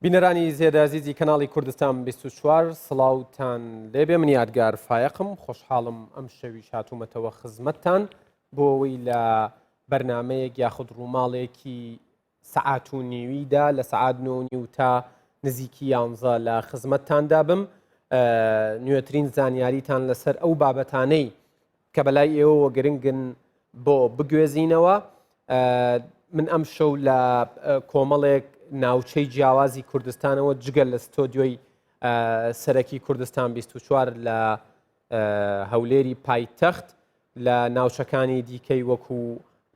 بینەرانی زێدازیزی کەناڵی کوردستان 24 سڵاوتان لێبێ من یادگار فایەقم خۆشحاڵم ئەم شەویش هاتوومەتەوە خزمەتتان بۆ ئەوەی لە بەرنمەیەک یاخود ڕووماڵێکی سەعات و نیویدا لە سەعات نۆ و نیو تا نزیکی یانزە لە خزمەتتاندا بم نوێترین زانیاریتان لەسەر ئەو بابەتانەی کە بەلای ئێوەوە گرنگن بۆ بگوێزینەوە من ئەم شەو لە کۆمەڵێک ناوچەی جیاوازی کوردستانەوە جگە لە ستۆدیۆی سەرەکی کوردستان 24 لە هەولێری پایتەخت لە ناوچەکانی دیکەی وەکو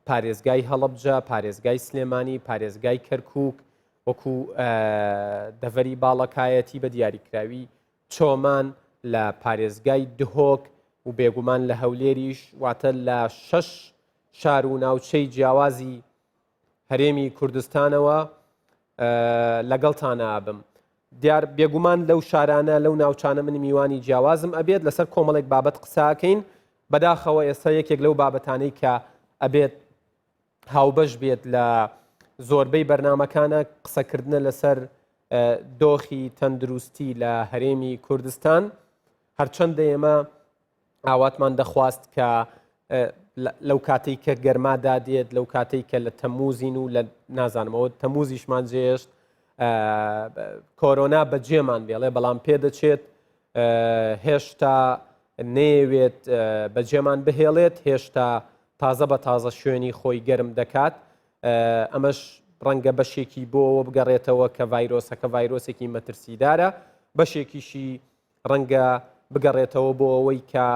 پارێزگای هەڵەبجە، پارێزگای سلێمانی، پارێزگای کەرکووک، وەکو دەڤەری باڵەکایەتی بە دیاریکراوی چۆمان لە پارێزگای دهۆک و بێگومان لە هەولێریش واتە لە شەش شار و ناوچەی جیاوازی هەرێمی کوردستانەوە لەگەڵتانە ئەبم. دیار بێگومان لەو شارانە لەو ناوچانە من میوانی جیاوازم ئەبێت لەسەر کۆمەڵێک بابەت قساکەین بەداخەوە ئێستا یەکێک لەو بابەتانەی کە ئەبێت هاوبەش بێت لە زۆربەی بەرنمەکانە قسەکردنە لەسەر دۆخی تەندروستی لە هەرێمی کوردستان هەرچەندە ئێمە ئاواتمان دەخواست کە لەو کاتەی کە گەرمادا دێت لەو کاتەی کە لە تەموزین و لە نازانمەوە تەموزیشمان جێشت کۆرۆنا بەجێمان بێڵێ بەڵام پێدەچێت هێشتا نەیەوێت بەجێمان بهێڵێت هێشتا تازە بە تازە شوێنی خۆی گەرم دەکات ئەمەش ڕەنگە بەشێکی بۆەوە بگەڕێتەوە کە ڤایرۆسەکە ڤایرۆسێکی مەترسیدارە بەشێکیشی ڕەنگە بگەڕێتەوە بۆ ئەوەی کە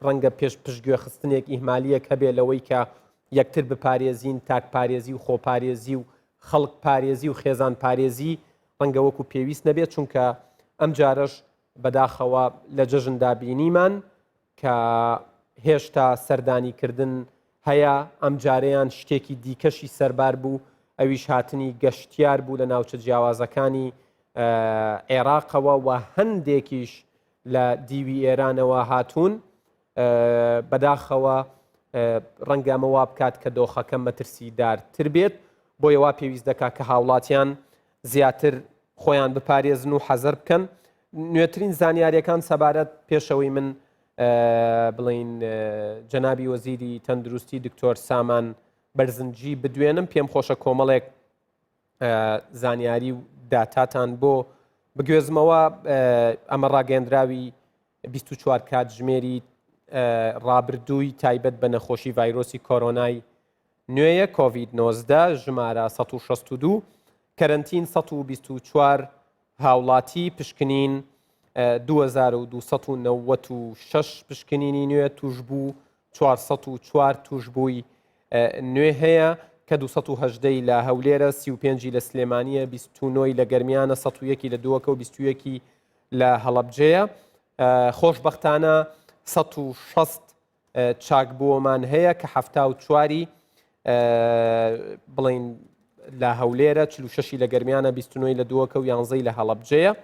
ڕەنگە پێش پشتگوێخستنێک ئیهمالیەک هەبێ لەوەی کە یەکتر بپارێزین تاکپارێزی و خۆپارێزی و خەڵک پارێزی و خێزان پارێزی ڕەنگە وەکو پێویست نەبێت چونکە ئەم جارەش بەداخەوە لە جەژندا بینیمان کە هێشتا سەردانیکردن هەیە، ئەمجارەیان شتێکی دیکەشی سەربار بوو، ئەویش هاتنی گەشتیار بوو لە ناوچە جیاوازەکانی عێراقەوە و هەندێکیش لە دیوی ئێرانەوە هاتوون. بەداخەوە ڕەنگە ئەمە وا بکات کە دۆخەکە مەترسیدارتر بێت، بۆیە وا پێویست دەکات کە هاوڵاتیان زیاتر خۆیان بپارێزن و حەزەر بکەن. نوێترین زانیاریەکان سەبارەت پێشەوەی من بڵین جەنابی وەزیری تەندروستی دکتۆر سامان بەرزنجی بدوێنم پێم خۆشە کۆمەڵێک زانیاری و داتاتان بۆ بگوێزمەوە ئەمە ڕاگەندراوی 24 کاتژمێری ڕابردووی تایبەت بە نەخۆشی ڤایرۆسی کۆرۆنای نوێیە کۆڤید 19 ژمارە 162 کەرەنتین 124 هاوڵاتی پشکنین 2296 پشکنینی نوێ توشبوو 404 توشبووی نوێ هەیە کە 218 لە هەولێرە 35 لە سلێمانیە 29 لە گەرمیانە 101 لە دووەکە و 21 لە هەڵەبجەیە خۆشببختانە 160 چاکبووەمان هەیە کە 74ی بڵین لە هەولێرە 46 لە گەرمیانە 29 لە دووەکە و یانزەی لە هەڵەبجەیە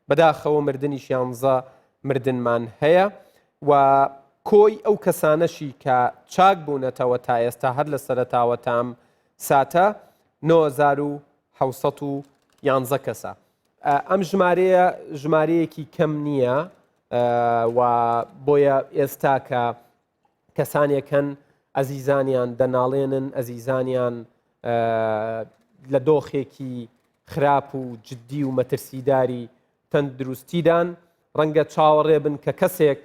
بەداخەوە مردنیش یانزە مردنمان هەیە و کۆی ئەو کەسانەشی کە چاک بوونەتەوە تا ئێستا هەر لە سەرتاوە تام ساتە 1911 کەسە ئەم ژمارەیە ژمارەیەکی کەم نییە و بۆیە ئێستا کە کەسانێک هەن ئەزیزانیان دەناڵێنن ئەزیزانیان لە دۆخێکی خراپ و جددی و مەترسیداری تەندروستیدان ڕەنگە چاوەڕێ بن کە کەسێک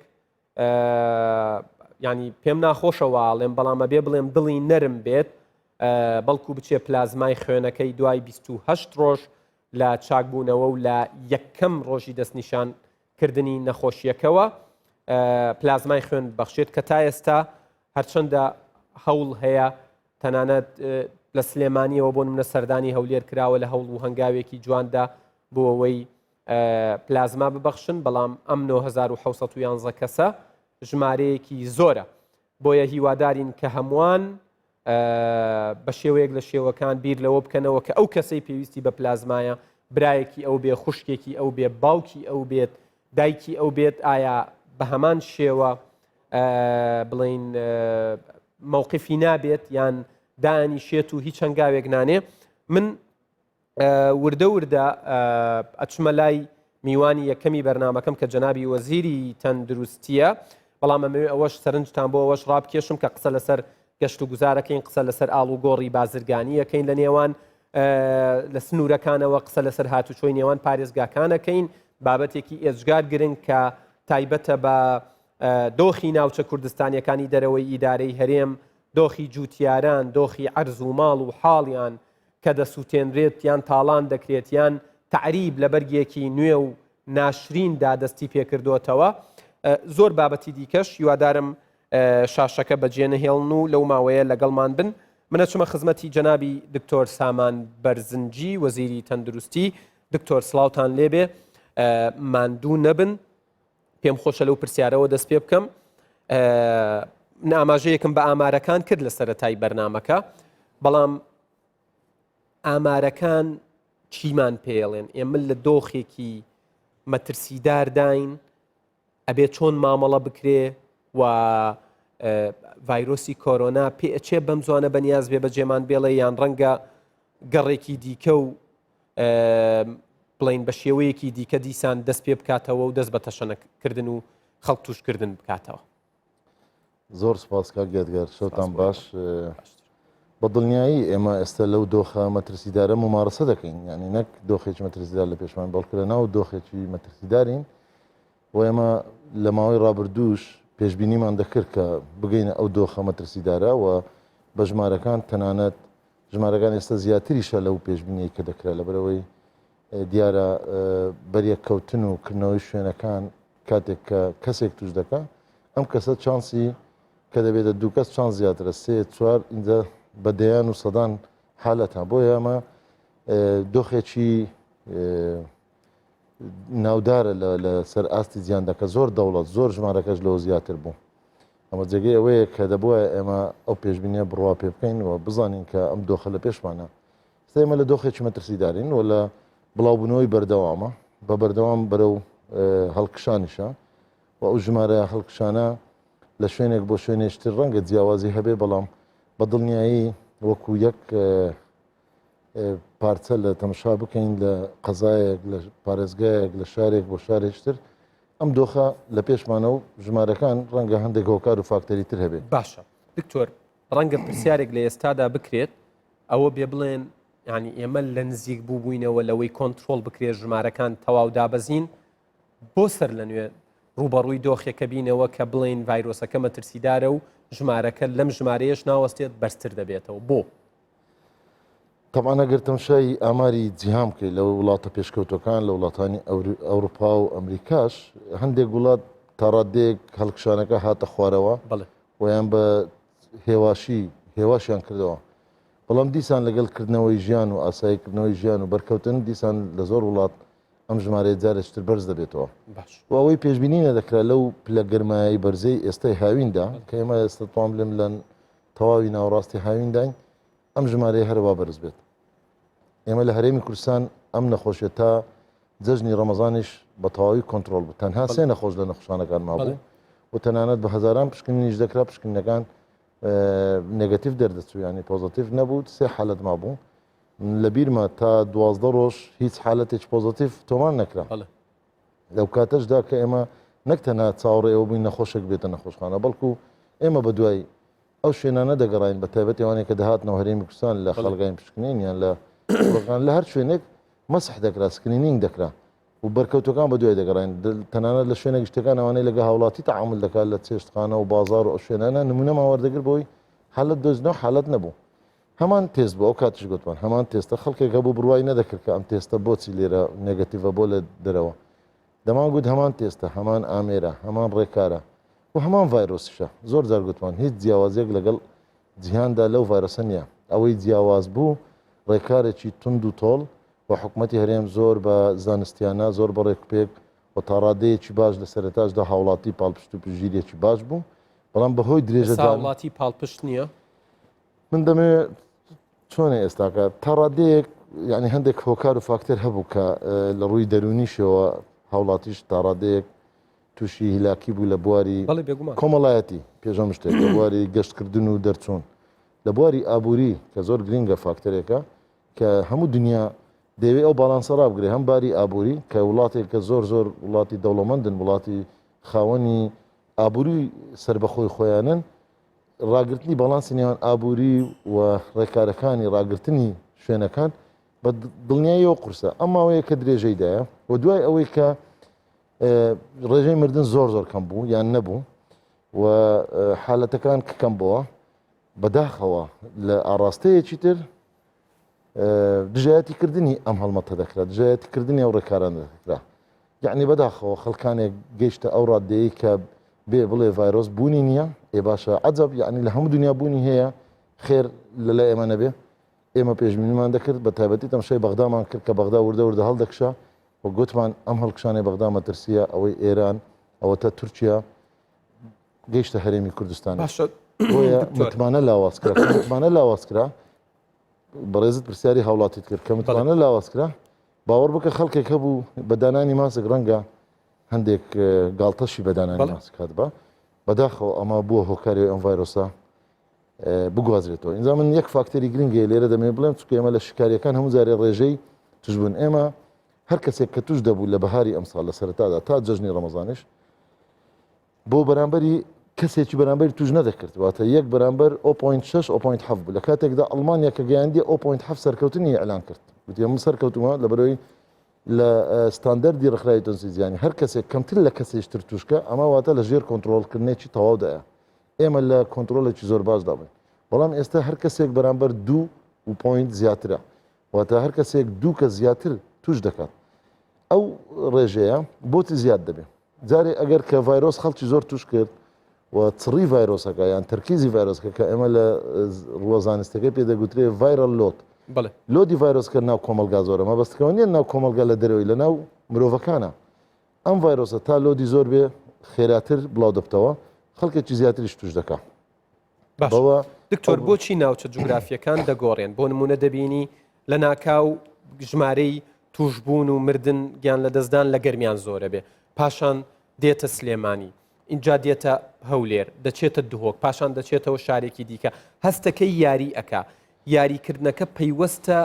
ینی پێم ناخۆشە واڵێم بەڵام ئەبێ بڵێم دڵی نەرم بێت بەڵکو بچێ پلازمای خوێنەکەی دوای 28 ڕۆژ لە چاکبوونەوە و لە یەکەم ڕۆژی دەستنیشان کردنی نەخۆشیەکەوە پلازمای خوێن بەخشێت کە تا ئێستا هەرچەندە هەوڵ هەیە تەنانەت لە سلێمانیەوە بۆ منە سەردانی هەولێر کراوە لە هەوڵ و هەنگاوێکی جواندا بۆ ئەوەی پلازما ببەخشن بەڵام ئەم 9711 کەسە ژمارەیەکی زۆرە بۆیە هیوادارین کە هەمووان بە شێوەیەک لە شێوەکان بیر لەوە بکەنەوە کە ئەو کەسەی پێویستی بە پلازمایە برایەکی ئەو بێ خوشکێکی ئەو بێ باوکی ئەو بێت دایکی ئەو بێت ئایا بە هەمان شێوە بڵین مووقفی نابێت یان دانیشێت و هیچ هەنگاوێک نانێ من. وردە وردە ئەچمە لای میوانی یەکەمی بەرنمەکەم کە جەنابی وەزیری تەندروستیە بەڵام ئەمەوێ ئەوەش سەرنجتان بۆ ئەوەش ڕابکێشم کە قسە لەسەر گەشت و گوزارەکەین قسە لەسەر ئاڵوگۆڕی بازرگانیەکەین لە نێوان لە سنوورەکانەوە قسە لەسەر هاتوچۆی نێوان پارێزگاکانەکەین بابەتێکی ئێجگار گرنگ کە تایبەتە بە دۆخی ناوچە کوردستانیەکانی دەرەوەی ئیدارەی هەرێم دۆخی جوتیاران دۆخی عەرز و ماڵ و حاڵیان کە دەسووتێنرێت یان تاڵان دەکرێت یان تەعریب لە بەرگێکی نوێ و ناشریندا دەستی پێکردۆتەوە زۆر بابەتی دیکەش هیوادارم شاشەکە بەجێ نەهێڵن و لەو ماوەیە لەگەڵمان بن منە چمە خزمەتی جەنابی دکتۆر سامان بەرزنجی وەزیری تەندروستی دکتۆر سڵاوتان لێبێ ماندوو نەبن پێم خۆشە لەو پرسیارەوە دەست پێ بکەم من ئاماژەیەکم بە ئامارەکان کرد لە سەتای بەرنمەکە بەڵام ئامارەکان چیمان پێڵێن ئێمە لە دۆخێکی مەترسیدارداین ئەبێ چۆن مامەڵە بکرێ و ڤایرۆسی کۆرۆنا پێ ئەچێ بەم زوانە بەنیاز بێ بەجێمان بێڵێ یان ڕەنگە گەڕێکی دیکە و بڵین بە شێوەیەکی دیکە دیسان دەست پێ بکاتەوە و دەست بە تەشەنەکردن و خەڵک توشکردن بکاتەوە. زۆر سپاس کاک یادگار شەوتان باش بە دڵنیایی ئێمە ئێستا لەو دۆخە مەترسیدارە ممارەسە دەکەین یعنی نەک دۆخێکی مەترسیدار لە پێشمان بەڵکو لە ناو دۆخێکی مەترسیدارین و ئێمە لە ماوەی ڕابردووش پێشبینیمان دەکرد کە بگەینە ئەو دۆخە مەترسیدارە و بە ژمارەکان تەنانەت ژمارەکان ئێستا زیاتریشە لەو پێشبینیەی کە دەکرا لەبەرئەوەی دیارە بەریەککەوتن و کردنەوەی شوێنەکان کاتێک کە کەسێک توش دەکا ئەم کەسە چانسی کە دەبێتە دوو کەس چانس زیاترە سێ چوار اینجا بە دەیان و سەدان حالەتە بۆیە ئەمە دۆخێکی ناودارە لەسەر ئاستی جیهاندا کە زۆر دەوڵەت زۆر ژمارەکەش لەوە زیاتر بوو ئەمە جێگەی ئەوەیە کە دەبووە ئێمە ئەو پێشبینیە بڕوا پێ بکەین و بزانین کە ئەم دۆخە لە پێشمانە ئێمە لە دۆخێکی مەترسیدارین و لە بڵاوبوونەوەی بەردەوامە بە بەردەوام بەرەو هەڵکشانیشە و ئەو ژمارە هەڵکشانە لە شوێنێک بۆ شوێنێشتر ڕەنگە جیاوازی هەبێ بەڵام بە دڵنیایی وەکو یەک پارچە لە تەمشا بکەین لە قەزایەک لە پارێزگایەک لە شارێک بۆ شارێکتر ئەم دۆخە لە پێشمانە و ژمارەکان ڕەنگە هەندێک هۆکار و فاکتەری تر هەبێت. باشە دکتۆر ڕەنگە پرسیارێک لە ئێستادا بکرێت ئەوە بێ بڵێن ینی ئێمە لە نزیک بوو بووینەوە لەوەی کۆنتترۆل بکرێت ژمارەکان تەواو دابەزین بۆ سەر لە نوێ ڕوبەڕووی دۆخێکە بینەوە کە بڵین ڤایرۆسەکە مەترسیدارە و ژمارەکە لەم ژمارەیەش ناوەستێت بەرزتر دەبێتەوە بۆ؟ تەبعەن ئەگەر تەمشای ئاماری جیهان بکەیت لە وڵاتە پێشکەوتەکان لە وڵاتانی ئەوروپا و ئەمریکاش هەندێک وڵات تاڕادەیەک هەڵکشانەکە هاتە خوارەوە ویان بە هێواشی هێواشیان کردەوە بەڵام دیسان لەگەڵ کردنەوەی ژیان و ئاساییکردنەوەی ژیان و بەرکەوتن دیسان لە زۆر وڵات ئەم ژمارەیە جارێکتر بەرز دەبێتەوە و ئەوەی پێشبینی نەدەکرا لەو پلە گەرمایەی بەرزەی ئێستای هاویندا کە ئێمە ئێستا توان بلێم لە تەواوی ناوەڕاستی هاوینداین ئەم ژمارەیە هەروا بەرز بێت ئێمە لە هەرێمی کوردستان ئەم نەخۆشیە تا جەژنی ڕەمەزانیش بە تەواوی کۆنتترۆل بوو تەنها سێ نەخۆش لە نەخۆشانەکان مابوو و تەنانەت بە هەزاران پشکنینیش دەکرا پشکنینەکان negative دەردەچوو ینی positive نەبوو سێ حالت مابوو لە بیرمە تا 12 ڕۆژ هیچ حالەتێک positive تۆمار نەکرا لەو کاتەشدا کە ئێمە نەک تەنها چاوەڕێ ئەوە بووین نەخۆشێک بێتە نەخۆشخانە بەڵکو ئێمە بە دوای ئەو شوێنانە دەگەڕین بە تایبەت ئەوانەی کە دەهاتنەوە هەرێمی کوردستان لە خەڵگای پشکنین یان لە لە هەر شوێنێک مەسح دەکرا screening دەکرا و بەرکەوتەکان بە دوای دەگەڕین تەنانەت لە شوێنە گشتەکان ئەوانەی لەگە هاوڵاتی تعامل دەکات لە چێشتخانە و بازار و ئەو شوێنانە نمونەمان وەردەگر بۆی حالت دۆزنەوە حالت نەبوو هەمان تێست بوو ئەو کاتیش گوتمان هەمان تێستە خەڵکێک هەبوو بڕوای نەدەکرد کە ئەم تێستە بۆچی لێرە negative ە بۆ لە دەرەوە دەمان گوت هەمان تێستە هەمان ئامێرە هەمان ڕێکارە و هەمان ڤایرۆسیشە زۆر جار گوتمان هیچ جیاوازیەک لەگەڵ جیهاندا لەو ڤایرۆسە نییە ئەوەی جیاواز بوو ڕێکارێکی توند و تۆڵ و حکوومەتی هەرێم زۆر بە زانستیانە زۆر بە ڕێکوپێک و تاڕادەیەکی باش لە سەرەتاشدا هاوڵاتی پاڵپشت و پشتگیریەکی باش بوو بەڵام بەهۆی درێژەدان هاوڵاتی پاڵپشت نییە من دەمەوێت چۆنە ئێستاکە تا ڕادەیەک یعنی هەندێک هۆکار و فاکتەر هەبوو کە لە ڕووی دەرونیشەوە هاوڵاتیش تا ڕادەیەک تووشی هیلاکی بوو لە بواری کۆمەڵایەتی پێشەم شتێک لە بواری گەشتکردن و دەرچوون لە بواری ئابووری کە زۆر گرنگە فاکتەرێکە کە هەموو دنیا دەیەوێ ئەو باڵانسە ڕابگرێ هەم باری ئابووری کە وڵاتێک کە زۆر زۆر وڵاتی دەوڵەمەندن وڵاتی خاوەنی ئابووری سربەخۆی خۆیانن ڕاگرتنی باڵانسی نێوان ئابووری و ڕێکارەکانی ڕاگرتنی شوێنەکان بە دڵنیاییەوە قورسە ئەم ماوەیە کە درێژەی دایە و دوای ئەوەی کە ڕێژەی مردن زۆر زۆر کەم بوو یان نەبوو و حالەتەکان کە کەم بووە بەداخەوە لە ئاڕاستەیەکی تر دژایەتی کردنی ئەم هەڵمەتە دەکرا دژایەتی کردنی ئەو ڕێکاران دەکرا یعنی بەداخەوە خەڵکانێک گەیشتە ئەو ڕادەیە کە بێ بڵێ ڤایرۆس بوونی نییە ئێ باشە عجب یعنی لە هەموو دنیا بوونی هەیە خێر لە لای ئێمە نەبێ ئێمە پێشبینیمان دەکرد بە تایبەتی تەمشای بەغدامان کرد کە بەغدا وردە وردە هەڵدەکشا و گوتمان ئەم هەڵکشانەی بەغدا مەترسیە ئەوەی ئێران ئەوەتە تورکیا گەیشتە هەرێمی کوردستان باشە بۆیە متمانە لاواز کرا متمانە لاواز کرا بەڕێزت پرسیاری هاوڵاتیت کرد کە متمانە لاواز کرا باوەڕ بکە خەڵکێک هەبوو بە دانانی ماسک ڕەنگە هەندێک گاڵتەشی بە دانانی ماسک هات بە بەداخەوە ئەمە بووە هۆکاری ئەم ڤایرۆسە بگوازرێتەوە ئینجا من یەک فاکتەری گرنگی لێرە دەمێ بڵێم چونکە ئێمە لە شکاریەکان هەموو جارێ ڕێژەی توشبوون ئێمە هەر کەسێک کە توش دەبوو لە بەهاری ئەمساڵ لە سەرەتادا تا جەژنی ڕەمەزانیش بۆ بەرامبەری کەسێکی بەرامبەری توش نەدەکرد واتە یەک بەرامبەر 0.6 0.7 بوو لە کاتێکدا ئەڵمانیا کە گەیاندی 0.7 سەرکەوتنی ئیعلان کرد وتی من سەرکەوتومە لە بەرەوەی لە ستاندەردی ڕێکخراوی تەندروستی جیهانی هەر کەسێک کەمتر لە کەسێکی تر توشکە ئەمە واتە لە ژێر کۆنترۆڵکردنێکی تەواودایە ئێمە لە کۆنترۆڵێکی زۆر باشدا بووین بەڵام ئێستا هەر کەسێک بەرامبەر دوو و point زیاترە واتە هەر کەسێک دوو کە زیاتر توش دەکات ئەو ڕێژەیە بۆتی زیاد دەبێت جارێ ئەگەر کە ڤایرۆس خەڵکی زۆر توش کرد و چڕی ڤایرۆسەکە یان تەرکیزی ڤایرۆسەکە کە ئێمە لە ڕووە زانستەکەی پێ دەگوترێ viral load load ی ڤایرۆسکە ناو کۆمەلگا زۆرە مەبەستەکەەوە نیە ناو کۆمەلگا لە دەرەوەی لە ناو مرۆڤەکانە ئەم ڤایرۆسە تا load ی زۆر بێ خێراتر بڵاو دەبتەوە خەڵکێکی زیاتریش توش دەکا. بەوە دکتۆر بۆچی ناوچە جوگرافیەکان دەگۆڕێن بۆ نمونە دەبینی لە ناکاو ژمارەی توشبوون و مردن گیان لە دەستدان لە گەرمیان زۆرە بێ پاشان دێتە سلێمانی اینجا دێتە هەولێر دەچێتە دهۆک پاشان دەچێتەوە شارێکی دیکە هەستەکەی یاری ئەک یاریکردنەکە پەیوەستە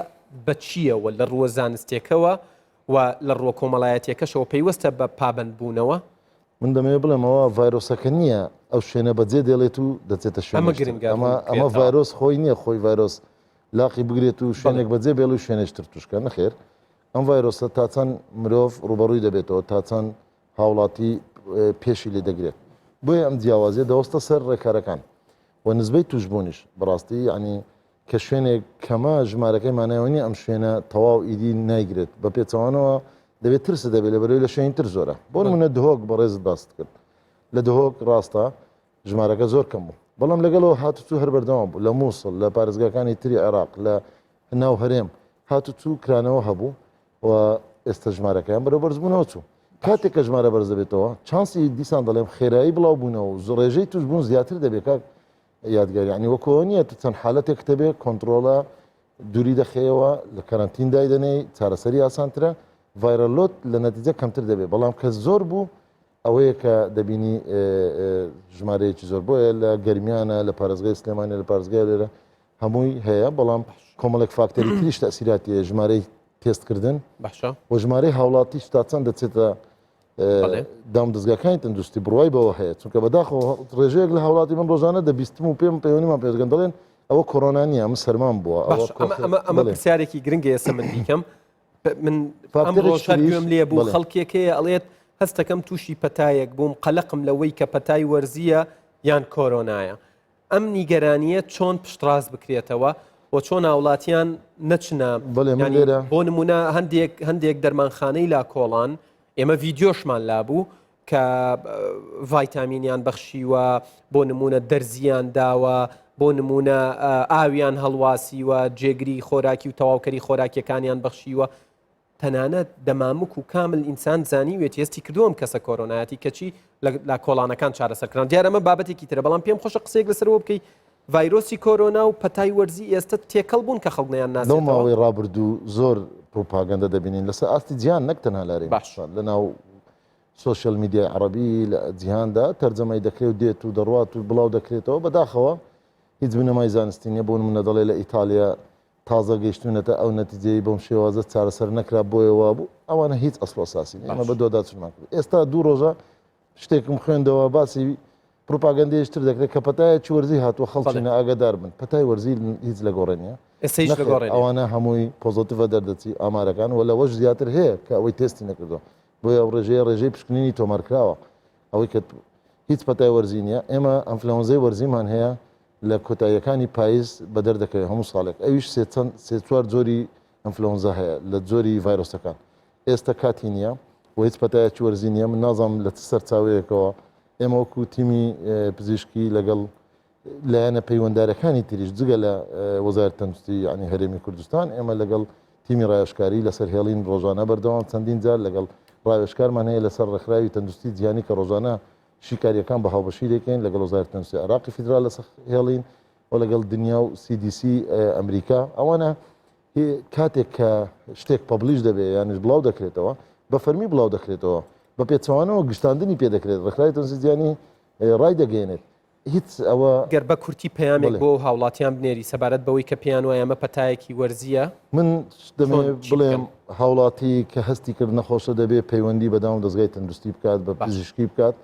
بە چییەوە لە ڕووە زانستێکەوە و لە ڕووە کۆمەڵایەتیەکەشەوە پەیوەستە بە پابەندبوونەوە؟ من دەمەوێت بڵێم ئەوە ڤایرۆسەکە نییە ئەو شوێنە بەجێ دێڵێت و دەچێتە شوێنێکی ئەمە تر. گرنگە ئەمە ڕوون ئەمە بکرێتەوە. ڤایرۆس خۆی نییە خۆی ڤایرۆس لاقی بگرێت و بەڵێ. شوێنێک بەجێ بێڵی و شوێنێکی تر تووشکە نەخێر ئەم ڤایرۆسە تا چەند مرۆڤ ڕووبەڕووی دەبێتەوە تا چەند هاوڵاتی پێشی لێ دەگرێت بۆیە ئەم جیاوازیە دەوەستە سەر ڕێکارەکان و نزبەی تووشبوونیش بەڕاستی یعنی کە شوێنێک کەمە ژمارەکەی مانای ئەوە نییە ئەم شوێنە تەواو ئیدی نایگرێت، بە پێچەوانەوە دەبێت ترست هەبێت لەبەرئەوەی لە شوێنی تر زۆرە. بۆ نمونە دهۆک بەڕێزت باست کرد لە دهۆک ڕاستە ژمارەکە زۆر کەم بوو بەڵام لەگەڵەوە هاتوچوو هەر بەردەوام بوو لە مووسڵ لە پارێزگاکانی تری عێراق لە ناو هەرێم هاتوچوو کرانەوە هەبوو و ئێستا ژمارەکەیان بەرەو بەرزبوونەوە چوو کاتێک کە ژمارە بەرز دەبێتەوە چانسی دیسان دەڵێم خێرایی بڵاوبوونەوە و ڕێژەی توشبوون زیاتر دەبێت کاک یادگار یعنی وەکو ئەوە نییە تو چەند حالەتێک دەبێت کۆنتڕۆڵە دووری دەخەیەوە لە کەرەنتین دایدەنێی چارەسەری ئاسانترە viral load لە نەتیجە کەمتر دەبێت بەڵام کە زۆر بوو ئەوەیە کە دەبینی ژمارەیەکی زۆر بۆیە لە گەرمیانە لە پارێزگای سلێمانی لە پارێزگای لێرە هەمووی هەیە بەڵام کۆمەڵێک فاکتەری تریش تەسیراتی ژمارەی تێستکردن باشە و ژمارەی هاوڵاتیش تا چەند دەچێتە دام دەزگاکانی تەندروستی بڕوای بەوە هەیە چونکە بەداخەوە ڕێژەیەک لە هاوڵاتی من ڕۆژانە دەبیستم و پێم پەیوەندیمان پێ دەکەن دەڵێن ئەوە کۆرۆنا نییە ئەمە سەرمان بووە ئەوە ئەمە پرسیارێکی گرنگە ئێستا من بیکەم من ئەمڕۆ شەر گوێم لێ بوو خەڵکێک هەیە ئەڵێت هەستەکەم تووشی پەتایەک بووم قەلەقم لەوەی کە پەتای وەرزیە یان کۆرۆنایە ئەم نیگەرانییە چۆن پشتڕاست بکرێتەوە و چۆن هاوڵاتیان نەچنە بەڵێ من لێرە بۆ نمونە هەندێک هەندێک دەرمانخانەی لا کۆڵان ئێمە ڤیددیۆشمان لابوو کە ڤایتامینیان بەخشیوە بۆ نمونە دەرزیان داوە بۆ نمونە ئاویان هەڵواسیوە جێگری خۆراکی و تەواوکەری خۆراکیەکانیان بەخشیوە تەنانەت دەمامک و کامل ئینسان زانیوێتی هەستی کردووە ئەم کەسە کۆرۆنایەتی کەچی لە کۆڵانەکان چارەسەر کران دیارە ئەمە بابەتێکی ترە بەڵام پێم خۆشە قسەیەک لەسەرەوە بکەی ڤایرۆسی کۆرۆنا و پەتای وەرزی ئێستا تێکەڵ بوون کە خەڵک نەیان لەو ناسێتەوە ماوەی ڕابردوو زۆر پروپاگەندە دەبینین لەسەر ئاستی جیهان نەک تەنها لە هەرێمی باش. کوردستان لەناو سۆشیال میدیای عەڕەبی لە جیهاندا تەرجەمەی دەکرێت و دێت و دەڕوات و بڵاو دەکرێتەوە بەداخەوە هیچ بنەمای زانستی نییە بۆ نمونە دەڵێ لە ئیتالیا. تازە گەیشتوونەتە ئەو نەتیجەی بەم شێوازە چارەسەر نەکرا بۆیە وابوو، ئەوانە هیچ ئەسڵ و ئەساسی نیە. ئێمە بەدواداچوونمان کرد. ئێستا دوو ڕۆژە شتێکم خوێندەوە باسی پروپاگەندەیەکی تر دەکرێت کە پەتایەکی وەرزی هاتووە خەڵکی نائاگادار بن. پەتای وەرزی هیچ لە گۆڕێ نییە. ئێستا هیچ لە گۆڕێ نییە. ئەوانە هەمووی positive ە دەردەچی ئامارەکان و لەوەش زیاتر هەیە کە ئەوەی تێستی نەکردووە. بۆیە ئەو ڕێژەیە ڕێژەی پشکنینی تۆمارکراوە. ئەوەی کە هیچ پەتای وەرزی نییە. ئێمە ئەنفلەوەنزای وەرزیمان هەیە لە کۆتاییەکانی پایز بەدەر دەکەوێت هەموو ساڵێک ئەویش سێ چەند سێ چوار جۆری ئەنفلۆنزا هەیە لە جۆری ڤایرۆسەکان ئێستا کاتی نییە و هیچ پەتایەکی وەرزی نییە من نازانم لە چ سەرچاوەیەکەوە ئێمە وەکو تیمی پزیشکی لەگەڵ لایەنە پەیوەندارەکانی تریش جگە لە وەزارەت تەندروستی یعنی هەرێمی کوردستان ئێمە لەگەڵ تیمی ڕاوێژکاری لەسەر هێڵین ڕۆژانە بەردەوام چەندین جار لەگەڵ ڕاوێژکارمان هەیە لەسەر ڕێکخراوی تەندروستی جیهانی کە ڕۆژانە شیکارییەکان بە هاوبەشی دەکەین لەگەڵ وەزارەتی تەندروستی عێراقی فیدرال لەسەر هێڵین و لەگەڵ دنیا و CDC ئەمریکا ئەوانە کاتێک کە شتێک publish دەبێت یانیش بڵاو دەکرێتەوە بە فەرمی بڵاو دەکرێتەوە بە پێچەوانەوە گشتاندنی پێ دەکرێت ڕێکخراوی تەندروستی جیهانی ڕای دەگەیەنێت هیچ ئەوە گەر بە کورتی پەیامێک بۆ هاوڵاتیان بنێری سەبارەت بەوەی کە پێیان وایە ئەمە پەتایەکی وەرزییە؟ من دەمەوێت بڵێم هاوڵاتی کە هەستی کرد نەخۆشە دەبێت پەیوەندی بە دام دەزگای تەندروستی بکات بە پزیشکی بکات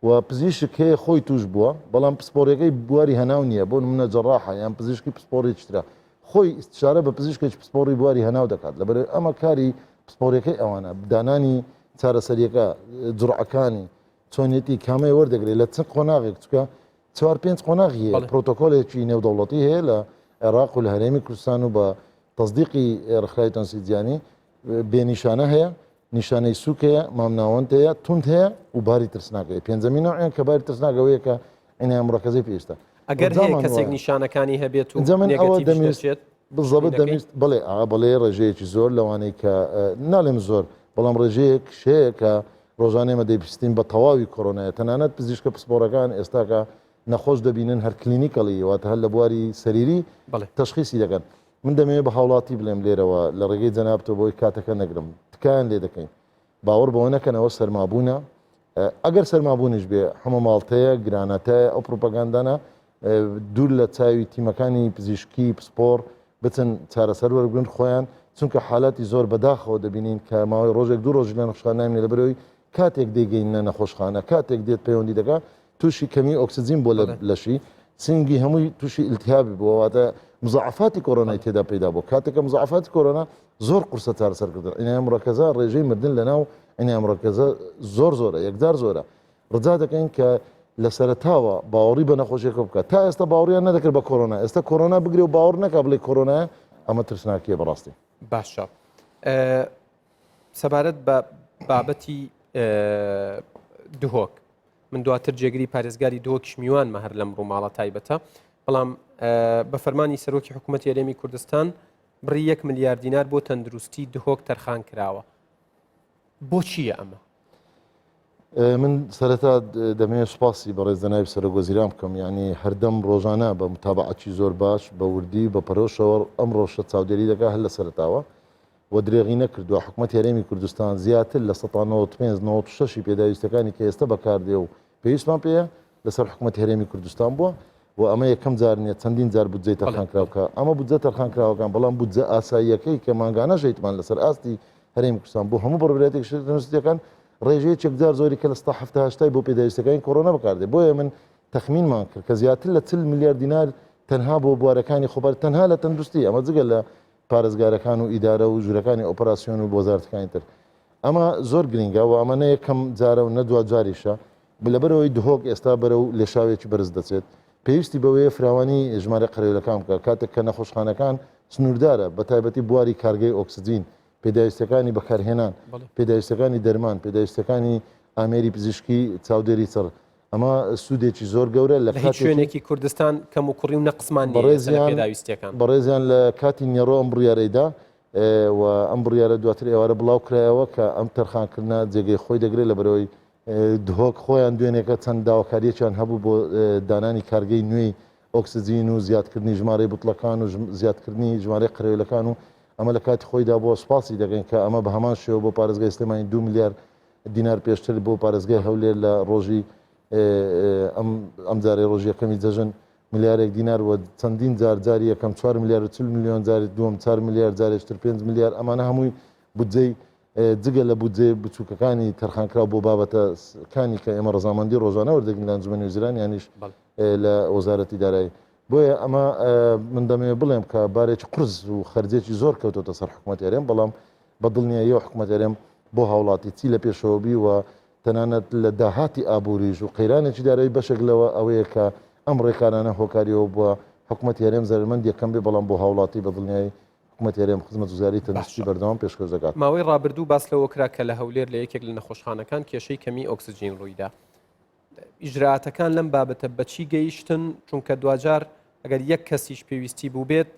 و پزیشک هەیە خۆی توش بووە بەڵام پسپۆڕیەکەی بواری هەناو نییە بۆ نمونە جەڕاحە یان پزیشکی پسپۆڕێکی ترە خۆی ئیستشارە بە پزیشکێکی پسپۆڕی بواری هەناو دەکات لەبەر ئەمە کاری پسپۆڕیەکەی ئەوانە دانانی چارەسەریەکە جوڕعەکانی چۆنیەتی کامەی وەردەگرێت لە چ قۆناغێک چکە چوار پێنج قۆناغی هەیە پرۆتۆکۆلێکی نێودەوڵەتی هەیە لە عێراق و لە هەرێمی کوردستان و بە تەسدیقی ڕێکخراوی تەندروستی جیهانی بێنیشانە هەیە نیشانەی سوک هەیە مامناوەند هەیە توند هەیە و باری ترسناک هەیە پێنجەمین نەوعیان کە باری ترسناک ئەوەیە کە عنایە مرەکەزەی پێویستە ئەگەر هەیە کەسێک نیشانەکانی هەبێت و negative دەرچێت بزەبت دەمویست بڵێ ئا بەڵێ ڕێژەیەکی زۆر لەوانەی کە ناڵێم زۆر بەڵام ڕێژەیەک شەیە کە ڕۆژانە ئێمە دەیبیستین بە تەواوی کۆرۆنایە تەنانەت پزیشکە پسپۆڕەکان ئێستاکە نەخۆش دەبینن هەر clinically واتە هەر لە بواری سەریری تەشخیسی دەکەن من دەمەوێت بە هاوڵاتی بڵێم لێرەوە لە ڕێگەی جەنابتەوە بۆی کاتەکە نەگرم تکایان لێ دەکەین باوەڕ بەوە نەکەنەوە سەرمابوونە ئەگەر سەرمابوونیش بێ حەمە ماڵتەیە گرانەتایە ئەو پروپاگاندانە دوور لە چاوی تیمەکانی پزیشکی پسپۆڕ بچن چارەسەر وەربگرن خۆیان چونکە حالاتی زۆر بەداخەوە دەبینین کە ماوەی ڕۆژێک دوو ڕۆژ لە نەخۆشخانە نامێنێ لەبەرئەوەی کاتێک دەیگەیننە نەخۆشخانە کاتێک دێت پەیوەندی دەکات تووشی کەمی ئۆکسجین بۆ لە لەشی سنگی هەمووی تووشی ئیلتیهابی بووە واتە مزاعفاتی کۆرۆنای تێدا پەیدا بوو کاتێک کە مزاعفاتی کۆرۆنا زۆر قورسە چارەسەرکردن عنایە مرەکەزە ڕێژەی مردن لەناو عنایە مرەکەزە زۆر زۆرە یەکجار زۆرە ڕجا دەکەین کە لە سەرەتاوە باوەڕی بە نەخۆشیەکە بکات تا ئێستا باوەڕیان نەدەکرد بە کۆرۆنا ئێستا کۆرۆنا بگرێ و باوەڕ نەکا بڵێ کۆرۆنایە ئەمە ترسناکیە بەڕاستی. باشە سەبارەت بە بابەتی دهۆک من دواتر جێگری پارێزگاری دهۆکیش میوانمە هەر لەم ڕووماڵە تایبەتە بەڵام بە فەرمانی سەرۆکی حکوومەتی هەرێمی کوردستان بڕی یەک ملیار دینار بۆ تەندروستی دهۆک تەرخان کراوە بۆچیە ئەمە؟ من سەرەتا دەمەوێت سوپاسی بەڕێز جەنابی سەرۆک وەزیران بکەم یعنی هەردەم ڕۆژانە بە متابعەکی زۆر باش بە وردی بە پەرۆشەوە ئەم ڕۆشە چاودێری دەکات هەر لە سەرەتاوە و درێغی نەکردووە حکوومەت هەرێمی کوردستان زیاتر لە 95 96 پێداویستەکانی کە ئێستا بەکاردێ و پێویستمان پێیە لەسەر حکوومەت هەرێمی کوردستان بووە و ئەمە یەکەم جار نیە چەندین جار بودجەی تەرخانکراو کە ئەمە بودجە تەرخانکراوەکان بەڵام بودجە ئاساییەکەی کە مانگانە ژیتمان لەسەر ئاستی هەرێمی کوردستان بۆ هەموو بەڕێوەبەرایەتیە گشتیە تەندروستییەکان ڕێژەیەکی یەکجار زۆری کە لە 70 هەشتای بۆ پێداویستەکانی کۆرۆنا بەکاردێ بۆیە من تەخمینمان کرد کە زیاتر لە 40 ملیار دینار تەنها بۆ بوارەکانی خۆبەر تەنها لە تەندروستی ئەمە جگە لە پارێزگارەکان و ئیدارە و ژوورەکانی ئۆپەراسیۆن و وەزارەتەکانی تر ئەمە زۆر گرنگە و ئەمە نە یەکەم جارە و نە دوا جاریشە لەبەرئەوەی دهۆک ئێستا بەرەو لێشاوێکی بەرز دەچێت پێویستی بەوەیە فراوانی ژمارەی قەرەوێلەکان بکات کاتێک کە نەخۆشخانەکان سنووردارە بەتایبەتی بواری کارگەی ئۆکسجین پێداویستیەکانی بەکارهێنان پێداویستیەکانی دەرمان پێداویستیەکانی ئامێری پزیشکی چاودێری چڕ ئەمە سوودێکی زۆر گەورە لە هیچ شوێنێکی کوردستان کەموکوڕی و نەقسمان نییە لە پێداویستیەکان. بەڕێزیان لە کاتی نیەڕۆ ئەم بڕیارەیدا و ئەم بڕیارە دواتر ئێوارە بڵاو کرایەوە کە ئەم تەرخانکردنە جێگەی خۆی دەگرێت لەبەرئەوەی دهۆک خۆیان دوێنێکە چەند داواکارییەکیان هەبوو بۆ دانانی کارگەی نوێی ئۆکسجین و زیادکردنی ژمارەی بوتڵەکان و زیادکردنی ژمارەی قەرەوێلەکان و ئەمە لە کاتی خۆیدا بووە سوپاسی دەکەین کە ئەمە بە هەمان شێوە بۆ پارێزگای سلێمانی 2 ملیار دینار پێشتر بۆ پارێزگای هەولێر لە ڕۆژی ئەم ئەمجارەی ڕۆژی یەکەمی جەژن. ملیارێک دینار و چەندین جار جاری یەکەم 4 ملیار و 40 میلیۆن جاری دووەم 4 ملیار جارێکتر 5 ملیار ئەمانە هەمووی بودجەی جگە لە بودجەی بچووکەکانی تەرخانکراو بۆ بابەتەکانی کە ئێمە ڕەزامەندی ڕۆژانە وەردەگرین لە ئەنجومەنی وەزیران یانیش لە وەزارەتی دارایی بۆیە ئەمە من دەمەوێت بڵێم کە بارێکی قورس و خەرجێکی زۆر کەوتۆتە سەر حکوومەت هەرێم بەڵام بە دڵنیاییەوە حکوومەت هەرێم بۆ هاوڵاتی چی لە پێشەوە بی و تەنانەت لە داهاتی ئابووریش و قەیرانێکی دارایی بەشێک لەوە ئەوەیە کە ئەم ڕێکارانە هۆکاری ئەوە بووە حکوومەتی هەرێم زەرەرمەند یەکەم بێ بەڵام بۆ هاوڵاتی بە دڵنیایی حکومەتی هەرێم خزمەتگوزاری تەندروستی باشە. بەردەوام پێشکەش دەکات. ماوەی ڕابردوو باس لەوە کرا کە لە هەولێر لە یەکێک لە نەخۆشخانەکان کێشەی کەمیی ئۆکسجین ڕوویدا. ئیجرائاتەکان لەم بابەتە بەچی گەیشتن؟ چونکە دواجار ئەگەر یەک کەسیش پێویستی بووبێت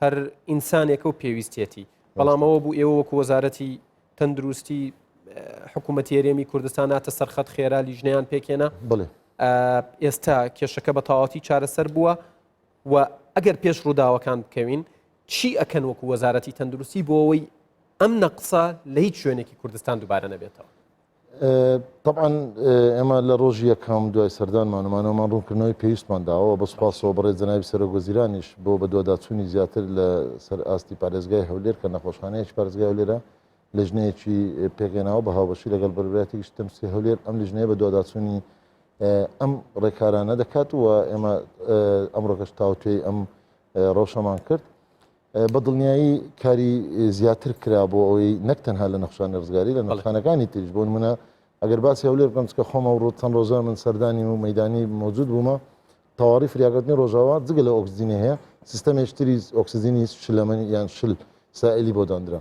هەر ئینسانێکە و پێویستیەتی. بەڵام ئەوە بوو ئێوە وەکو وەزارەتی تەندروستی حکوومەتی هەرێمی کوردستان هاتە سەرخەت خێرا لیژنەیان پێکهێنا. بەڵێ. ئێستا کێشەکە بە تەواوەتی چارەسەر بووە و ئەگەر پێش ڕووداوەکان بکەوین چی ئەکەن وەکو وەزارەتی تەندروستی بۆ ئەوەی ئەم نەقسە لە هیچ شوێنێکی کوردستان دووبارە نەبێتەوە؟ طبعا ئێمە لە ڕۆژی یەکەم دوای سەردانمان ومانەوەمان ڕوونکردنەوەی پێویستمان داوە بە سوپاسەوە بەڕێز جەنابی سەرۆک وەزیرانیش بۆ بەدواداچوونی زیاتر لە سەر ئاستی پارێزگای هەولێر کە نەخۆشخانەیەکی پارێزگای هەولێرە لیژنەیەکی پێکهێناوە بە هاوبەشی لەگەڵ بەڕێوەبەرایەتی گشتی تەندروستی هەولێر ئەم لیژنەیە بەدواداچوونی ئەم ڕێکارانە دەکات و ئێمە ئەمڕۆکەش تاوتوێی ئەم ڕەوشەمان کرد. بە دڵنیایی کاری زیاتر کرا بۆ ئەوەی نەک تەنها لە نەخشانی ڕزگاری لە نەخشانەکانی تریش بۆ نمونە ئەگەر باسی هەولێر بکەم چکە خۆمە ڕۆ چەند ڕۆژە من سەردانی و مەدانی موجود بوومە تەواڕی فریاکەوتنی ڕۆژاوا جگە لە ئۆکسجینی هەیە سیستەمێکی تری ئۆکسجینی شلەمەنی یان شل سائلی بۆ دانرا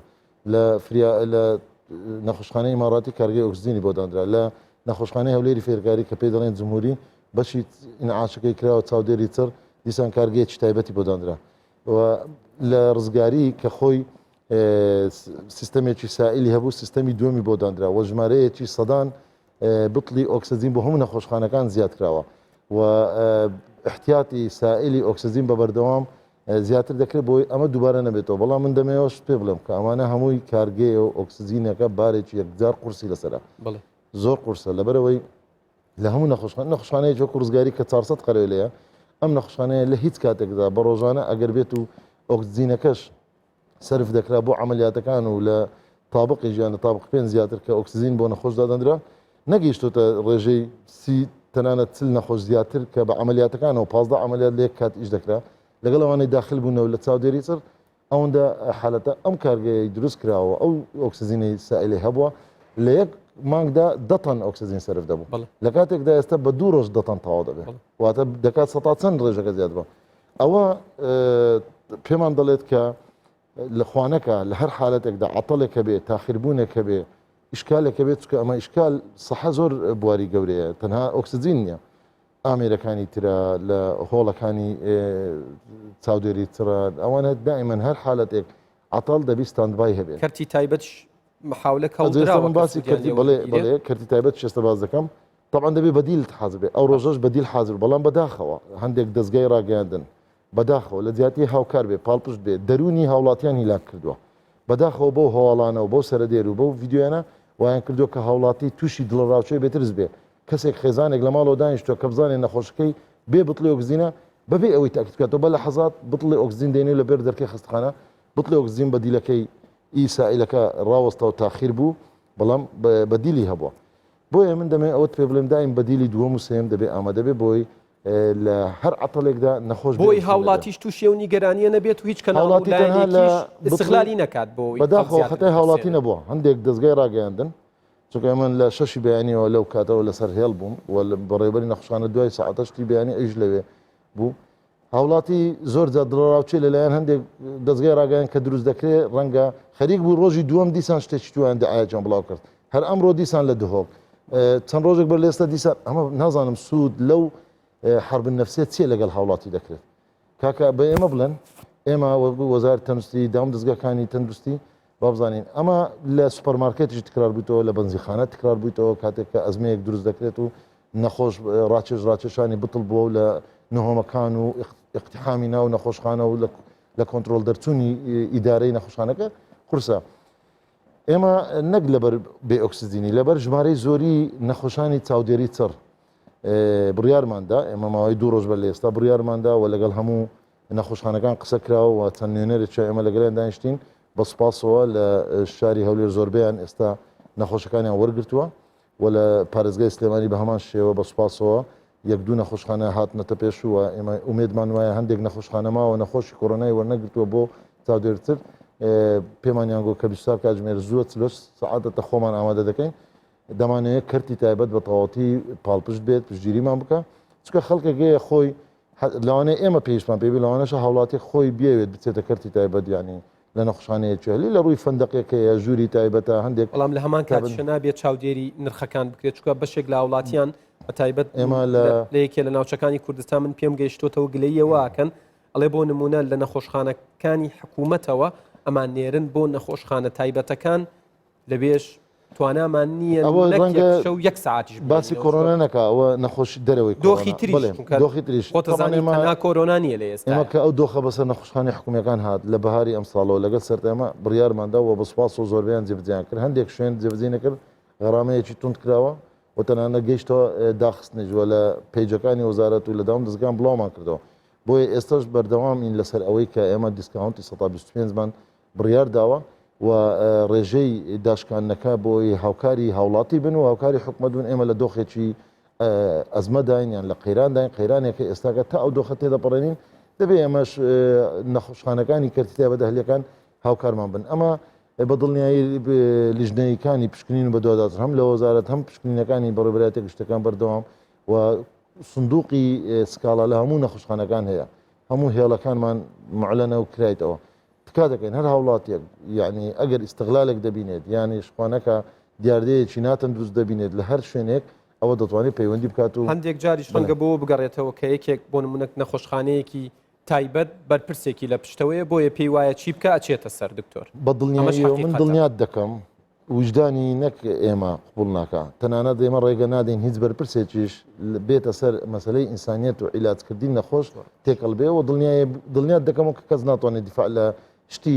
لە فریا لە نەخۆشخانەی ئیماڕاتی کارگەی ئۆکسجینی بۆ دانرا لە نەخۆشخانەی هەولێری فێرکاری کە پێی دەڵێن جمهوری بەشی ئینعاشەکەی کراوە چاودێری چڕ دیسان کارگەیەکی تایبەتی بۆ دانرا و لە ڕزگاری کە خۆی سیستەمێکی سائلی هەبوو سیستەمی دووەمی بۆ دانرا و ژمارەیەکی سەدان بتڵی ئۆکسجین بۆ هەموو نەخۆشخانەکان زیاد کراوە و احتیاطی سائلی ئۆکسجین بە بەردەوام زیاتر دەکرێت بۆی ئەمە دووبارە نەبێتەوە بەڵام من دەمەوێت پێ بڵێم کە ئەمانە هەمووی کارگەیە و ئۆکسجینەکە بارێکی یەکجار قورسی لەسەرە زۆر قورسە لەبەرەوەی لە هەموو نەخۆشخانە نەخۆشخانەیەکی وەکو ڕزگاری کە 400 قەرەوێلەیە ئەم نەخۆشخانەیە لە هیچ کاتێکدا بە ڕۆژانە ئەگەر بێت و ئۆکسجینەکەش سەرف دەکرا بۆ عملیاتەکان و لە تابقی ژیان لە تابق پێنج زیاتر کە ئۆکسجین بۆ نەخۆش دادەندرا نەگەیشتۆتە ڕێژەی سی تەنانەت چل نەخۆش زیاتر کە بە عملیاتەکانەوە 15 عملیات لە یەک کات ئیش دەکرا لەگەڵ ئەوانەی داخل بوونەوە لە چاودێری چڕ ئەوەندە حالەتە ئەم کارگەیەی دروست کراوە ئەو ئۆکسجینەی سائلەی هەبووە لە یەک مانگدا دە تەن ئۆکسجین سەرف دەبوو لە کاتێکدا ئێستا بە دوو ڕۆژ دە تەن تەواو دەبێت واتە دەکات سەتا چەند ڕێژەکە زیاد بە ئەوە پێمان دەڵێت کە لە خوانەکە لە هەر حالەتێکدا عەتەڵێک هەبێ تاخیربوونێک هەبێ ئیشکالێک هەبێت چونکە ئەمە ئیشکال سەحە زۆر بواری گەورەیە تەنها ئۆکسجین نییە ئامێرەکانی ترە لە هۆڵەکانی چاودێری ترە ئەوانە دائیمەن هەر حالەتێک عەتەڵ دەبی standby هەبێت. کەرتی تایبەتش محاولە کەڵدراوە من باسی کەرتی بەڵێ بەڵێ کەرتی تایبەت شێستە باز دەکەم طبعا دەبێ بەدیل حاضر بێ ئەو ڕۆژەش بەدیل حاضر بەڵام بەداخەوە هەندێک دەستگای ڕاگەیاندن بەداخەوە لە جیاتی هاوکار بێ پاڵپشت بێ دەروونی هاوڵاتیان هیلاک کردووە بەداخەوە بەو هەواڵانە و بەو سەرەدێر و بەو ڤیدیۆیانە وایان کردووە کە هاوڵاتی تووشی دڵەڕاوکێ بێترس بێ کەسێک خێزانێک لە ماڵەوە دانیشتووە کە بزانێت نەخۆشەکەی بێ بتڵی ئۆکسجینە بەبێ ئەوەی تاکید بکاتەوە بە لەحەزات بتڵی ئۆکسجین دێنێ لە بێر دەرکەی خەستەخانە بتڵی ئۆکسجین بەدیلەکەی ئی سائیلەکە ڕاوەستا و تاخیر بوو بەڵام بەدیلی هەبووە بۆیە من دەمەوێت ئەوەت پێ بڵێم دایم بەدیلی دووەم و سێیەم دەبێ ئامادە بێ بۆی لە هەر عەتەڵێکدا نەخۆش بۆی هاوڵاتیش تووشی ئەو نیگەرانیە نەبێت و هیچ کەناڵ و لایەنێکیش ئیستغلالی نەکات بۆ ئەوەی خەڵک بەداخەوە زیاتر خەتای هاوڵاتی بترسێنن. نەبووە هەندێک دەزگای ڕاگەیاندن چونکە من لە شەشی بەیانیەوە لەو کاتەوە لەسەر هێڵ بووم و بەڕێوەبەری نەخۆشخانە دوای سەعات هەشتی بەیانی ئەویش لەوێ بوو. هاوڵاتی زۆر جار دڵەڕاوکێ لەلایەن هەندێک دەزگای ڕاگەیاند کە دروست دەکرێت ڕەنگە خەریک بوو ڕۆژی دووەم دیسان شتێکی تویان دعایەکیان بڵاو کرد هەر ئەمڕۆ دیسان لە دهۆک چەند ڕۆژێک بەر لێستا دیسان ئەمە نازانم سوود لەو حرب نفسیە چیە لەگەڵ هاوڵاتی دەکرێت کاکە بە ئێمە بڵێن ئێمە وەکو وەزارەتی تەندروستی دام دەزگاکانی تەندروستی با بزانین ئەمە لە سوپەرمارکێتیش تکرار بوویتەوە لە بەنزیخانە تکرار بوویتەوە کاتێک کە ئەزمەیەک دروست دەکرێت و نەخۆش ڕاکێش ڕاکێشانی بتڵ بووە و لە نهۆمەکان و اقتحامی ناو نەخۆشخانە و لە کۆنترۆڵ دەرچوونی ئیدارەی نەخۆشخانەکە قورسە. ئێمە نەک لەبەر بێ ئۆکسجینی لەبەر ژمارەی زۆری نەخۆشانی چاودێری چڕ. بڕیارماندا ئێمە ماوەی دوو ڕۆژ بەر لە ئێستا بڕیارماندا و لەگەڵ هەموو نەخۆشخانەکان قسە کراوە و چەند نوێنەرێکی ئێمە لەگەڵیان دانیشتین بە سوپاسەوە لە شاری هەولێر زۆربەیان ئێستا نەخۆشەکانیان وەرگرتووە و لە پارێزگای سلێمانی بە هەمان شێوە بە سوپاسەوە یەک دوو نەخۆشخانە هاتنەتە پێش و ئێمە ئومێدمان وایە هەندێک نەخۆشخانە ماوە نەخۆشی کۆرۆنای وەرنەگرتووە بۆ چاودێرتر پێمانیان گۆ کە 24 کاتژمێر زووە 48 سەعاتە خۆمان ئامادە دەکەین دەمانەوێت کەرتی تایبەت بە تەواوەتی پاڵپشت بێت پشتگیریمان بکە چونکە خەڵکێک هەیە خۆی لەوانەیە ئێمە پێویستمان پێ بێت لەوانەشە هاوڵاتی خۆی بیەوێت بچێتە کەرتی تایبەت یعنی لە نەخۆشخانەیەکی هەلی لە ڕووی فەندەقێکەیە ژووری تایبەتە هەندێک بەڵام لە هەمان کاتیشە نابێت چاودێری نرخەکان بکرێت چونکە بەشێک لە هاوڵاتیان بە تایبەت ئێمە لە لە یەکێ لە ناوچەکانی کوردستان من پێم گەیشتۆتەوە گلەییەوە ئەکەن ئەڵێ بۆ نمونە لە نەخۆشخانەکانی حکوومەتەوە ئەمان نێرن بۆ نەخۆشخانە تایبەتەکان لەوێش توانامان نییە ئەوە نەک ڕەنگە یەک شەو یەک سەعاتیش باسی بمێنینەوە کۆرۆنا نەکا ئەوە نەخۆشی دەرەوەی دۆخی کۆرۆنا تریش بەڵێ چونکە دۆخی تریش خۆتە تەبعەن زانی ئێمە تەنها کۆرۆنا نییە لە ئێمە ئێستایا. کە ئەو دۆخە بەسەر نەخۆشخانەی حکومییەکان هات لە بەهاری ئەمساڵەوە لەگەڵ سەرت ئێمە بڕیارمان دا و بە سوپاسەوە زۆربەیان جێبەجێیان کرد هەندێک شوێن جێبەجێی نەکرد غەرامەیەکی توند کراوە و تەنانەت گەیشتەوە داخستنیش و لە پەیجەکانی وەزارەت و لە داوم دەزگان بڵاومان کردەوە بۆیە ئێستاش بەردەوامین لەسەر ئەوەی کە ئێمە discount ی 125 مان بڕیار داوە و ڕێژەی داشکاندنەکە بۆی هاوکاری هاوڵاتی بن و هاوکاری حکومەت بن ئێمە لە دۆخێکی ئەزمەداین یان لە قەیرانداین قەیرانێکە ئێستاکە تا ئەو دۆخە تێدەپەڕێنین دەبێ ئێمەش نەخۆشخانەکانی کەرتی تایبەت ئەهلیەکان هاوکارمان بن ئەمە بە دڵنیایی لیژنەیەکانی پشکنین و بەدواداچوون هەم لە وەزارەت هەم پشکنینەکانی بەڕێوەبەرایەتیە گشتەکان بەردەوام و سندوقی سکاڵا لە هەموو نەخۆشخانەکان هەیە هەموو هێڵەکانمان معلەنە و کرایتەوە تکا دەکەین هەر هاوڵاتیەک یعنی ئەگەر ئیستغلالێک دەبینێت یانیش خوانەکە دیاردەیەکی ناتەندروست دەبینێت لە هەر شوێنێک ئەوە دەتوانێت پەیوەندی بکات و هەندێک جاریش ڕەنگە بۆ بگەڕێتەوە کە یەکێک بۆ نمونە نەخۆشخانەیەکی تایبەت بەرپرسێکی لە پشتەوەیە بۆیە پێی وایە چی بکە ئەچێتە سەر دکتۆر بە دڵنیاییەوە من دڵنیات دەکەم ویژدانی نەک ئێمە قبوڵ ناکا، تەنانەت ئێمە ڕێگە نادەین هیچ بەرپرسێکیش بێتە سەر مەسەلەی ئینسانیەت و عیلاجکردنی نەخۆش تێکەڵ بێ و دڵنیات دەکەمەوە کە کەس ناتوانێت دیفاع لە شتی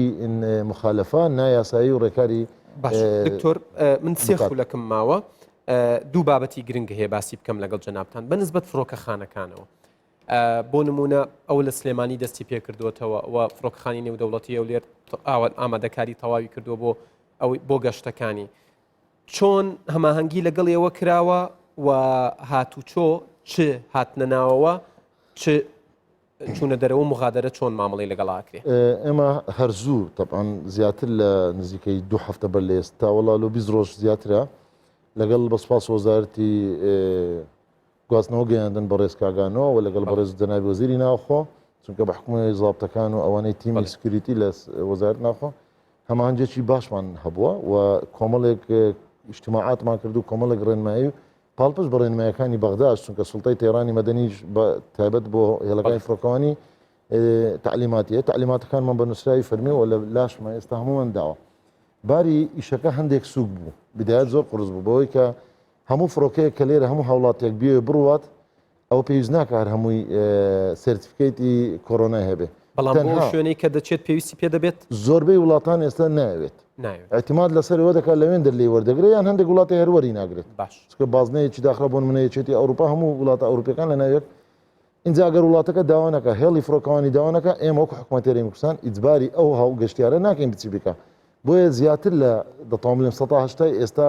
مخالەفە نایاسایی و ڕێکاری باش دکتۆر من سێ خولەکم ماوە دوو بابەتی گرنگ هەیە باسی بکەم لەگەڵ جەنابتان بە نسبەت فڕۆکەخانەکانەوە بۆ نمونە ئەو لە سلێمانی دەستی پێکردووەتەوە و فڕۆکەخانی نێودەوڵەتی هەولێر ئامادەکاری تەواوی کردووە بۆ ئەوەی بۆ گەشتەکانی چۆن هەماهەنگی لەگەڵ ئێوە کراوە و هاتوچۆ چ هاتنە ناوەوە چ چوونە دەرەوە مغادرە چۆن مامەڵی لەگەڵ ئاکرێ ئێمە هەر زوو تەبعەن زیاتر لە نزیکەی دوو هەفتە بەر لە ئێستا وەڵا لۆ 20 ڕۆژ زیاترە لەگەڵ بە سوپاس وەزارەتی گواستنەوە گەیاندن بەڕێز کاگانۆ و لەگەڵ بەڕێز جەنابی وەزیری ناوخۆ چونکە بە حکومی زابتەکان و ئەوانەی تیمی security لە وەزارەت ناوخۆ هەماهەنگێکی باشمان هەبووە و کۆمەڵێک ئیجتماعاتمان کرد و کۆمەڵێک ڕێنمایی و پاڵپشت بە ڕێنمایەکانی بەغداش چونکە سوڵتەی تەیرانی مەدەنیش بە تایبەت بۆ هێڵەکانی فڕۆکەوانی تەعلیماتیە تەعلیماتەکانمان بە نووسراوی فەرمی و لە لاشمان ئێستا هەموومان داوە باری ئیشەکە هەندێک سوک بوو بدایەت زۆر قورس بوو بەوەی کە هەموو فڕۆکەیەک کە لێرە هەموو هاوڵاتیەک بیەوێ بڕوات ئەوە پێویست ناکە هەر هەمووی سێرتیفکەیتی کۆرۆنای هەبێ. بەڵام بۆ ئەو شوێنەی کە دەچێت پێویستی پێ دەبێت؟ زۆربەی وڵاتان ئێستا نایەوێت. نایەوێت. ئیعتیماد لەسەر ئەوە دەکات لەوێن دەر لێی وەردەگرێت یان هەندێک وڵاتی هەر وەری ناگرێت. باش. چونکە بازنەیەکی داخرا بۆ نمونە یەکێتی ئەوروپا هەموو وڵاتە ئەوروپیەکان لە ناویەک ئینجا ئەگەر وڵاتەکە داوا نەکا هێڵی فڕۆکەوانی داوا نەکا ئێمە وەکو حکومەتی هەرێمی کوردستان ئیجباری ئەو هاو گەشتیارە ناکەین بچی بکا بۆیە زیاتر لە دەتوانم بڵێم سەتا هەشتای ئێستا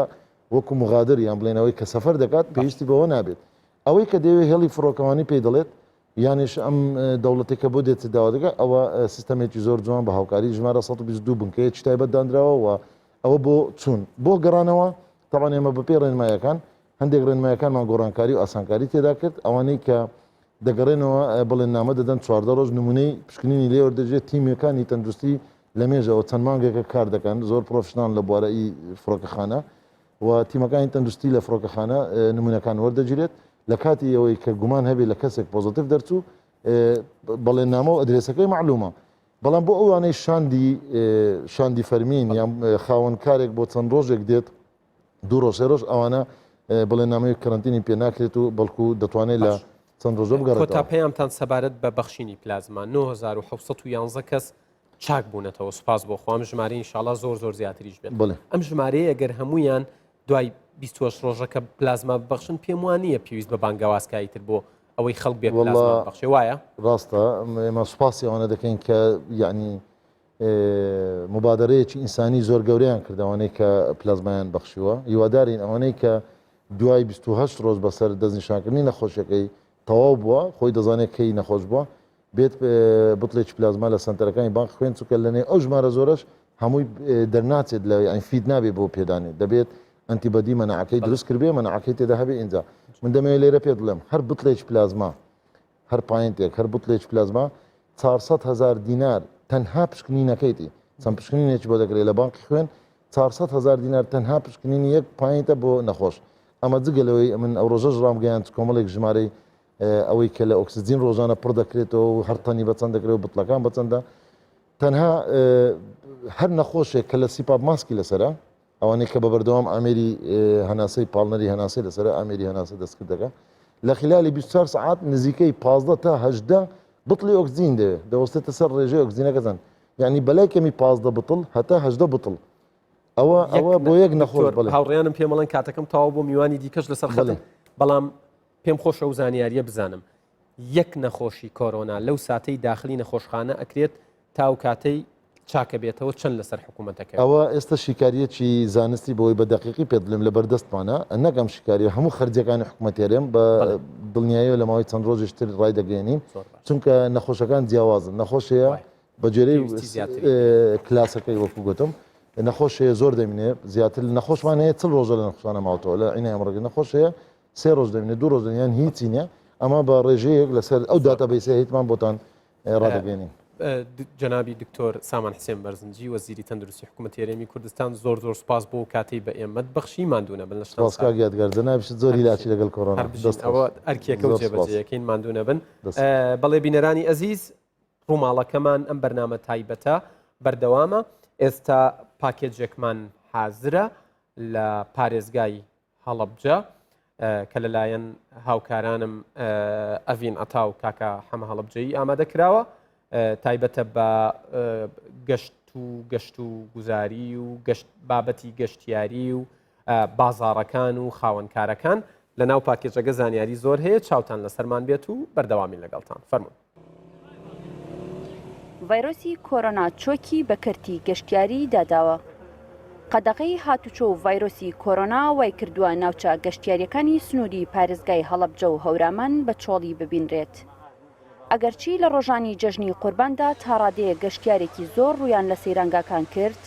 وەکو مغادر یان بڵێن ئەوەی کە سەفەر دەکات پێویستی بەوە نابێت ئەوەی کە دەیەوێت هێڵی فڕۆکەوانی پێی دەڵێت یانیش ئەم دەوڵەتێک کە بۆ دێت داوا دەکات ئەوە سیستەمێکی زۆر جوان بە هاوکاری ژمارە 122 بنکەیەکی تایبەت دانراوە و ئەوە بۆ چوون بۆ گەڕانەوە تەبعەن ئێمە بەپێی ڕێنمایەکان هەندێک ڕێنمایەکانمان گۆڕانکاری و ئاسانکاری تێدا کرد ئەوانەی کە دەگەڕێنەوە بەڵێننامە دەدەن 14 ڕۆژ نمونەی پشکنینی لێ وەردەگیرێت تیمەکانی تەندروستی لە مێژەوە چەند مانگێکە کار دەکەن زۆر professional لە بوارەی فڕۆکەخانە و تیمەکانی تەندروستی لە فڕۆکەخانە نمونەکان وەردەگیرێت لە کاتی ئەوەی کە گومان هەبێت لە کەسێک positive دەرچوو بەڵێننامە و ئەدرێسەکەی معلومە بەڵام بۆ ئەوانەی شاندی شاندی فەرمین یان خاوەن کارێک بۆ چەند ڕۆژێک دێت دوو ڕۆژ سێ ڕۆژ ئەوانە بەڵێننامەی کەرەنتینی پێ ناکرێت و بەڵکو دەتوانێت لە چەند ڕۆژە بگەڕێتەوە. کۆتا پەیامتان سەبارەت بە بەخشینی پلازما 9711 کەس چاک بوونەتەوە سوپاس بۆ خوا ئەم ژمارەیە ئینشاڵا زۆر زۆر زیاتریش بێت بەڵێ. ئەم ژمارەیە گەر هەموویان دوای 28 ڕۆژەکە پلازما ببەخشن پێم وان نییە پێویست بە بانگەوازکایی تر بۆ ئەوەی خەڵک بێ پلازما ببەخشێ وایە؟ ڕاستە ئێمە سوپاسی ئەوانە دەکەین کە یعنی مبادرەیەکی ئینسانی زۆر گەورەیان کرد ئەوانەی کە پلازمایان بەخشیوە هیوادارین ئەوانەی کە دوای 28 ڕۆژ بەسەر دەستنیشانکردنی نەخۆشیەکەی تەواو بووە خۆی دەزانێت کەی نەخۆش بووە بێت بتڵێکی پلازما لە سەنتەرەکانی بانک خوێن چونکە لەنێو ئەو ژمارە زۆرەش هەمووی دەرناچێت لە یانی fit نابێ بۆ پێدانێ دەبێت antibody مەناعەکەی دروست کردبێ مەناعەکەی تێدا هەبێ ئینجا من دەمەوێت لێرە پێت بڵێم هەر بتڵێکی پلازما هەر pint ێک هەر بتڵێکی پلازما 400 هزار دینار تەنها پشکنینەکەیتی چەند پشکنینێکی بۆ دەکرێت لە بانکی خوێن 400 هزار دینار تەنها پشکنینی یەک pint ە بۆ نەخۆش ئەمە جگە لەوەی من ئەو ڕۆژەش ڕامگەیاند کۆمەڵێک ژمارەی ئەوەی کە لە ئۆکسجین ڕۆژانە پڕ دەکرێتەوە و هەر تەنی بەچەند دەکرێت و بتڵەکان بەچەندە تەنها هەر نەخۆشێک کە لە CPAP mask ی لەسرە ئەوانەی کە بە بەردەوام ئامێری هەناسەی پاڵنەری هەناسەی لەسرە ئامێری هەناسە دەستکردەکە لە خلالی 24 سعات نزیکەی 15 تا 18 بتڵی ئۆکسجین دەوێت دەوەستێتە سەر ڕێژەی ئۆکسجینەکە چەند یعنی بەلای کەمی 15 بتڵ هەتا 18 بتڵ ئەوە ئەوە بۆ یەک نەخۆش هاوڕیانم پێمەڵێن کاتەکەم تەواو بۆ میوانی دیکەش لەسەر خەڵێ بەڵام پێم خۆشە ئەو زانیاریە بزانم یەک نەخۆشی کۆرۆنا لەو ساتەی داخلی نەخۆشخانە ئەکرێت تا ئەو کاتەی چاکە بێتەوە چەند لەسەر حکوومەتەکە؟ ئەوە ئێستا شیکاریەکی زانستی بۆی بە دەقیقی پێت بڵێم لە بەردەستمانە نەک ئەم شیکاریە هەموو خەرجیەکانی حکوومەت هەرێم بە دڵنیاییەوە لە ماوەی چەند ڕۆژیش تر ڕایدەگەیەنین چونکە نەخۆشەکان جیاوازن نەخۆش هەیە بە گوێرەی کلاسەکەی وەکو گوتم نەخۆش هەیە زۆر دەمینێ زیاتر نەخۆشمان هەیە چل ڕۆژە لە نەخۆشخانە ماوەتەوە لە عینای ئەمڕۆ نەخۆش هەیە سێ ڕۆژ دەمینێ دوو ڕۆژ یان هیچی نییە ئەمە بە ڕێژەیەک لەسەر ئەو database ە هیچمان بۆتان ڕادەگەێنین. جەنابی دکتۆر سامان حسێن بەرزنجی وەزیری تەندروستی حکوومەتی هەرێمی کوردستان زۆر زۆر سپاس بۆ کاتەی بە ئێمەت بەخشی ماندوو نەبن لە سپاس کاک یادگار جەنابیشت زۆر هیلاکی لەگەڵ کۆرۆنا ئەوە ئەرکێکە و جێبەجێیەکەین ماندوو نەبن بەڵێ بینەرانی ئەزیز ڕووماڵەکەمان ئەم بەرنامە تایبەتە بەردەوامە ئێستا پاکێجێکمان حازرە لە پارێزگای هەڵەبجە کە لەلایەن هاوکارانم ئەڤین عەتا و کاکە حەمە هەڵەبجەیی ئامادە کراوە تایبەتە بە گەشت و گەشت و گوزاری و گەشت بابەتی گەشتیاری و بازاڕەکان و خاوەنکارەکان لە ناو پاکێجەکە زانیاری زۆر هەیە چاوتان لەسەرمان بێت و بەردەوامین لەگەڵتان فەرمونون. ڤایرۆسی کۆرۆنا چۆکی بە کەرتی گەشتیاری داداوە. قەدەغەی هاتوچۆ و ڤایرۆسی کۆرۆنا وایکردووە ناوچە گەشتیارییەکانی سنووری پارێزگای هەڵەبجە و هەورامان بە چۆڵی ببینرێت. ئەگەرچی لە ڕۆژانی جەژنی قورباندا تاڕادەیەک گەشتیارێکی زۆر ڕوویان لە سەیرانگاکان کرد،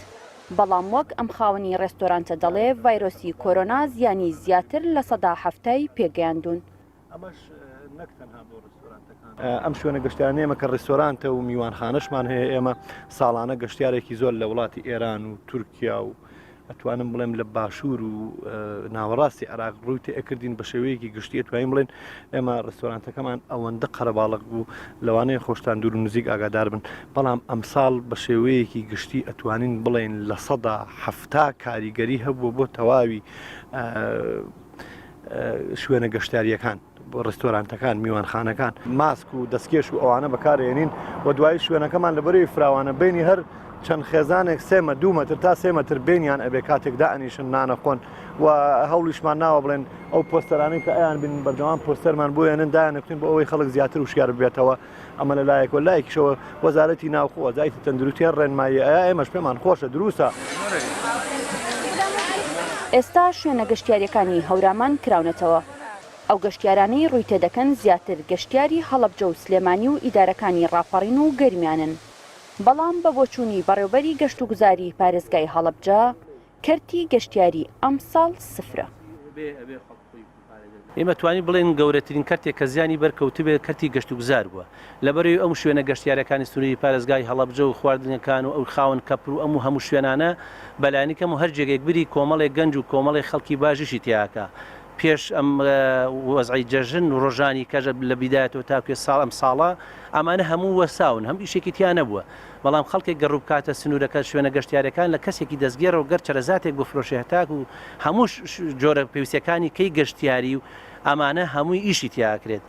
بەڵام وەک ئەم خاوەنی ڕێستۆرانتە دەڵێ ڤایرۆسی کۆرۆنا زیانی زیاتر 70% ی پێگەیاندوون. ئەمەش نەک تەنها بۆ ڕێستۆرانتەکان. ئەم شوێنە گەشتیارانە ئێمە کە ڕێستۆرانتە و میوانخانەشمان هەیە ئێمە ساڵانە گەشتیارێکی زۆر لە وڵاتی ئێران و تورکیا و ئەتوانم بڵێم لە باشوور و ناوەڕاستی عێراق ڕووی تێکردین بە شێوەیەکی گشتی توانین بڵێن ئێمە ڕێستۆرانتەکەمان ئەوەندە قەرەباڵغ بوو لەوانەیە خۆشتان دوور و نزیک ئاگادار بن بەڵام ئەمساڵ بە شێوەیەکی گشتی ئەتوانین بڵێن 70% کاریگەری هەبووە بۆ تەواوی شوێنە گەشتیارییەکان، ڕێستۆرانتەکان، میوانخانەکان، ماسک و دەستکێش و ئەوانە بەکارئێنین و دوایی شوێنەکەمان لەبەرەوەی فراوانە بینی هەر چەند خێزانێک سێ مە دوو مەتر تا سێ مەتر بینیان ئەبێ کاتێک دائەنیشن نانەخۆن و هەوڵیشمان ناوە بڵێن ئەو پۆستەرانەی کە ئەیان بین بەردەوام پۆستەرمان بۆ ێنن دایانەکوتین بۆ ئەوەی خەڵک زیاتر وشیار ببێتەوە ئەمە لە لایەکەوە لایەکیشەوە وەزارەتی ناوخۆ وەزارەتی تەندروستی هەر ڕێنمایی ئەیا ئێمەش پێمان خۆشە دروستە. ئێستا شوێنە گەشتیارییەکانی هەورامان کراونەتەوە، ئەو گەشتیارانەی ڕووی تێدەکەن زیاتر گەشتیاری هەڵەبجە و سلێمانی و ئیدارەکانی ڕاپەڕین و گەرمیانن، بەڵام بە بۆچوونی بەڕێوبەری گەشتوگوزاری پارێزگای هەڵەبجە، کەرتی گەشتیاری ئەمساڵ سفرە. ئێمە توانین بڵێین گەورەترین کەرتێک کە زیانی بەرکەوتبێت کەرتی گەشتوگوزار بووە، لەبەرئەوەی ئەم شوێنە گەشتیارەکانی سنووری پارێزگای هەڵەبجە و خواردنگەکان و ئەو خاوەن کەپر و ئەم و هەموو شوێنانە بەلایەنی کەم و هەر جێگەیەک بری کۆمەڵێک گەنج و کۆمەڵێک خەڵکی باشیشی تیاکە پێش ئەم وەزعی جەژن و ڕۆژانی کەژە لە بیدایەتەوە تاکوێ ساڵ ئەم ساڵە ئەمانە هەموو وەساون هەم ئیشێکی تیا نەبووە بەڵام خەڵکێک گەر ڕووبکاتە سنوورەکە شوێنە گەشتیارەکان لە کەسێکی دەستگێڕەوە گەر چەرەزاتێک بفرۆشێ هەتاکو هەموو جۆرە پێویستیەکانی کەی گەشتیاری و ئەمانە هەمووی ئیشی تیا ئەکرێت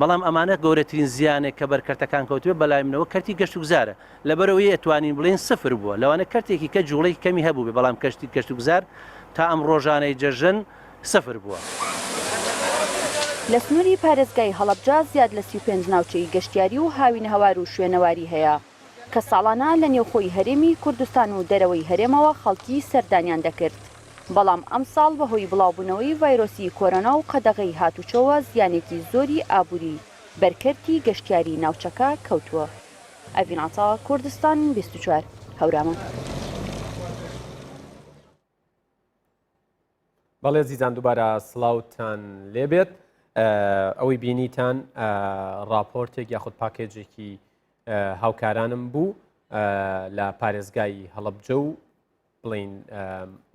بەڵام ئەمانە گەورەترین زیانێک کە بەر کەرتەکان کەوتبێت بەلای منەوە کەرتی گەشتوگوزارە لەبەرئەوەی ئەتوانین بڵێین سفر بووە لەوانە کەرتێکی کە جوڵەی کەمی هەبووبێ بەڵام کەشتی گەشتوگوزار تا ئەم ڕۆژانەی جەژن سفر بووە. لە سنووری پارێزگای هەڵەبجە زیاد لە 35 ناوچەی گەشتیاری و هاوینەهەوار و شوێنەواری هەیە کە ساڵانە لە نێوخۆی هەرێمی کوردستان و دەرەوەی هەرێمەوە خەڵکی سەردانیان دەکرد، بەڵام ئەمساڵ بەهۆی بڵاوبوونەوەی ڤایرۆسی کۆرۆنا و قەدەغەی هاتوچۆوە زیانێکی زۆری ئابووری بەر کەرتی گەشتیاری ناوچەکە کەوتووە. ئەڤین عەتا، کوردستان 24، هەورامان. بەڵێ زیزان دووبارە سڵاوتان لێبێت ئەوەی بینیتان راپۆرتێک یاخود پاکێجێکی هاوکارانم بوو لە پارێزگای هەڵەبجە و بڵین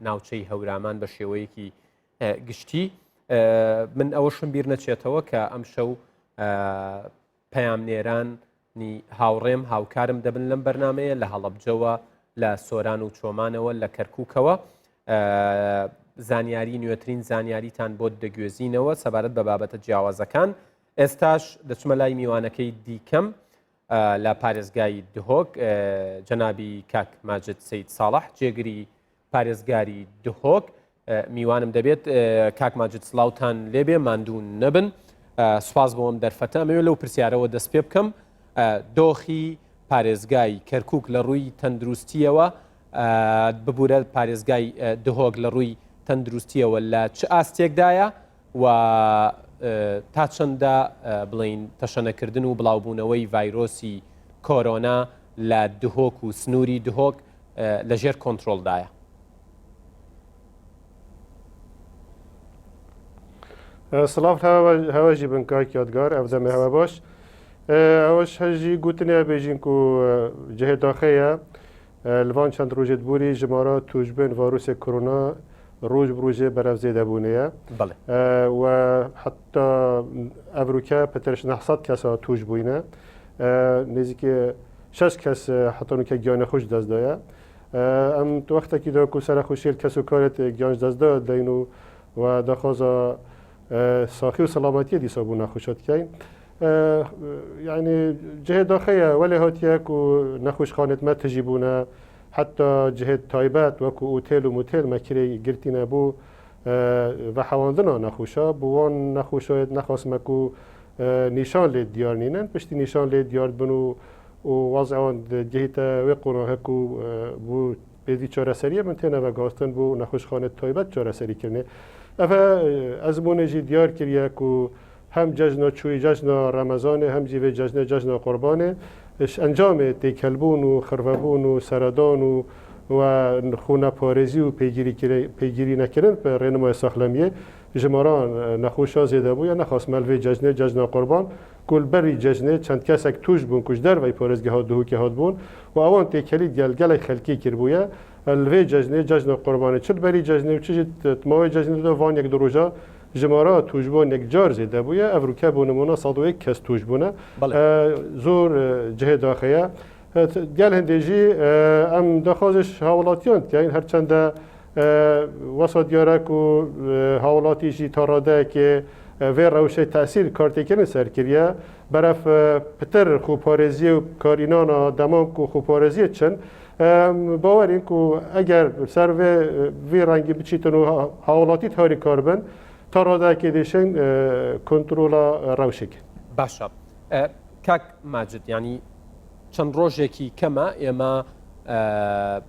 ناوچەی هەورامان بە شێوەیەکی گشتی من ئەوەشم بیر نەچێتەوە کە ئەم شەو پەیامنێران نی هاوڕێم هاوکارم دەبن لەم بەرنامەیە لە هەڵەبجەوە لە سۆران و چۆمانەوە لە کەرکووکەوە زانیاری نوێترین زانیاریتان بۆ دەگوێزینەوە سەبارەت بە بابەتە جیاوازەکان ئێستاش دەچمە لای میوانەکەی دیکەم لە پارێزگای دهۆک جەنابی کاک ماجد سید ساڵح جێگری پارێزگاری دهۆک میوانم دەبێت کاک ماجد سڵاوتان لێبێ ماندوو نەبن سوپاس بۆ ئەم دەرفەتە ئەمەوێ لەو پرسیارەوە دەست پێ بکەم دۆخی پارێزگای کەرکک لە ڕووی تەندروستیەوە ببوورە پارێزگای دهۆک لە ڕووی تەندروستیەوە لە چ ئاستێکدایە و تا چەندە بڵین تەشەنەکردن و بڵاوبوونەوەی ڤایرۆسی کۆرۆنا لە دهۆک و سنووری دهۆک لەژێر کۆنتترۆلدایە. سڵاو هەوەژی بن کاک یادگار ئەv دەمێ هەوە باش ئەوەش هەژی گوتنێ بێژین ku cihê daxêye li van çend rojê dibûrî jimara tûjbên varûsê korona roj bi rojê berev zêde bûnê ye و heta evrûke pitir 900 kesa tûj bûyne nêzîkê şeş kes heta nûke giyanê xwe ji dest daye. Em di wextekî de ku serexweşiyê li kes û karê giyan ji dest da deyn û we daxwaza saxî û selametiyê dîsa bo nexweşa dikeyn. Yanî cihê daxê ye welê hatiye ku nexweşxanê me tijî bûne heta cihê taybet wekû otel û motel me kirê girtîne bo vehewandina nexweşa bo wan nexweşayê nexwasime ku nîşan lê diyar nînin piştî nîşan lê diyar dibin û û wezê wan digihîte wê qonaxê ku bo pêdî çareseriyê min têne veguhastin bo nexweşxanê taybet çareserî kirinê. Ev e ezmûnê jî diyar kiriye ku hem cejna çûyî cejna Remezanê hem jî vê cejnê cejna Qurbanê ji encamê têkelbûn û xirvebûn û seredan û we xweneparêzî û pêgîrî nekirin bi rênimayê saxlemiyê ji maran nexweşa zêde bûye nexwastime li vê cejnê cejna Qurban ku li berî cejnê çend kesek tûj bûn ku ji derveyî parêzgeha Duhokê hatibûn û ewan têkelî digel gelek xelkê kiribûye. Li vê cejnê, cejna Qurbanê çi li berî cejnê û çi jî di maweyê cejnê de van yek du roja jimara tûjbûn yekcar zêde bûye. Ev rûke bo nimûna 101 kes tûj bûne. Zor cihê daxê ye. Gel hindê jî em daxwazê ji hawelatiyan dikin her çende wesa diyar e ku hawelatî jî ta radeyekê vê rewşê tesîr kartêkirin ser kiriye. Beref pitir xweparêziyê û karînana deman ku xweparêziyê diçin. Em bawerîn ku eger ser vê vî rengî biçîtin û hawelatî tarî kar bin ta radeyekê dêşin kontrola rewşê kin. Başa. کاک ماجد یانی چەند ڕۆژێکی کەمە ئێمە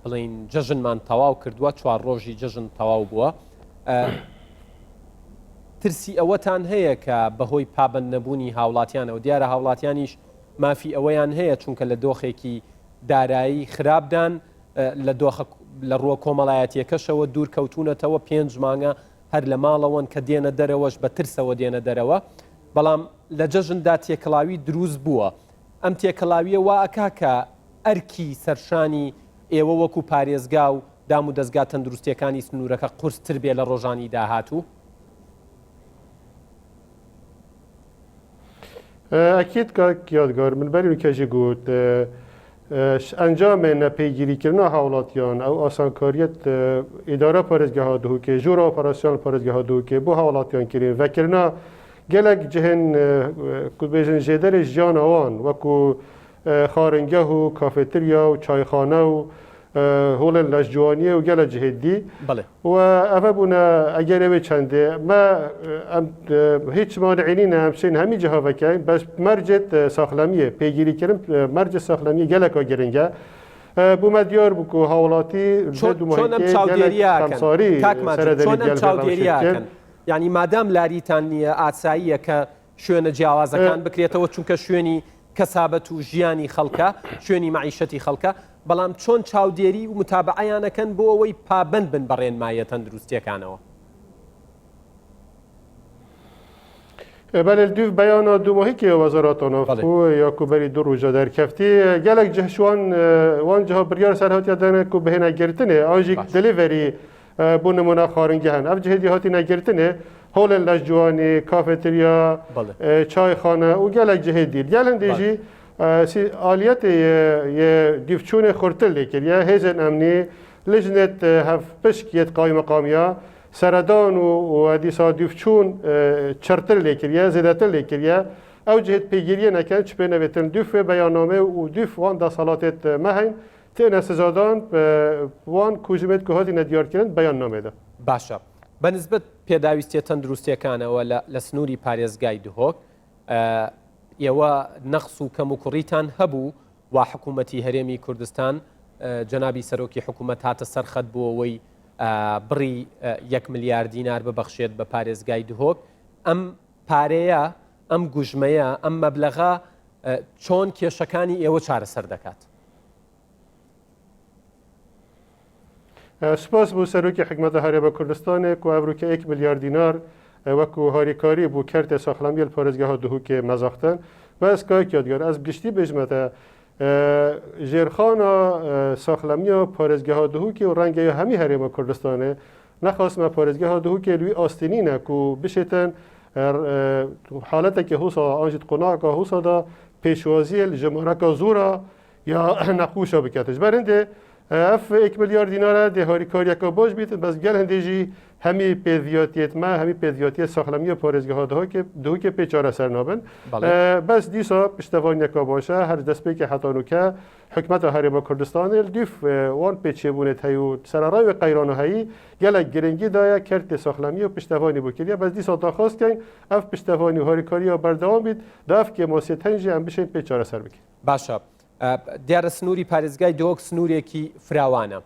بڵین جەژنمان تەواو کردووە چوار ڕۆژی جەژن تەواو بووە ترسی ئەوەتان هەیە کە بەهۆی پابند نەبوونی هاوڵاتیانەوە دیارە هاوڵاتیانیش مافی ئەوەیان هەیە چونکە لە دۆخێکی دارایی خراپدان لە دۆخە لە ڕووە کۆمەڵایەتیەکەشەوە دوور کەوتونەتەوە پێنج مانگە هەر لە ماڵەوەن کە دێنە دەرەوەش بە ترسەوە دێنە دەرەوە بەڵام لە جەژندا تێکەڵاوی دروست بووە، ئەم تێکەڵاوییە وا ئەکا کە ئەرکی سەرشانی ئێوە وەکو پارێزگا و دام و دەزگا تەندروستییەکانی سنوورەکە قورستر بێ لە ڕۆژانی داهاتوو؟ ئەکید کاک یادگار، من بەری وکە ژی گوت ئەنجامێ نەپەیگیریکردنا هاوڵاتیان ئەو ئاسانکاریەت ئیدارە پارێزگەها دهوکێ ژوورە ئۆپەراسیۆن پارێزگەها دهوکێ بۆ هاوڵاتیان کرین ڤەکردنا gelek cihên ku dibêjin jêderê jiyana wan wekû xwaringeh û kafeterya û çayxane û. هۆڵێن لەشجوانییە و گەلە جهێ دی و ئەڤە بوونە ئەگەرێ وێ چەندێ مە ئەم هیچ مانعی نینە ئەم شین هەمی جهە ڤەکەین بەس مەرجێت ساخلەمیە پێگیری کردن مەرج ساخلەمیە گەلەکە گرنگە بوومە دیار بوو کو هاوڵاتی چۆن ئەم چاودێریە ئەکەن کاک ماجد چۆن ئەم چاودێریە ئەکەن یانی مادام لاریتان نییە ئاساییە کە شوێنە جیاوازەکان بکرێتەوە چونکە شوێنی کەسابەت و ژیانی خەڵکە شوێنی مەعیشەتی خەڵکە بەڵام چۆن چاودێری و متابعەیان ئەکەن بۆ ئەوەی پابەند بن بە ڕێنماییە تەندروستییەکانەوە؟ بەلێ دوو بەیانا دوماهیکێ وەزارەتا ناوخۆ یا ku berî du roja derkeftî gelek cih ji wan wan ciha biryar ser hatiye dane ku bihêne girtinê an jî delivery bo nimûne xwaringehan ev cihê dî hatîne girtinê holên leşciwanî, kafeterya, çayxane û gelek cihê dî. Gel hindê jî aliyetê yê dîvçûnê xurtir lê kiriye hêzên emnî lijnêt hevpişk yê qaymeqamiya Seredan û dîsa dûvçûn çirtir lê kiriye, zêdetir lê kiriye. Ew cihê pêgiriyê nekin, çi pê nevêtin dûv wê beyannamê û dûv wan deselatêt me heyn têne sizadan wan kûjimêt ku hatîne diyarkirin beyannamê de. باشە بە نسبەت پێداویستیە تەندروستیەکانەوە لە سنووری پارێزگای دهۆک ئێوە نەقس و کەموکوڕیتان هەبوو وا حکوومەتی هەرێمی کوردستان جەنابی سەرۆکی حکوومەت هاتە سەر خەت بۆ ئەوەی بڕی یەک ملیار دینار ببەخشێت بە پارێزگای دهۆک ئەم پارەیە ئەم گوژمەیە ئەم مەبلەغە چۆن کێشەکانی ئێوە چارەسەر دەکات؟ سپاس بۆ سەرۆکی حکومەتە هەرێمە کوردستانێ کو ئەڤروکە یەک ملیار دینار وەکو هاریکاری بۆ کەرتێ ساخلەمیە li پارێزگەها دهوکێ مەزاختن بەس کاک یادگار ئەز گشتی بێژمە تە ژێرخانا ساخلەمیە پارێزگەها دهوکێ و ڕەنگە یا هەمی هەرێمە کوردستانێ نەخواستمە پارێزگەها دهوکێ لوی ئاستێ نینە کو بشێتن حالەتێکی هوسا ئانژیت قۆناغەکە هوسادا پێشوازیە ژمارەکە زۆرە یا نەخوشە بکات ji ber hindê ev êk milyar dînare dê harîkariyeke baş bît bes gel hindê jî hemî pêdiviyatiyê me hemî pêdiviyatiyê saxlemiya parêzgeha Dihokê Dihokê pê çareser nabin. Bes dîsa piştevaniyeke baş e her ji destpêkê heta nûke hikûmeta Herêma Kurdistanê li dûv wan pê çêbûnê heyî û sereray wê qeyrana heyî gelek giringî daye kertê saxlemiyê û piştevanî bo kiriye bes dîsa daxwaz dikin ev piştevanî û harîkariya berdewam bît da ev kêmasiyê heyîn jî em bişên pê çareser bikin. باشە دیارە سنووری پارێزگای دهۆک سنوورێکی فراوانە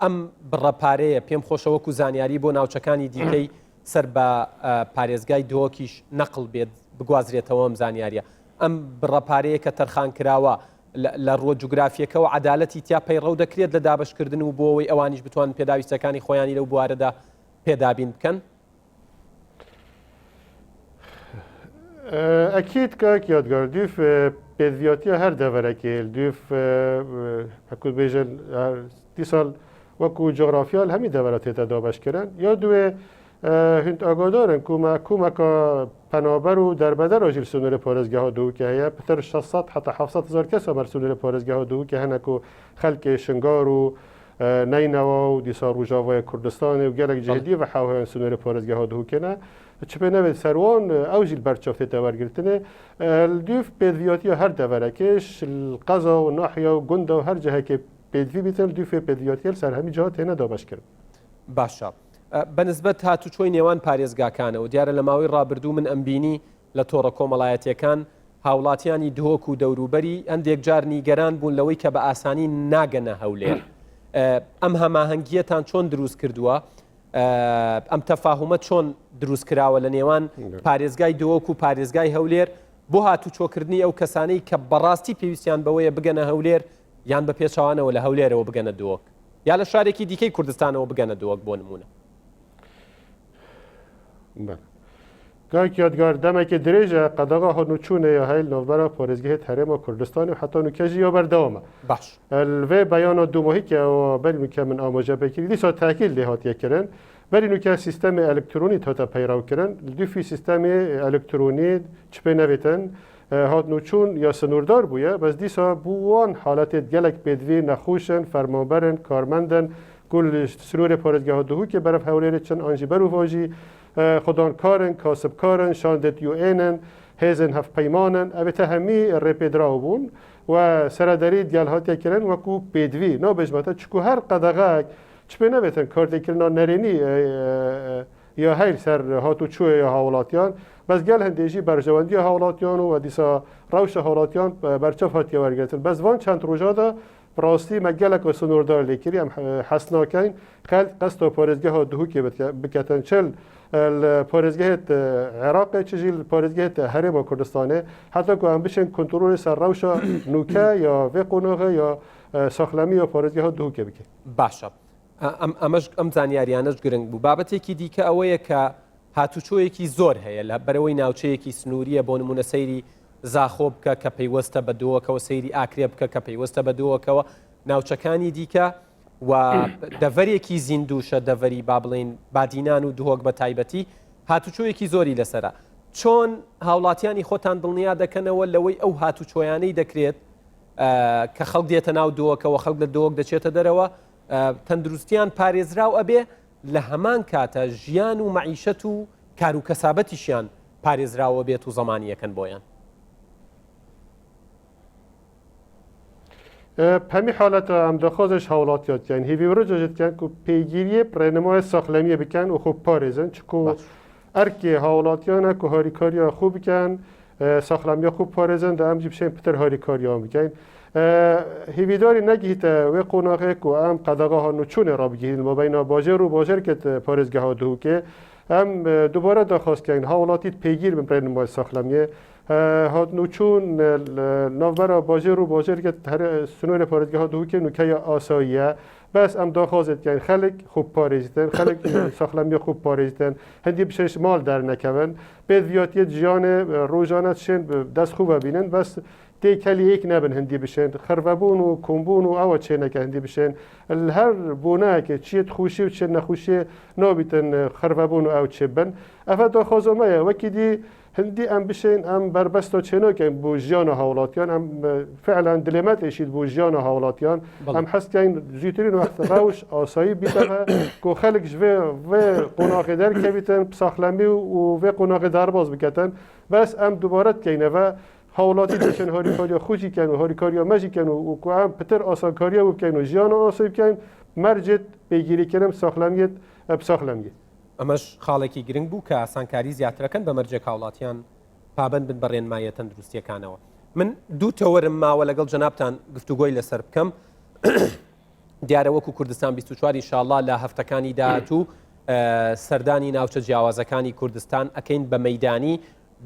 ئەم بڕە پارەیە پێم خۆشە وەکو زانیاری بۆ ناوچەکانی دیکەی سەر بە پارێزگای دهۆکیش نەقل بێت بگوازرێتەوە ئەم زانیاریە ئەم بڕە پارەیە کە تەرخان کراوە لە ڕووە جوگرافیەکەەوە عدالەتی تیا پەیڕەو دەکرێت لە دابشکردن و بۆ ئەوەی ئەوانیش بتوان پێداویستەکانی خۆیانی لەو بوارەدا پێدابین بکەن. ئەکید کاک یادگار دوف پێدڤیاتیە هەر دەڤەرەکێ دوف هەکو بێژن دیسال وەکو جغرافیا هەمی دەڤەرە تێتە دابەشکردن یا دوێ هند ئاگادارن کومە کومەکە پەنابەر و دەربەدەر ژیر سنوورە پارێزگەها دووکە هەیە پتر 600 حتا 700 هزار کەس بەر سنوورە پارێزگەها دووکە هەنە و خەلکێ شنگار و نەینەوا و دیسا ڕوژاڤای کوردستانێ و گەلەک جهê dî ve hewheyan sînorê parêzgeha Dihokê ne. Çi pê nevê ser wan ew jî li ber çav tête wergirtinê. Li dûv pêdiviyatiya her deverekê li qeza û nahiya û gunda û her cihekê pêdivî bîtin li dûv wê pêdiviyatiyê li ser hemî ciha têne dabeşkirin. باشە بە نسبەت هاتوچۆی نێوان پارێزگاکانەوە دیارە لە ماوەی ڕابردوو من ئەمبینی لە تۆڕە کۆمەڵایەتیەکان هاوڵاتیانی دهۆک و دەوروبەری هەندێک جار نیگەران بوون لەوەی کە بە ئاسانی ناگەنە هەولێر. ئەم هەماهەنگییەتان چۆن دروست کردووە؟ ئەم تەفاهومە چۆن دروست کراوە لە نێوان پارێزگای دهۆک و پارێزگای هەولێر بۆ هاتوچۆکردنی ئەو کەسانەی کە بەڕاستی پێویستیان بەوەیە بگەنە هەولێر یان بە پێچەوانەوە لە هەولێرەوە بگەنە دهۆک یا لە شارێکی دیکەی کوردستانەوە بگەنە دهۆک بۆ نمونە؟ کاک یادگار دەمێکی درێژە قەدەغا هاتنوچوونێ یا هەیل ناوبەرا پارێزگهێت هەرێما کوردستانی و حتا نوکە ژی یا بەردەوامە. باش. لڤێ بەیانا دوماهی کە ئەوە بەری نوکە من ئاماژە پێ کردی دیسا تاکید لێ هاتیە کردن بەری نوکە سیستەمێ ئەلکترۆنی تاتە پەیڕەو کردن لدوفی سیستەمێ ئەلکترۆنی چ پێ نەوێتن هاتنوچوون یا سنووردار بوویە بەس دیسا بوو وان حالەتێت گەلەک پێدڤی نەخوشن فەرمانبەرن کارمەندن کو li سنوورێ پارێزگەها دهوکێ بەرەv هەولێرێ چن ئانژی بەروڤاژی خودان کارن، کاسبکارن، شاندێت یوئێنن، هێزên hevpeyman in evê te hemî rêpêdiraw bûn و serederî diyal hatiye kirin wekû pêdivî nabêjme te çiku her qedexeyek çi pê nebêtin kartêkirina nerênî ya heyr ser hatûçûyê ya hawlatiyan bes gel hindê jî berjewendiya hawlatiyan û dîsa rewşa hawlatiyan berçav hatiye wergirtin bes van çend roja de Bi rastî me geleka sinordar lê kirî, em hes nakein xelk qesta parêzgeha Duhokê biketin çi li parêzgehê Iraqê çi jî li parêzgehê Herêma Kurdistanê heta ku em biçin kontrolê ser rewşa nûke ya vê qonaxê ya saxlemî ya parêzgeha Duhokê bikin. باشە ئەمەش ئەم زانیاریانەش گرنگ بوو بابەتێکی دیکە ئەوەیە کە هاتوچۆیەکی زۆر هەیە لە بەرەوەی ناوچەیەکی سنووریە بۆ نمونە سەیری زاخۆ بکە کە پەیوەستە بە دۆکەوە سەیری ئاکرێ بکە کە پەیوەستە بە دۆکەوە ناوچەکانی دیکە و دەڤەرێکی زیندوشە دەڤەری با بڵین بادینان و دهۆک بە تایبەتی هاتوچۆیەکی زۆری لەسرە چۆن هاوڵاتیانی خۆتان دڵنیا دەکەنەوە لەوەی ئەو هاتوچۆیانەی دەکرێت کە خەڵک دێتە ناو دۆکەوە خەڵک لە دۆک دەچێتە دەرەوە تەندروستیان پارێزراو ئەبێ لە هەمان کاتە ژیان و مەعیشەت و کار و کەسابەتیشیان پارێزراوە بێت و زەمانیەکەن بۆیان. هەمی حالەتە ئەم دەخوازش هاوڵاتیات کەین هیوی و ڕجەژت کەن کو پێگیریە ڕێنمای ساخلەمیە بکەن و خۆ پارێزن چکو ئەرکێ هاوڵاتیانە کو هاریکاریان خو بکەن ساخلەمیە خو پارێزن دە ئەم جی بشێن پتر هاریکاریان بکەین هیویداری نەگهیتە وێ قۆناغێک و ئەم قەدەغا هان و چوونێ ڕابگهین مابەینا باژێر و باژێر کت پارێزگەها دهوکێ ئەم دووبارە داخواست کەین هاوڵاتیت پێگیر بن ڕێنمای ساخلەمیێ هاتن و چوون ناوبەرە باژێر و باژێر کت سنوورە پارێزگەها دهوکێ نوکەیە ئاساییە بەس ئەم داخوازێت کەین خەلک خوب پارێزیتن خەلک ساخلەمیە خوب پارێزیتن هەندی بشێش ماڵ دەرنەکەون پێدڤیاتیەت ژیانێ ڕۆژانە شێن دەست خوبە بینن بەس تێکەلی یەک نەبن هەندی بشێن خرڤەبوون و کۆمبوون و ئەوە چێ نەکە هەندی بشێن هەر بۆنایەکێ چیت خوشی و چێ نەخوشیێ نابیتن خرڤەبوون و ئەو چێ بن ئەفە داخوازۆمەیە وەکی دی هەندی ئەم بشێن ئەم بەربەستۆ چێنۆکەین بۆ ژیانە هاوڵاتیان ئەم فعلا دلێمەت ئێشید بۆ ژیانە هاوڵاتیان ئەم حەستکەین زیوترین وەخت ڕەوش ئاسایی بیتەوە کو خەلک ژ vê قۆناغێ دەرکەویتن پساخلەمی و vê قۆناغێ دەرباز بکەتن بەس ئەم دووبارە دکەینەوە هاوڵاتی دەچن هاریکاریە خوجی کەن و هاریکاریە مەژی کەن و کو ئەم پتر ئاسانکاریە بکەین و ژیان ئاسایی بکەین مەرجت پێگیریکردن ساخلەمیت پساخلەمیت. ئەمەش خاڵێکی گرنگ بوو کە ئاسانکاری زیاترەکەن بە مەرجێک هاوڵاتیان پابەند بن بە ڕێنماییە تەندروستییەکانەوە. من دوو تەوەرم ماوە لەگەڵ جەنابتان گفتوگۆی لەسەر بکەم. دیارە وەکو کوردستان 24 ئینشاڵڵا لە هەفتەکانی داهاتوو سەردانی ناوچە جیاوازەکانی کوردستان ئەکەین بە مەدانی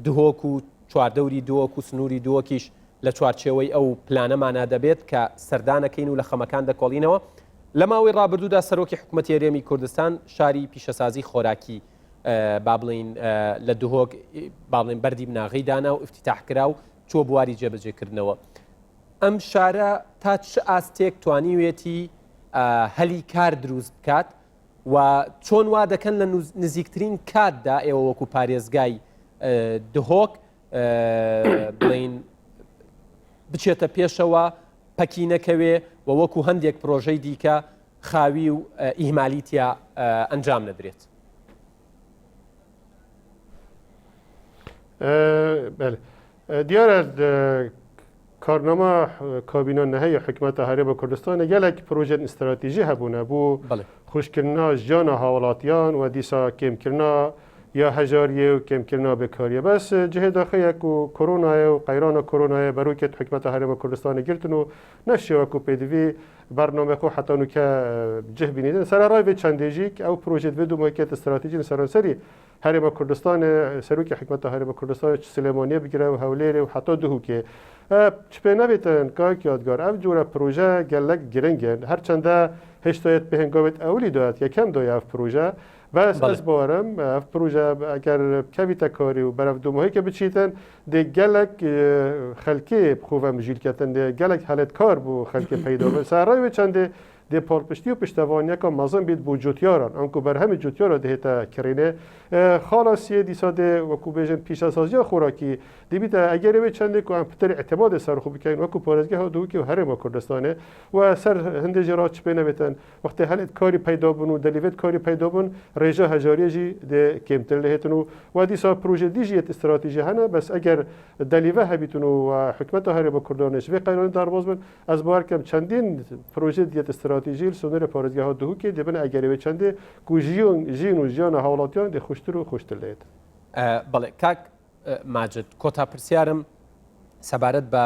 دهۆک و چواردەوری دهۆک و سنووری دهۆکیش لە چوارچێوەی ئەو پلانەمانا دەبێت کە سەردانەکەین و لە خەمەکان دەکۆڵینەوە. لە ماوەی ڕابردوودا سەرۆکی حکوومەتی هەرێمی کوردستان شاری پیشەسازی خۆراکی با بڵێین لە دهۆک با بڵێن بەردی بناغەی دانا و ئیفتیتاح کرا و چووە بواری جێبەجێکردنەوە. ئەم شارە تا چ ئاستێک توانیوێتی هەلی کار دروست بکات و چۆن وا دەکەن لە نزیکترین کاتدا ئێوە وەکو پارێزگای دهۆک بڵین بچێتە پێشەوە پەکی نەکەوێ و وەکو هەندێک پرۆژەی دیکە خاوی و ئیهمالی تیا ئەنجام نەدرێت. دیارە کارنامە کابینە نەهەیە حکومەتە هەرێمە کوردستانە gelek projên stratejî hebûne بۆ خوشکردنا ژیانە هاوڵاتیان و دیسا کێمکردنا یا هەژاریە و کێمکردنا بێکاریە بەس جهێ داخەیە و کۆرۆنایە و قەیرانە کۆرۆنایە بەروکێت حکومەتە هەرێمە کوردستانی گرتن و نەشێوە و پێدوی بەرنامە خۆ حتا نوکە جه بینیدن سەرەڕای vê çendêjîk ew projê vê دومەکێت استراتیژین سەرانسەری هەرێمە کوردستانێ سەرۆکی حکومەتە هەرێمە کوردستانێ چ سلێمانیە بگرە و هەولێرێ و حتا دهوکێ چ پێ نەبێتن کاک یادگار ئەو جۆرە پرۆژە gelek گرنگن هەرچەندە هێشتایەت پێ هەنگاوێت ئەولی دایەت یەکەم دایە ئەف پرۆژە بەس ئەس باوەرم ئەف پرۆژە ئەگەر بکەویتە کاری و بەرەف دوماهی کە بچیتن دێ gelek خەلکێ بخۆڤە مژیل کەتن دێ gelek هەلێت کار بۆ خەلکێ پەیدا بن سەرەڕای وێ چەندێ دێ پاڵپشتی و پشتەوانیەکە مەزن بیت بۆ جوتیاران ئەنکو بەرهەمی جوتیارە دهێتە کڕینێ خاڵا سیێ دیسا دێ وەکو بێژن پیشەسازیە خۆراکی دبیتە ئەگەرێ وێ چەندێ کو ئەم پتر ئیعتمادێ سەر خو بکەین وەکو پارێزگەها دهوکێ و هەرێما کوردستانێ و سەر هندێ ژی را چ پێ نەبێتن وەختێ هەلێت کاری پەیدا بوون و دەلیڤێت کاری پەیدا بوون رێژە هەژاریە ژی دێ کێمتر لێهێتن و و دیسا پروژێ دی ژی یەت ئستراتیژی هەنە بەس ئەگەر دەلیڤە هەبیتن و حکومەتا هەرێما کوردانێش ڤێ قەیرانێ دەرباز بن ئەز باوەر کەم چەندین پروژێ دی یەت ئستراتیژی ل سنوورێ پارێزگەها دهوکێ دێ بنە ئەگەرێ وێ چەندێ کو ژیون ژین و ژیانا هاوڵاتیان دێ خوشتر و خوشتر لێهێتن. بەڵێ کاک ماجد کۆتا پرسیارم سەبارەت بە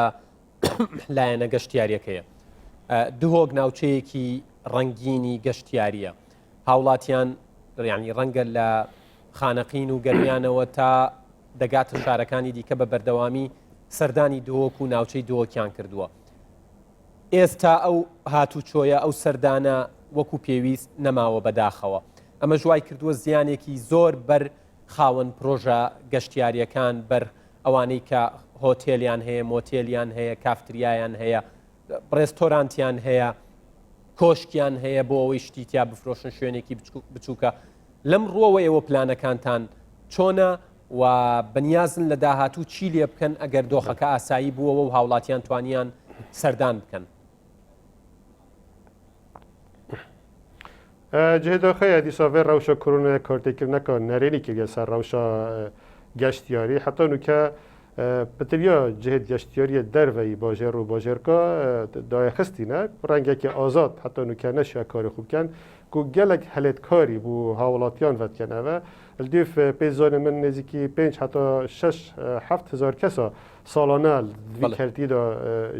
لایەنە گەشتیاریەکەیە دهۆک ناوچەیەکی ڕەنگینی گەشتیاریە هاوڵاتیان ینی ڕەنگە لە خانەقین و گەرمیانەوە تا دەگاتە شارەکانی دیکە بە بەردەوامی سەردانی دهۆک و ناوچەی دهۆکیان کردووە ئێستا ئەو هاتوچۆیە ئەو سەردانە وەکو پێویست نەماوە بەداخەوە ئەمە ژوای کردووە زیانێکی زۆر بەر خاوەن پرۆژە گەشتیارییەکان بەر ئەوانەی کە هۆتێلیان هەیە، مۆتێلیان هەیە، کافتریایان هەیە، ڕێستۆرانتیان هەیە، کۆشکیان هەیە بۆ ئەوەی شتی تیا بفرۆشن شوێنێکی بچووکە. لەم ڕووەوە ئێوە پلانەکانتان چۆنە و بەنیازن لە داهاتوو چی لێ بکەن ئەگەر دۆخەکە ئاسایی بووەوە و هاوڵاتیان توانیان سەردان بکەن؟ Cihê daxê ye dîsa vê rewşa koronaya kartêkirineka nerênî kiriye ser rewşa geştyarî. Heta nûke pitiriya cihê geştyariyê derveyî bajêr û bajêrka dayexistîne rengekî azad heta nûke neşiya karê xwe bikin ku gelek helêtkarî bû hawelatiyan vedikin ev e. Li dûv pê zanê min nêzîkî pênc heta şeş 7000 kesa salane li vî kertî de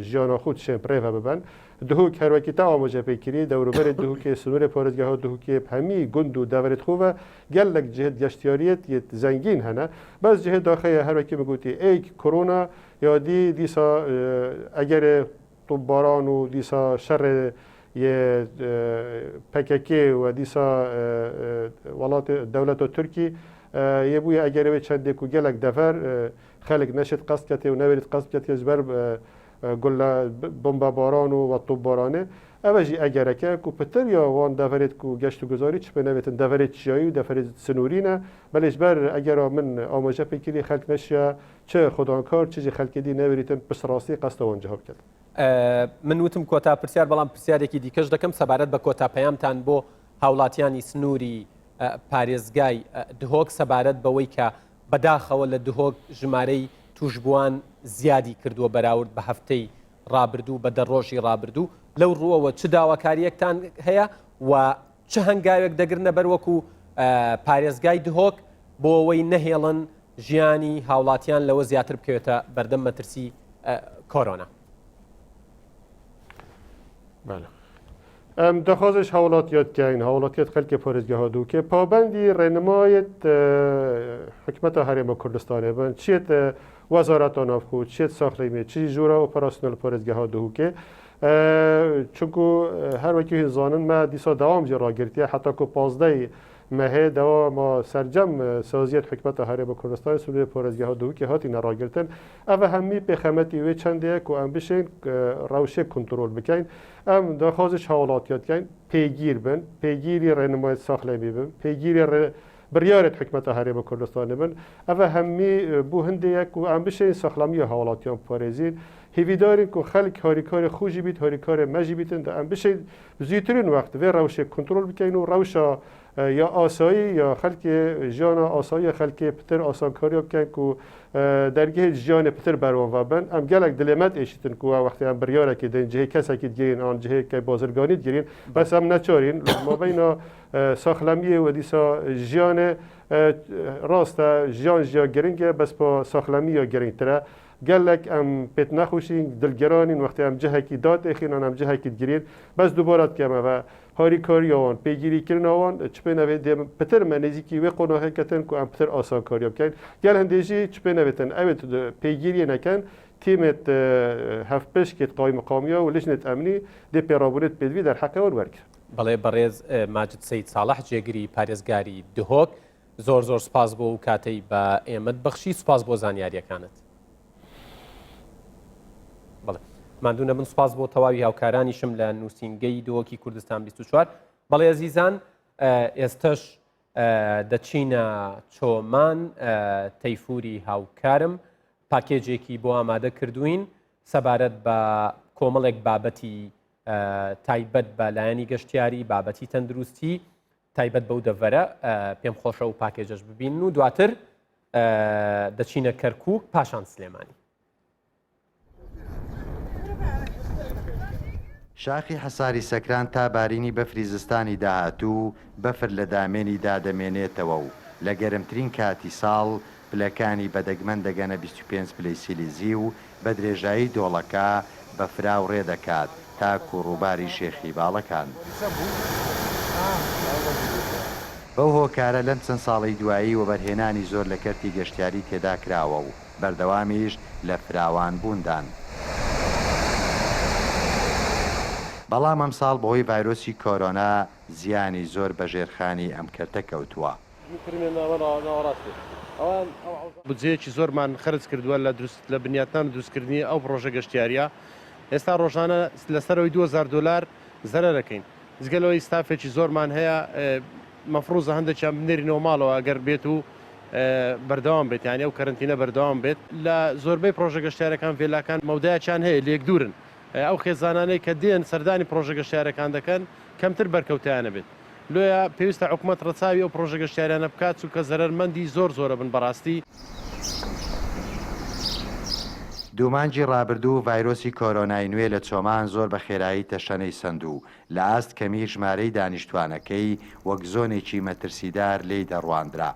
jiyana xwe dişên birêve bibin. Dihok her wekî te amaje pê kirî, dewrûberê Dihokê, sinûrê parêzgeha Dihokê bi hemî gund û deverê xwe ve gelek cihê geştyariyê yê zengîn hene. Bes cihê daxê ye her wekî min gotî êk korona ya dî dîsa egerê topbaran û dîsa şerê yê pkk û dîsa welatê dewleta Tirkî yê bûye egerê wê çendê ku gelek dever xelk neşêt qest ketê û newêrît qest biketê ji ber Gule bombebaran û we topbaranê. Ev e jî egerek e ku pitir ya wan deverê ku geşt û guzarî çi pê nevêtin deverê çiyayî û deverê sinûrî ne. Belê ji ber egera min amaje pê kirî xelk neşiya çi xwedankar çi jî xelkê dî newêrîtin piştrastî qesta wan ciha biket. من وتم کۆتا پرسیار بەڵام پرسیارێکی دیکەش دەکەم سەبارەت بە کۆتا پەیامتان بۆ هاوڵاتیانی سنووری پارێزگای دهۆک سەبارەت بەوەی کە بەداخەوە لە دهۆک ژمارەی تووشبووان زیادی کردووە بەراورد بە هەفتەی ڕابردوو بە دە ڕۆژی ڕابردوو، لەو ڕووەوە چ داواکارییەکتان هەیە و چ هەنگاوێک دەگرنە بەر وەکو پارێزگای دهۆک بۆ ئەوەی نەهێڵن ژیانی هاوڵاتیان لەوە زیاتر بکەوێتە بەردەم مەترسی کۆرۆنا؟ ئەم داخوازش هاوڵاتیات کەین، هاوڵاتیات خەلکێ پارێزگەها دوکێ پابەندی ڕێنمایت حکومەتا هەرێمە کوردستانێ بن، چیت وەزارەتا ناوخۆ، چیت ساخلەیمێ، چی ژوورا ئۆپەراسیۆنەل پارێزگەها دهوکێ. چونکو هەر وەکی هین زانن مە دیسا دەوام جێ ڕاگرتیە حتا کو پازدەی مەهێ دەواما سەرجەم سازیەت حکومەتا هەرێمە کوردستانێ سنوورێ پارێزگەها دهوکێ هاتینە ڕاگرتن. ئەڤە هەمی پێخەمەتی وێ چەندەیە کو ئەم بشێن ڕەوشێ کونترۆل بکەین. ئەم داخوازش هاوڵاتیات کەین پێگیر بن، پێگیری ڕێنمایت ساخلەمی بن، پێگیری بڕیارێت حکومەتە هەرێمە کوردستانێ بن. ئەڤە هەمی بوو هندەیە کو ئەم بشێن ساخلامیە هاوڵاتیان بپارێزین. هیڤیدارین کو خەلک هاریکارێ خوژی بیت، هاریکارێ مەژی بیتن دا ئەم بشێن زویترین وەخت ڤێ ڕەوشێ کونترۆل بکەین و ڕەوشا یا ئاسایی یا خەلکێ ژیانا ئاساییە خەلکێ پتر ئاسانکاریا بکەن کو دەرگهێ ژیانێ پتر بەروان ڤە بن. ئەم گەلەک دلێ مە ئێشیتن کو وەختێ ئەم بریارەکێ دەین جهێ کەسەکی دگرین ئان جهێ کەی بازرگانی دگرین بەس ئەم نەچارین مابەینا ساخلەمیێ و دیسا ژیانێ ڕاستە ژیان ژیا گرنگە بەس پا ساخلەمی یا گرنگترە. گەلەک ئەم پێت نەخوشین دلگرانین وەختێ ئەم جهەکی داد ئێخین ئان ئەم جهەکی دگرین بەس دووبارە دکەمەڤە هاریکارییا وان، پێگیری کردنا وان چ پێ نەوێت دێ پتر مە نزیکی وێ قۆناغێ کەتن کو ئەم پتر ئاسانکارییا بکەین. گەل هەندێ ژی چ پێ نەوێتن ئەوێت پێگیریێ نەکەن تیمێت هەڤپشکێت قایمقامیا و لجنێت ئەمنی دێ پێڕابوونێت پێدوی دەرحەقێ وان وەرگرن. بەڵێ بەڕێز ماجد سەید ساڵح جێگری پارێزگاری دهۆک زۆر زۆر سوپاس بۆ ئەو کاتەی بە ئێمەت بەخشی سوپاس بۆ زانیاریەکانت. بەڵێ ماندوو نەبن سوپاس بۆ تەواوی هاوکارانیشم لە نووسینگەی دۆکی کوردستان 24 بەڵێ ئەزیزان ئێستش دەچینە چۆمان تەیفوری هاوکارم. پاکێجێکی بۆ ئامادە کردوین سەبارەت بە کۆمەڵێک بابەتی تایبەت بە لایەنی گەشتیاری بابەتی تەندروستی تایبەت بەو دەڤەرە پێم خۆشە و پاکێجەش ببین و دواتر دەچینە کەرکک پاشان سلێمانی. شاخی حەساری سەکران تا بارینی بەفری زستانی داهاتوو بەفر لە دامێنیدا دەمێنێتەوە و لە گەرمترین کاتی ساڵ پلەکانی بە دەگمەن دەگەنە 25 پلەی سیلیزی و بە درێژایی دۆڵەکە بەفراو ڕێ دەکات تاکوو ڕووباری شێخی باڵەکان. بەو هۆکارە لەم چەند ساڵەی دوایی وەبەرهێنانی زۆر لە کەرتی گەشتیاری تێدا کراوە و بەردەوامیش لە فراوانبووندان. بەڵام ئەمساڵ بەهۆی ڤایرۆسی کۆرۆنا زیانی زۆر بە ژێرخانی ئەم کەرتە کەوتووە. بودجەیەکی زۆرمان خەرج کردووە لە دروست لە بنیاتنان و دروستکردنی ئەو پڕۆژە گەشتیارییە، ئێستا ڕۆژانە لە سەرەوەی 2000 دۆلار زەرەر ئەکەین، جگە لەوەی ستافێکی زۆرمان هەیە مەفروزە هەندێکیان بنێرینەوە ماڵەوە ئەگەر بێت و بەردەوام بێت یانی ئەو کەرەنتینە بەردەوام بێت. لە زۆربەی پڕۆژە گەشتیارەکان ڤێلاکان مەودایەکیان هەیە لێک دوورن، ئەو خێزانانەی کە دێن سەردانی پڕۆژە گەشتیارەکان دەکەن کەمتر بەرکەوتەیان ئەبێت. لۆیە پێویستە حکومەت ڕەچاوی ئەو پڕۆژە گەشتیاریانە بکات چونکە زەرەرمەندی زۆر زۆرەبن بەڕاستی. دوو مانگی ڕابردوو ڤایرۆسی کۆرۆنای نوێ لە چۆمان زۆر بە خێرایی تەشەنەی سەند و لە ئاست کەمیی ژمارەی دانیشتوانەکەی وەک زۆنێکی مەترسیدار لێی دەڕواندرا.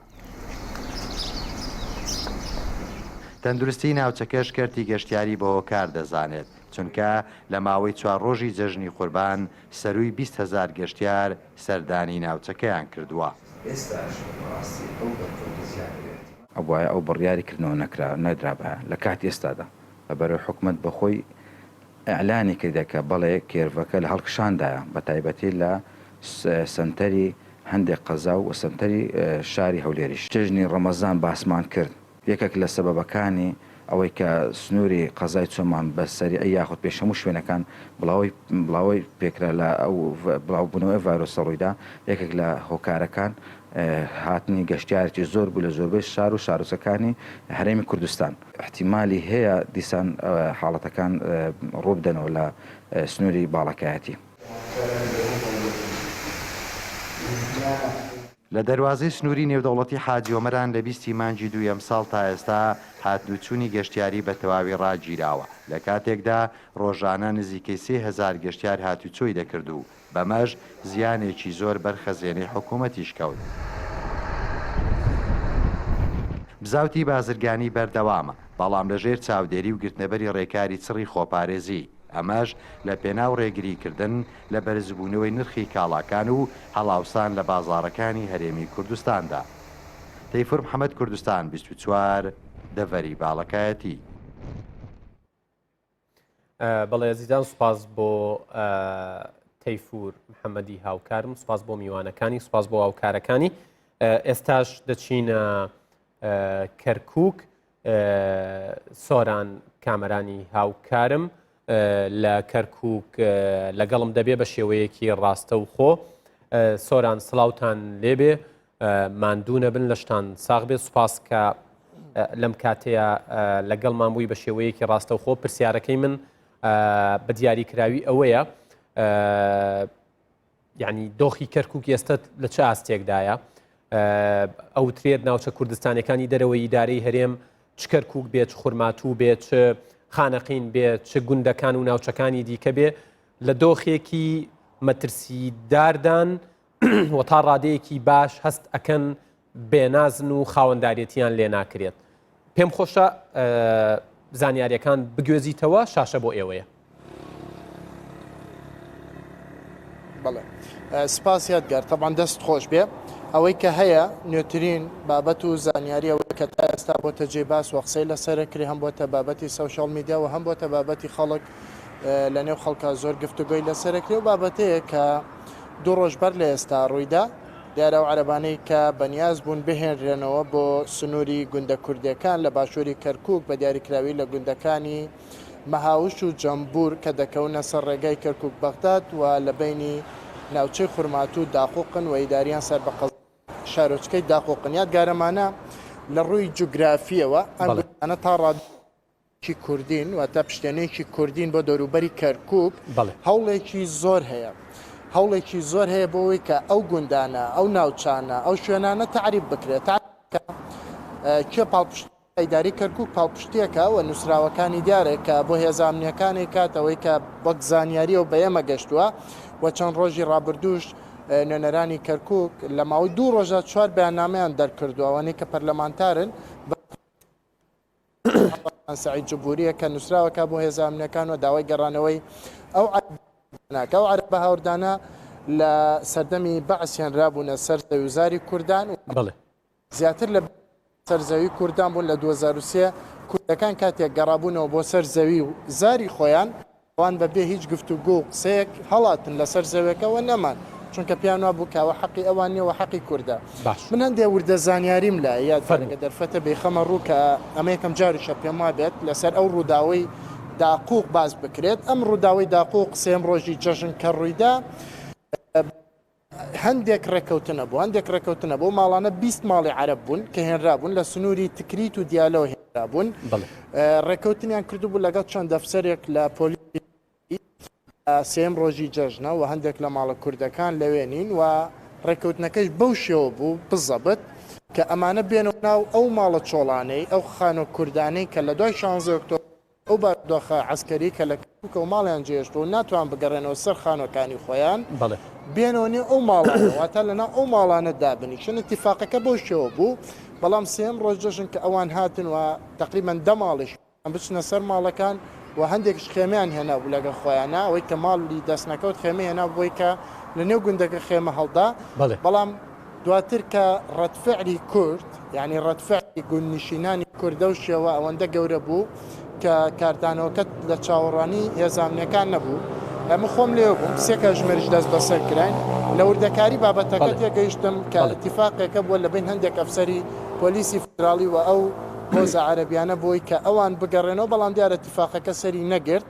تەندروستی ناوچەکەش کەرتی گەشتیاری بە هۆکار دەزانێت، چونکە لە ماوەی چوار ڕۆژی جەژنی قوربان سەرووی 20 هەزار گەشتیار سەردانی ناوچەکەیان کردووە. ئێستاش بەڕاستی ئەو بەرکەوتە زیاد دەبێت. ئەبوایە ئەو بڕیاری کردنەوە نەکرا نەدرابایە لە کاتی ئێستادا لەبەرئەوەی حکومەت بەخۆی ئیعلانی کردە کە بەڵێ کێرڤەکە لە هەڵکشاندایە بەتایبەتی لە سەنتەری هەندێک قەزا و سەنتەری شاری هەولێریش. جەژنی ڕەمەزان باسمان کرد یەکێک لە سەبەبەکانی ئەوەی کە سنووری قەزای چۆمان بە سەریعی یاخود پێش هەموو شوێنەکان بڵاوەی بڵاوەی پێکرا لە ئەو بڵاوبوونەوەی ڤایرۆسە ڕوویدا یەکێک لە هۆکارەکان هاتنی گەشتیارێکی زۆر بوو لە زۆربەی شار و شارۆچکەکانی هەرێمی کوردستان. ئیحتیمالی هەیە دیسان حاڵەتەکان ڕووبدەنەوە لە سنووری باڵەکایەتی. لە دەروازەی سنووری نێودەوڵەتی حاجی ئۆمەران لە 20 ی مانگی دووی ئەمساڵ تا ئێستا هاتن و چوونی گەشتیاری بە تەواوی ڕاگیراوە، لە کاتێکدا ڕۆژانە نزیکەی 3000 گەشتیار هاتوچۆی دەکرد و بەمەش زیانێکی زۆر بەر خەزێنەی حکوومەتیش کەوت. بزاوتی بازرگانی بەردەوامە، بەڵام لەژێر چاودێری و گرتنەبەری ڕێکاری چڕی خۆپارێزی، ئەمەش لە پێناو ڕێگریکردن لە بەرزبوونەوەی نرخی کاڵاکان و هەڵاوسان لە بازاڕەکانی هەرێمی کوردستاندا. تەیفور محەمەد کوردستان 24، دەڤەری باڵەکایەتی. بەڵێ ئەزیزان سوپاس بۆ تەیفور محەممەدی هاوکارم سوپاس بۆ میوانەکانی سوپاس بۆ هاوکارەکانی ئێستاش دەچینە کەرکک سۆران کامەرانی هاوکارم لە کەرکک لەگەڵم دەبێ بە شێوەیەکی ڕاستە و خۆ سۆران سڵاوتان لێبێ ماندوو نەبن لەشتان ساغ بێت سوپاس کە لەم کاتەیە لەگەڵمان بووی بە شێوەیەکی ڕاستەوخۆ پرسیارەکەی من بە دیاریکراوی ئەوەیە یعنی دۆخی کەرکک ئێستا لە چ ئاستێکدایە ئەوترێت ناوچە کوردستانەکانی دەرەوەی ئیدارەی هەرێم چ کەرکک بێت خورماتوو بێت چ خانەقین بێت چ گوندەکان و ناوچەکانی دیکە بێ لە دۆخێکی مەترسیداردان و تا ڕادەیەکی باش هەست ئەکەن بێنازن و خاوەندارێتیان لێ ناکرێت. پێم خۆشە زانیاریەکان بگوێزیتەوە شاشە بۆ ئێوەیە. بەڵێ سپاس یادگار تەبعەن دەست خۆش بێ ئەوەی کە هەیە نوێترین بابەت و زانیاری ئەوەی کە تا ئێستا بۆتە جێ باس و قسەی لەسەر کرێ هەم بۆتە بابەتی سۆشیال میدیا و هەم بۆتە بابەتی خەڵک لە نێو خەڵکا زۆر گفتوگۆی لەسەر کرێ و بابەتەیە کە دوو ڕۆژ بەر لە ئێستا ڕوویدا، دیارە ئەو عەرەبانەی کە بەنیاز بوون بهێنرێنەوە بۆ سنووری گوندە کوردییەکان لە باشووری کەرکووک بە دیاریکراوی لە گوندەکانی مەهاوش و جەمبوور کە دەکەونە سەر ڕێگای کەرکووک بەغداد و لە بەینی ناوچەی خورماتوو و داقوقن و ئیداریان سەر بە قەزای شارۆچکەی داقوقن یادگارەمانە لە ڕووی جوگرافییەوە ئەم گوندانە تا ڕادەیەک. کوردین واتە پشتێنەیەکی کوردین بۆ دەوروبەری کەرکوک هەوڵێکی زۆر هەیە هەوڵێکی زۆر هەیە بۆ ئەوەی کە ئەو گوندانە ئەو ناوچانە ئەو شوێنانە تەعریب بکرێت تا کێ پاڵپشت ئیداری کەرکوک پاڵپشتیەکە و نووسراوەکانی دیارە کە بۆ هێزە ئەمنیەکانی کاتەوەی کە وەک زانیاریەوە بە ئێمە گەشتووە و چەند ڕۆژی ڕابردووش نوێنەرانی کەرکوک لە ماوەی دوو ڕۆژە چوار بەیاننامەیان دەرکردووە ئەوانەی کە پەرلەمانتارن سەعید جبوریە کە نووسراوەکە بۆ هێزە ئەمنیەکان و داوای گەڕانەوەی ئەو عەرەبانە ئەو عەرەبە هاوردانە لە سەردەمی بەعس هێنرابوونە سەر زەویوزاری کوردان و بەڵێ. زیاتر لە سەر زەوی کوردان بوون لە 2003 کوردەکان کاتێک گەڕابوونەوە بۆ سەر زەوی و زاری خۆیان ئەوان بە بێ هیچ گفتوگۆ و قسەیەک هەڵاتن لەسەر زەوێکە و نەمان، چونکە پێیان وابوو کە ئەوە حەقی ئەوان نیە و حەقی کوردە. باش. من هەندێ وردە زانیاریم لایە یاد فەرموو. گەر دەرفەتە بیخەمە ڕوو کە ئەمە یەکەم جاریشە پێم وابێت لەسەر ئەو ڕووداوەی داقوق باس بکرێت. ئەم ڕووداوەی داقوق سێیەم ڕۆژی جەژن کە ڕوویدا، هەندێک ڕێککەوتن هەبوو، هەندێک ڕێککەوتن هەبوو، ئەو ماڵانە 20 ماڵی عەرەب بوون کە هێنرابوون لە سنووری تکریت و دیالەوە هێنرابوون، ڕێککەوتنیان کردبوو لەگەڵ چەند ئەفسەرێک لە پۆلیسی سێیەم ڕۆژی جەژنە و هەندێک لە ماڵە کوردەکان لەوێ نین و ڕێککەوتنەکەش بەو شێوە بوو بزەبت کە ئەمانە بێنەوە ناو ئەو ماڵە چۆڵانەی ئەو خانووە کوردانەی کە لە دوای شانزە ئۆکتۆبەر ئەو بارودۆخە عەسکەری کە لە کەرکوکەوە ماڵیان جێهێشتووە و ناتوان بگەڕێنەوە سەر خانووەکانی خۆیان، بەڵێ. بێنەوە نێو ئەو ماڵانە، واتە لەناو ئەو ماڵانە دابنیشن، ئیتیفاقەکە بەو شێوە بوو، بەڵام سێیەم ڕۆژ جەژن کە ئەوان هاتن و تەقریبەن دە ماڵیش بچنە سەر ماڵەکان و هەندێکیش خێمەیان هێنابوو لەگەڵ خۆیانا، ئەوەی کە ماڵی دەست نەکەوت خێمەی هێنابوو بۆی کە لەنێو گوندەکە خێمە هەڵدا، بەڵێ. بەڵام دواتر کە ڕەدفعلی کورد یانی ڕەدفعلی گوندنشینانی کورد لەو شێوە ئەوەندە گەورە بوو کە کاردانەوەکە لە چاوەڕوانی هێزە ئەمنیەکان نەبوو. من خۆم لێوە بووم، سێ کاتژمێریش دەست بەسەر کراین. لە وردەکاری بابەتەکە تێگەیشتم کە ئیتیفاقێکە بووە لە بەین هەندێک ئەفسەری پۆلیسی فیدراڵی و ئەو هۆزە عەرەبیانە بۆی کە ئەوان بگەڕێنەوە، بەڵام دیارە ئیتیفاقەکە سەری نەگرت.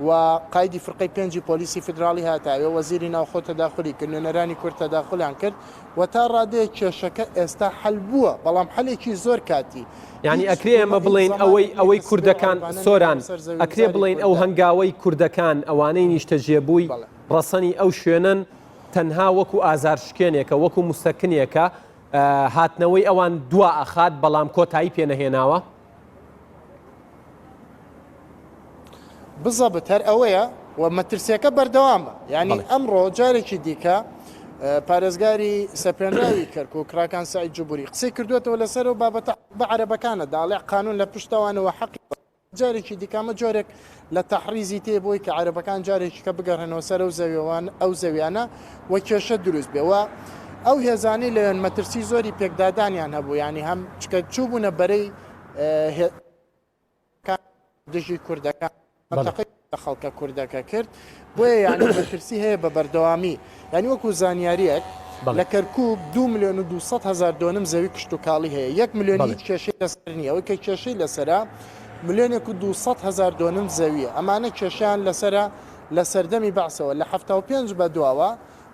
و قایدی فرقەی پێنجی پۆلیسی فیدراڵی هاتە ئەوێ، وەزیری ناوخۆ تەداخولی کرد، نوێنەرانی کورد تەداخولیان کرد و تا ڕادەیەک کێشەکە ئێستا حەل بووە، بەڵام حەلێکی زۆر کاتی. یانی هیچ ئەکرێ ئێمە هیچ بڵێین زەمانێک ئەوەی نییە ئەوەی کە سبەی کوردەکان عەرەبانە سۆران نەیەنە سەر زەوی و ئەکرێ زاری بڵێین ئەو کوردە. هەنگاوەی کوردەکان ئەوانەی نیشتەجێبووی بەڵێ. ڕەسەنی ئەو شوێنەن تەنها وەکو ئازارشکێنێکە وەکو موسەکنێکە هاتنەوەی ئەوان دوا ئەخات بەڵام کۆتایی پێ نەهێناوە؟ بزەبت هەر ئەوەیە و مەترسیەکە بەردەوامە یعنی ئەمڕۆ جارێکی دیکە پارێزگاری سەپێنراوی کەرکک ڕاکان سعید جبوری قسەی کردوێتەوە لەسەر و بابەتە بە عەرەبەکانە داڵێ قانون لە پشتەوانەوە حەقی جارێکی دیکەمە جۆرێک لە تەحریزی تێ بۆی کە عەرەبەکان جارێکی کە بگەڕێنەوە سەر و زەویوان ئەو زەویانە و کێشە دروست بێ و ئەو هێزانەی لەوێن مەترسی زۆری پێکدادانیان هەبوو ینی هەم چکە چوو بوونە بەرەی دژی کوردەکان تەقەی لە خەڵکە کوردەکە کرد بۆیە یعنی مەترسی هەیە بە بەردەوامی یعنی وەکو زانیاریەک لە کەرکک 2 میلیۆن و 200 هزار دۆنم زەوی کشتتوکاڵی هەیە یەک میلیۆن هیچ کێشەی لەسەر نییە ئەوەی کە کێشەی لەسرە ملیۆنێک و 200 هزار دۆنم زەویە ئەمانە کێشیان لەسرە لە سەردەمی بەعسەوە لە 75 بە دواوە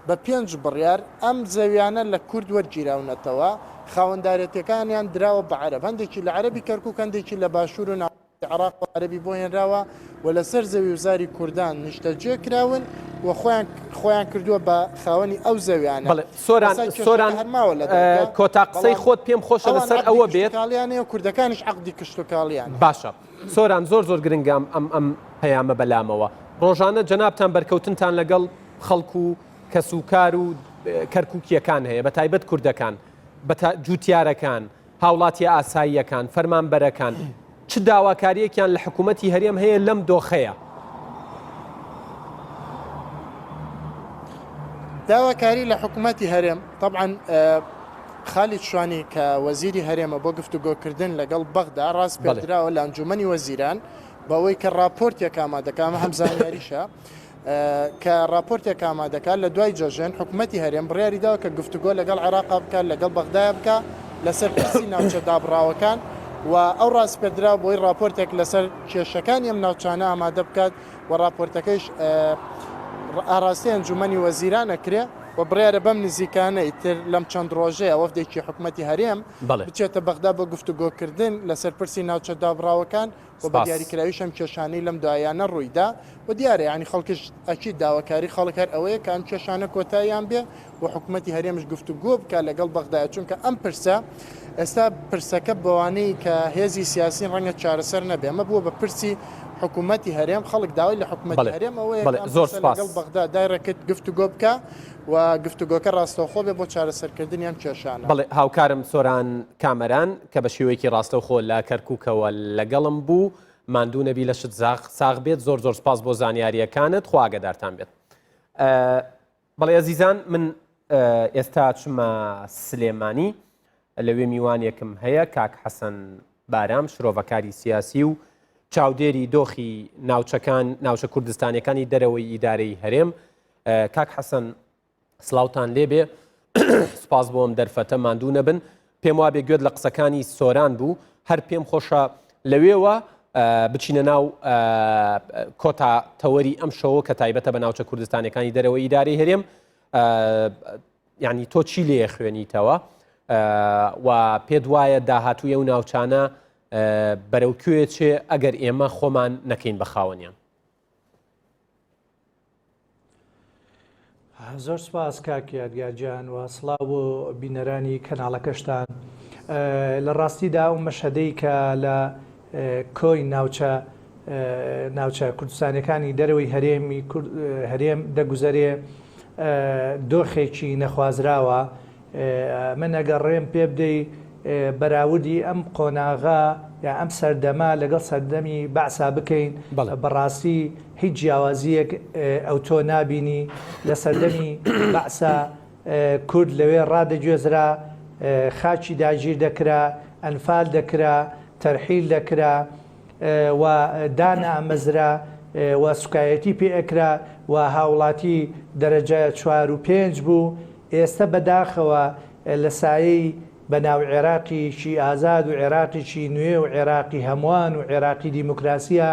بە پێنج بڕیار ئەم زەویانە لە کورد وەرگیراونەتەوە، خاوەندارێتیەکانیان دراوە بە عەرەب، هەندێکی لە عەرەبی کەرکوک هەندێکی لە باشور و ناوەڕاستی عێراق و عەرەبی بۆ هێنراوە و لەسەر زەوی و زاری کوردان نیشتەجێ کراون و خۆیان خۆیان کردووە بە خاوەنی ئەو زەویانە. بەڵێ سۆران ئێستا کێشەکە سۆران هەر ماوە لە دەرگا، کۆتا قسەی بەڵام خۆت پێم خۆشە ئەوان لەسەر عەقدی ئەوە بێت. کشتوکاڵیان هەیە و کوردەکانیش عەقدی کشتوکاڵیان هەیە. باشە سۆران زۆر زۆر گرنگە ئەم ئەم ئەم پەیامە بەلامەوە ڕۆژانە جەنابتان بەرکەوتنتان لەگەڵ خەڵک و کەسوکار و کەرکوکییەکان هەیە، بەتایبەت کوردەکان، جوتیارەکان، هاوڵاتییە ئاساییەکان، فەرمانبەرەکان، چ داواکارییەکیان لە حکوومەتی هەرێم هەیە لەم دۆخەیە؟ داواکاری لە حکوومەتی هەرێم، تەبعەن خالید شوانی کە وەزیری هەرێمە بۆ گفتوگۆکردن لەگەڵ بەغدا ڕاسپێردراوە لە ئەنجوومەنی وەزیران بەوەی کە ڕاپۆرتێک ئامادەکا، ئەمە هەم زانیاریشە، کە ڕاپۆرتێک ئامادەکات لە دوای جەژن، حکومەتی هەرێم بڕیاری داوە کە گفتوگۆ لەگەڵ عێراقا بکات لەگەڵ بەغدایە بکات لەسەر پرسی ناوچە دابڕاوەکان و ئەو ڕاسپێردراو بۆی ڕاپۆرتێک لەسەر کێشەکانی ئەم ناوچانە ئامادە بکات و ڕاپۆرتەکەیش ئاراستەی ئەنجومەنی وەزیران ئەکرێ و بڕیارە بەم نزیکانە ئیتر لەم چەند ڕۆژەیە وەفدێکی حکومەتی هەرێم بچێتە بەغدا بۆ گفتوگۆکردن لەسەر پرسی ناوچە دابڕاوەکان. و بە دیاریکراویش ئەم کێشانەی لەم دواییانە ڕوویدا و دیارە یانی خەڵکش ئەکید داواکاری خەڵک هەر ئەوەیە کە ئەم کێشانە کۆتاییان بێ و حکومەتی هەرێمش گفتوگۆ بکات لەگەڵ بەغدایە چونکە ئەم پرسە ئێستا پرسەکە بەوانەی کە هێزی سیاسین ڕەنگە چارەسەر نەبێ ئەمە بووە بە پرسی حکوومەتی هەرێم خەڵک داوای لە حکوومەتی هەرێم ئەوەیە زۆر سپاس لەگەڵ بەغدا direct گفتوگۆ بکە و گفتوگۆکە ڕاستەوخۆ بێ بۆ چارەسەرکردنی ئەم کێشانە. بەڵێ هاوکارم سۆران کامەران کە بە شێوەیەکی ڕاستەوخۆ لە کەرکووکەوە لەگەڵم بوو ماندوو نەبی لەشت ساغ بێت زۆر زۆر سپاس بۆ زانیارییەکانت خوا ئاگادارتان بێت. بەڵێ ئەزیزان من ئێستا چمە سلێمانی لەوێ میوانێکم هەیە کاک حەسەن بارام شرۆڤەکاری سیاسی و چاودێری دۆخی ناوچەکان ناوچە کوردستانیەکانی دەرەوەی ئیدارەی هەرێم کاک حەسەن سلااوان لێبێ سپاس بۆم دەرفەتە ماندوو نەبن پێم وابێ گوێت لە قسەکانی سۆران بوو هەر پێم خۆشە لەوێوە بچینە ناو کۆتا تەوەری ئەم شەوە کە تایبەتە بە ناوچە کوردستانەکانی دەرەوە ئیدارەی هەرێم یعنی تۆ چی لێ خوێنیتەوە و پێت وایە داهاتووی ئەو ناوچانە بەرەو کوێ چێ ئەگەر ئێمە خۆمان نەکەین بە خاوەنیان زۆر سپاس کاک یادگار گیان و سڵاو بۆ بینەرانی کەناڵەکەشتان. لە ڕاستیدا ئەو مەشهەدەی کە لە کۆی ناوچە ناوچە کوردستانیەکانی دەرەوەی هەرێمی هەرێم دەگوزەرێ دۆخێکی نەخوازراوە من ئەگەر ڕێم پێ بدەی بەراوردی ئەم قۆناغە یا ئەم سەردەمە لەگەڵ سەردەمی بەعسا بکەین بەڕاستی هیچ جیاوازییەک ئەوتۆ نابینی لە سەردەمی بەعسا کورد لەوێ ڕادەگوێزرا خاکی داگیر دەکرا ئەنفال دەکرا تەرحیل دەکرا و دانامەزرا و سوکایەتی پێ ئەکرا و هاوڵاتی دەرەجە چوار و پێنج بوو ئێستە بەداخەوە لە سایەی بە ناو عێراقیکی ئازاد و عێراقیکی نوێ و عێراقی هەموان و عێراقی دیموکراسیە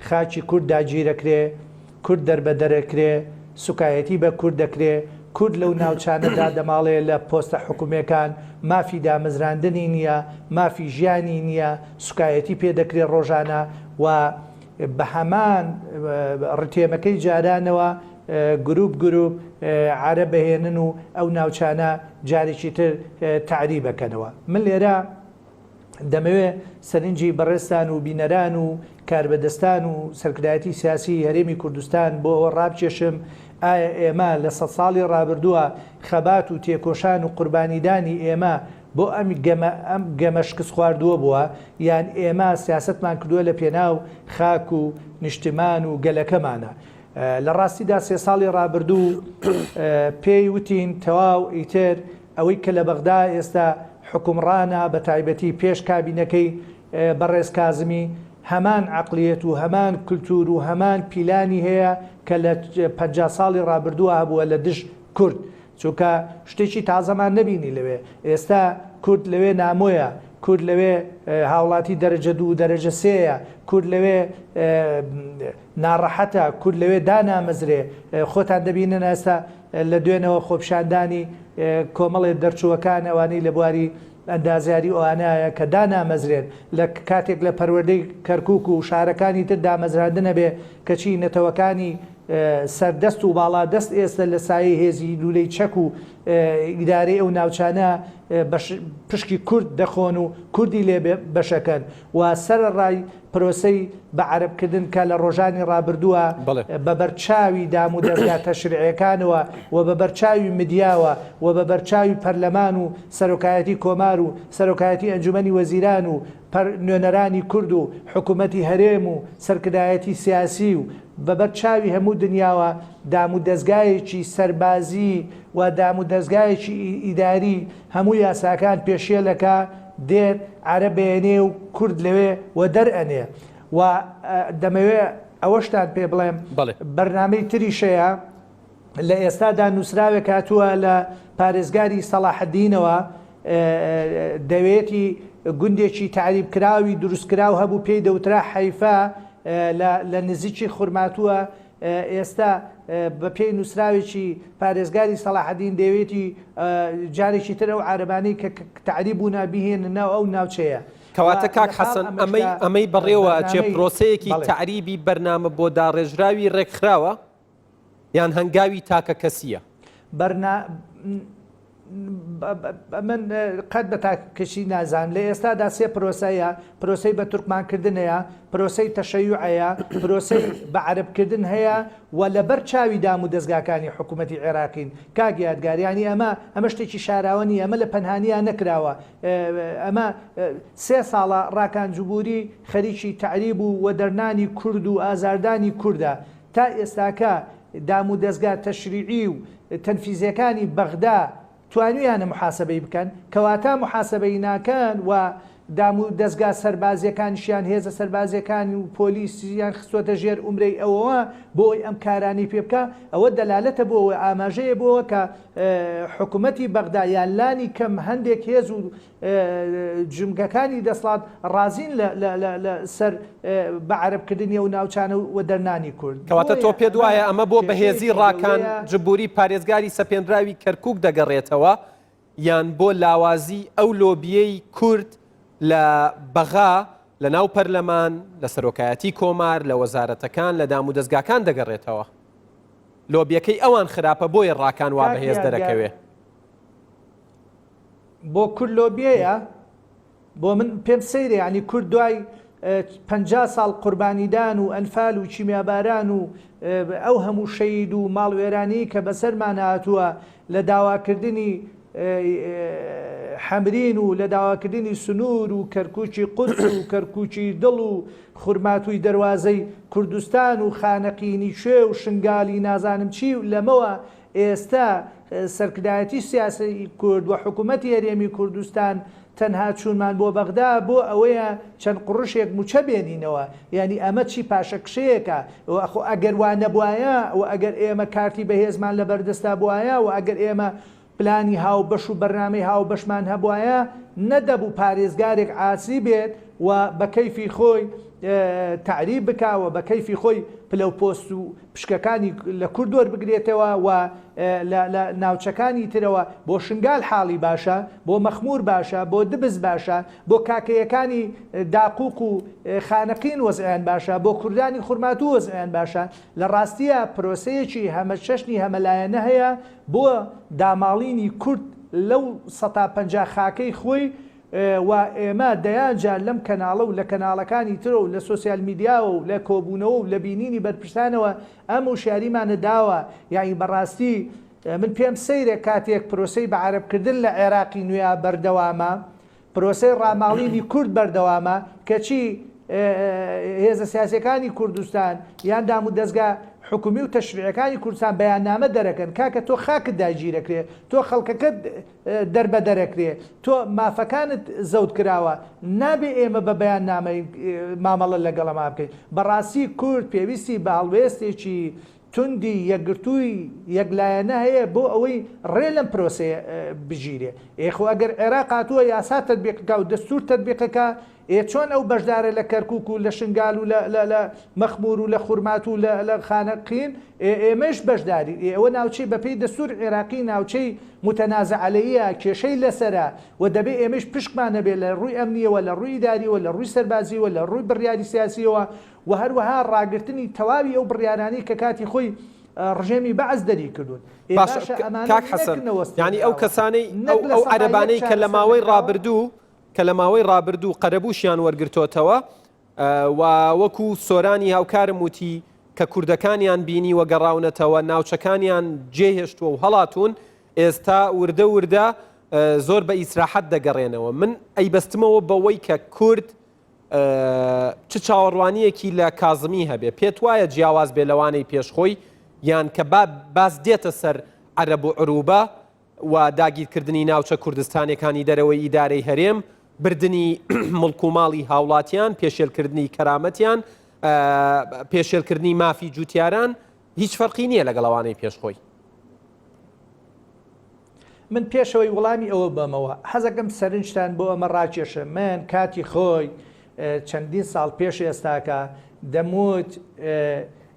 خاکی کورد داگیرەکرێ، کورد دەربەدەرەکرێ، سوکایەتی بە کورد دەکرێ، کورد لەو ناوچانە دادەماڵێ لە پۆستە حکومێکان مافی دامەزراندنی نیە، مافی ژیانی نیە، سوکایەتی پێ دەکرێ ڕۆژانە و بە هەمان ڕتێمەکەی جارانەوە گروپ گروپ عەرەب ئەهێنن و ئەو ناوچانە جارێکی تر تەعریب ئەکەنەوە. من لێرە دەمەوێ سەرنجی بەڕێزتان و بینەران و کاربەدەستان و سەرکردایەتی سیاسی هەرێمی کوردستان بۆ ئەوە ڕابکێشم ئایا ئێمە لە سەد ساڵی ڕابردووە خەبات و تێکۆشان و قوربانیدانی ئێمە بۆ ئەم گەمە ئەم گەمە شکستخواردووە بووە یان ئێمە سیاسەتمان کردووە لە پێناو خاک و نیشتمان و گەلەکەمانە؟ لە ڕاستیدا سێ ساڵی ڕابردوو پێی وتین تەواو ئیتر ئەوەی کە لە بەغدا ئێستا حوکمڕانە بە تایبەتی پێش کابینەکەی بەڕێز کازمی هەمان عەقڵیەت و هەمان کلتور و هەمان پیلانی هەیە کە لە 50 ساڵی ڕابردووە هەبووە لە دژ کورد چونکە شتێکی تازەمان نەبینی لەوێ ئێستا کورد لەوێ نامۆیە کورد لەوێ هاوڵاتی دەرەجە دوو دەرەجە سێیە کورد لەوێ ناڕەحەتە کورد لەوێ دانامەزرێ خۆتان دەبینن ئێستا لە دوێنەوە خۆپیشاندانی کۆمەڵێ دەرچووەکان ئەوانەی لە بواری ئەندازیاری ئەوانایە کە دانامەزرێن لە کاتێک لە پەروەردەی کەرکوک و شارەکانی تر دامەزراندن هەبێ کەچی نەتەوەکانی سەردەست و باڵادەست ئێستە لە سایەی هێزی لولەی چەک و ئیدارەی ئەو ناوچانە پشکی کورد دەخۆن و کوردی لێ بەشەکەن و سەرەڕای پرۆسەی بە عەرەب کردن کە لە ڕۆژانی ڕابردووە بە بەرچاوی دام و دەزگا تەشریعیەکانەوە و بە بەرچاوی مدیاوە و بە بەرچاوی پەرلەمان و سەرۆکایەتی کۆمار و سەرۆکایەتی ئەنجومەنی وەزیران و نوێنەرانی کورد و حکومەتی هەرێم و سەرکردایەتی سیاسی و بە بەر چاوی هەموو دنیاوە دام و دەزگایەکی سەربازی و دام و دەزگایەکی ئیداری هەموو یاساکان پێشێلەکا دێت عەرەب ئەیەنێ و کورد لەوێ وەدەر ئەنێ و دەمەوێ ئەوەشتان پێ بڵێم بەرنامەی تریش هەیە لە ئێستادا نووسراوێک هاتووە لە پارێزگاری سەڵاحەدینەوە دەوێتی گوندێکی تەعریبکراوی دروستکراو هەبوو پێی دەوترا حەیفا لە نزیکی خورماتووە ئێستا بە پێی نووسراوێکی پارێزگاری سەڵاحەدین دەیەوێتی جارێکی تر ئەو عارەبانەی کە تەعریب بوونە بیهێننە ناو ئەو ناوچەیە. کەواتە کاک حەسەن ئەمەی ئەمەی بەڕێوە چێ پرۆسەیەکی تەعریبی بەرنامە بۆ داڕێژراوی ڕێکخراوە یان هەنگاوی تاکە کەسیە؟ بەرنا من قەت بە تاکەکەسی نازانم لە ئێستادا سێ پرۆسەیە پرۆسەی بە تورکمانکردنەیە پرۆسەی تەشەیوعەیە پرۆسەی بە عەرەبکردن هەیە و لەبەر چاوی دام و دەزگاکانی حکوومەتی عێراقین کاک یادگار یانی ئەمە ئەمە شتێکی شاراوە نییە ئەمە لە پەنهانیا نەکراوە ئەمە سێ ساڵە ڕاکان جبوری خەریکی تەعریب و وەدەرنانی کورد و ئازاردانی کوردە تا ئێستاکە دامودەزگا تەشریعی و تەنفیزیەکانی بەغدا توانویانە موحاسەبەی بکەن، کەواتە موحاسەبەی ناکەن و دامودەزگا سەربازیەکانیشیان هێزە سەربازیەکان و پۆلیسیان خستوەتە ژێر ئومرەی ئەوەوە بۆ ئەوەی ئەم کارانەی پێ بکا، ئەوە دەلالەتە بۆ ئەوە ئاماژەیە بۆ ئەوە کە حکومەتی بەغدا یان لانی کەم هەندێک هێز و جومگەکانی دەسڵات ڕازین لە سەر بە عەرەب کردنی ئەو ناوچانە و وەدەرنانی کورد. کەواتە تۆ پێت وایە ئەمە بۆ بەهێزی ڕاکان جبوری پارێزگاری سەپێنراوی کەرکوک دەگەڕێتەوە یان بۆ لاوازی ئەو لۆبیەی کورد لە بەغا لە ناو پەرلەمان لە سەرۆکایەتی کۆمار لە وەزارەتەکان لە دامودەزگاکان دەگەڕێتەوە؟ لۆبیەکەی ئەوان خراپە بۆیە ڕاکان وا بەهێز دەرەکەوێ؟ بۆ کورد لۆبیەیە؟ بۆ من پێم سەیرە یانی کورد دوای 50 ساڵ قوربانیدان و ئەنفال و کیمیاباران و ئەو هەموو شەید و ماڵوێرانی کە بەسەرمان هاتووە لە داواکردنی حەمرین و لە داواکردنی سنوور و کەرکوکی قودس و کەرکوکی دڵ و خورماتووی دەروازەی کوردستان و خانەقینی کوێ و شنگالی نازانم چی و لەمەوە ئێستا سەرکردایەتی سیاسی کورد و حکومەتی هەرێمی کوردستان تەنها چوونمان بۆ بەغدا بۆ ئەوەیە چەند قڕشێک موچە بێنینەوە یانی ئەمە چی پاشەکشەیەکە خۆ ئەگەر وا نەبوایە و ئەگەر ئێمە کارتی بەهێزمان لەبەردەستا بوایە و ئەگەر ئێمە پلانی هاوبەش و بەرنامەی هاوبەشمان هەبوایە نەدەبوو پارێزگارێک عاسی بێت و بە کەیفی خۆی تەعریب بکا و بە کەیفی خۆی پلە و پۆست و پشکەکانی لە کورد وەربگرێتەوە و لە لە ناوچەکانی ترەوە بۆ شنگال حاڵی باشە، بۆ مەخمور باشە، بۆ دبس باشە، بۆ کاکەیەکانی داقوق و خانەقین وەزعیان باشە، بۆ کوردانی خورماتوو وەزعیان باشە. لە ڕاستیا پرۆسەیەکی هەمەچەشنی هەمەلایەنە هەیە بۆ داماڵینی کورد لەو سەتا 50 خاکەی خۆی و ئێمە دەیان جار لەم کەناڵە و لە کەناڵەکانی ترەوە و لە سۆسیال میدیاوە و لە کۆبوونەوە و لە بینینی بەرپرسانەوە ئەم وشیاریمانە داوە، یانی بەڕاستی من پێم سەیرە کاتێک پرۆسەی بەعەرەبکردن لە عێراقی نوێیا بەردەوامە، پرۆسەی ڕاماڵینی کورد بەردەوامە، کەچی هێزە سیاسیەکانی کوردستان یان دامودەزگا حکومی و تەشریعەکانی کوردستان بەیاننامە دەرەکەن کاکە تۆ خاکت داگیرەکرێ، تۆ خەڵکەکەت دەربەدەرەکرێ، تۆ مافەکانت زەوت کراوە، نابێ ئێمە بە بەیاننامەی مامەڵە لەگەڵما بکەین. بەڕاستی کورد پێویستی بە هەڵوێستێکی توندی یەکگرتووی یەکلایەنە هەیە بۆ ئەوەی ڕێ لەم پرۆسەیە بگیرێ. ئێ خۆ ئەگەر عێراق هاتووە یاسا تەتبیق کا و دەستوور تەتبیق کا، ئێ چۆن ئەو بەشدارە لە کەرکوک و لە شنگال و لە لە لە مەخمور و لە خورماتوو و لە لە خانەقین، ئێ ئێمەش بەشدارین، ئێ ئەوە ناوچەی بە پێی دەستوور عێراقی ناوچەی متنازع علیە، کێشەی لەسەرە و دەبێ ئێمەیش پشکمان هەبێ لە ڕووی ئەمنییەوە، لە ڕووی ئیدارییەوە، لە ڕووی سەربازییەوە، لە ڕووی بڕیاری سیاسییەوە و هەروەها ڕاگرتنی تەواوی ئەو بڕیارانەی کە کاتی خۆی ڕژێمی بەعس دەری کردوون. ئێ باشە باشە ئەمانە کاک نەک حەسەن یانی ئەو نەوەستێنراوە، کەسانەی نەک ئەو لە ئەو سەتا یەک عەرەبانەی کە لە چارەسەر ماوەی نەکراوە، ڕابردوو کە لە ماوەی ڕابردوو قەرەبووشیان وەرگرتۆتەوە و وەکو سۆرانی هاوکارم وتی کە کوردەکانیان بینیوە گەڕاونەتەوە ناوچەکانیان جێهێشتووە و هەڵاتوون ئێستا وردە وردە زۆر بە ئیسراحەت دەگەڕێنەوە من ئەیبەستمەوە بەوەی کە کورد چ چاوەڕوانیەکی لە کازمی هەبێ پێت وایە جیاواز بێ لەوانەی پێش خۆی یان کە با باس دێتە سەر عەرەب و عروبە و داگیرکردنی ناوچە کوردستانیەکانی دەرەوەی ئیدارەی هەرێم، بردنی موڵک و ماڵی هاوڵاتیان، پێشێلکردنی کەرامەتیان، پێشێلکردنی مافی جوتیاران، هیچ فەرقی نییە لەگەڵ ئەوانەی پێش خۆی. من پێشەوەی وڵامی ئەوە بەمەوە حەزەکەم سەرنجتان بۆ ئەمە ڕاکێشم، من کاتی خۆی چەندین ساڵ پێش ئێستاکە دەموت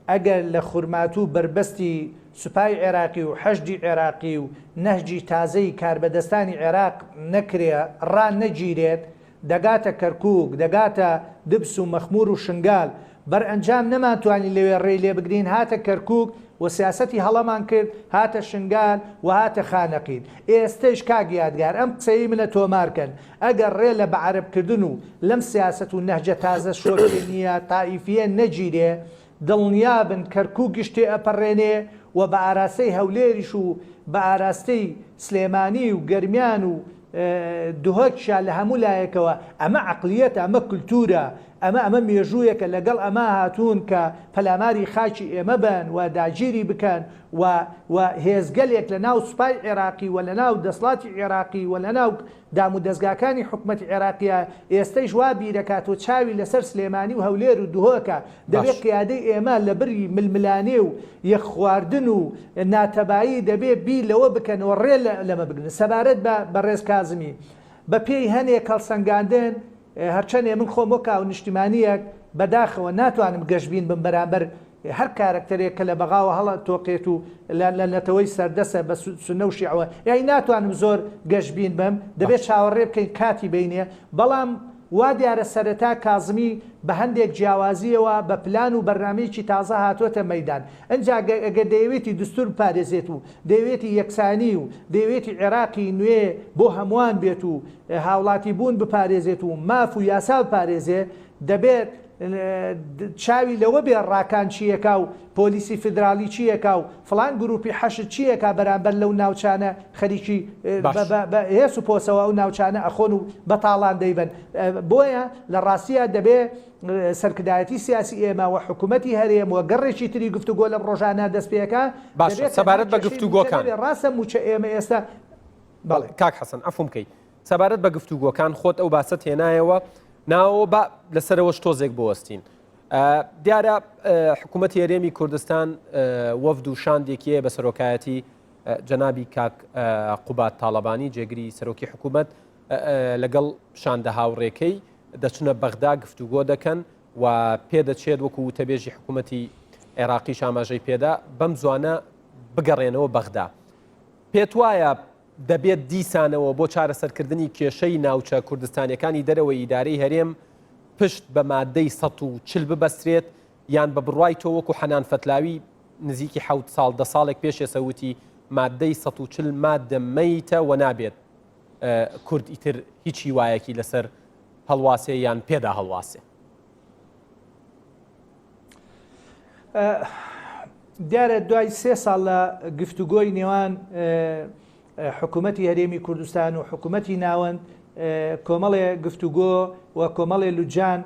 ئەگەر لە خورماتوو بەربەستی سوپای عێراقی و حەشدی عێراقی و نەهجی تازەی کاربەدەستانی عێراق نەکرێ ڕانەگیرێت. دەگاتە کەرکوک، دەگاتە دبس و مەخمور و شنگال، بەرئەنجام نەمانتوانی لەوێ ڕێی لێ بگرین، هاتە کەرکوک و سیاسەتی هەڵەمان کرد، هاتە شنگال و هاتە خانەقین. ئێستەیش کاک یادگار ئەم قسەی منە تۆمار کەن، ئەگەر ڕێ لە بەعەرەبکردن و لەم سیاسەت و نەهجە تازە شۆفێنییە تائیفییە نەگیرێ، دڵنیابن کەرکوکیش تێئەپەڕێنێ و بە ئاراستەی هەولێریش و بە ئاراستەی سلێمانی و گەرمیان و دهۆکیشا لە هەموو لایەکەوە ئەمە عەقلیەتە ئەمە کلتورە ئەمە ئەمە مێژوویەکە لەگەڵ ئەمە هاتوون کە پەلاماری خاکی ئێمە بەن و داگیری بکەن و و هێزگەلێک لە ناو سوپای عێراقی و لە ناو دەسڵاتی عێراقی و لە ناو دامودەزگاکانی حکومەتی عێراقیە ئێستەیش وا بیرەکات و چاوی لەسەر سلێمانی و هەولێر و دهۆکە دەبێ باش. قیادەی ئێمە لە بری ململانێ و یەکخواردن و ناتەبایی دەبێ بیر لەوە بکەنەوە ڕێ لەمە بگرن. سەبارەت بە بەڕێز کازمی بە پێی هەنێک هەڵسەنگاندن هەرچەنێ من خۆم وەک هاونیشتیمانییەک بەداخەوە ناتوانم گەشبین بم بەرامبەر هەر کارەکتەرێک کە لە بەغاوە هەڵەتۆقێت و لە نەتەوەی سەردەسە بە سوننە و شیعەوە یانی ناتوانم زۆر گەشبین بم دەبێت چاوەڕێ بکەین کاتی بینێ بەڵام وا دیارە سەرەتا کازمی بە هەندێک جیاوازییەوە بە پلان و بەرنامەیەکی تازە هاتۆتە مەیدان ئنجا گەر دەیەوێتی دستور بپارێزێت و دەیەوێتی یەکسانی و دەیەوێتی عێراقی نوێ بۆ هەمووان بێت و هاوڵاتی بوون بپارێزێت و ماف و یاسا بپارێزێ دەبێت چاوی لەوە بێ ڕاکان چیەکا و پۆلیسی فیدراڵی چیەکا و فڵان گروپی حەشد چیەکا بەرامبەر لەو ناوچانە خەریکی بە هێس و پۆسەوە ئەو ناوچانە ئەخۆن و بە تاڵان دەیبەن بۆیە لە ڕاستیا دەبێ سەرکردایەتی سیاسی ئێمە و حکوومەتی هەرێم و گەڕێکی تری گفتوگۆ لەم ڕۆژانە دەست پێکا باشە سەبارەت بە گفتوگۆکان ڕاستە موچە ئێمە ئێستا بەڵێ کاک حەسەن عەفوم کەی سەبارەت بە گفتوگۆکان خۆت ئەو باسەت هێنایەوە ناوەوە با لەسەرەوەش تۆزێک بوەستین. دیارە حکوومەتی هەرێمی کوردستان وەفد و شاندێکی هەیە بە سەرۆکایەتی جەنابی کاک قوباد تاڵەبانی جێگری سەرۆکی حکوومەت لەگەڵ شاندە هاوڕێکەی دەچنە بەغدا گفتوگۆ دەکەن و پێدەچێت وەکو وتەبێژی حکوومەتی عێراقیش ئاماژەی پێدا بەم زوانە بگەڕێنەوە بەغدا. پێتوایە دەبێت دیسانەوە بۆ چارەسەرکردنی کێشەی ناوچە کوردستانیەکانی دەرەوەی ئیدارەی هەرێم پشت بە مادەی 140 ببەسترێت یان بە بڕوای تۆ وەکو حەنان فەتلاوی نزیکی حەوت ساڵ دە ساڵێک پێش ئێسە وتی مادەی 140 مادە مەیتە و نابێت کورد ئیتر هیچ هیوایەکی لەسەر هەڵواسێ یان پێدا هەڵواسێ؟ دیارە دوای سێ ساڵ لە گفتوگۆی نێوان حکوومەتی هەرێمی کوردستان و حکوومەتی ناوەند کۆمەڵێ گفتوگۆ و کۆمەڵێ لوجان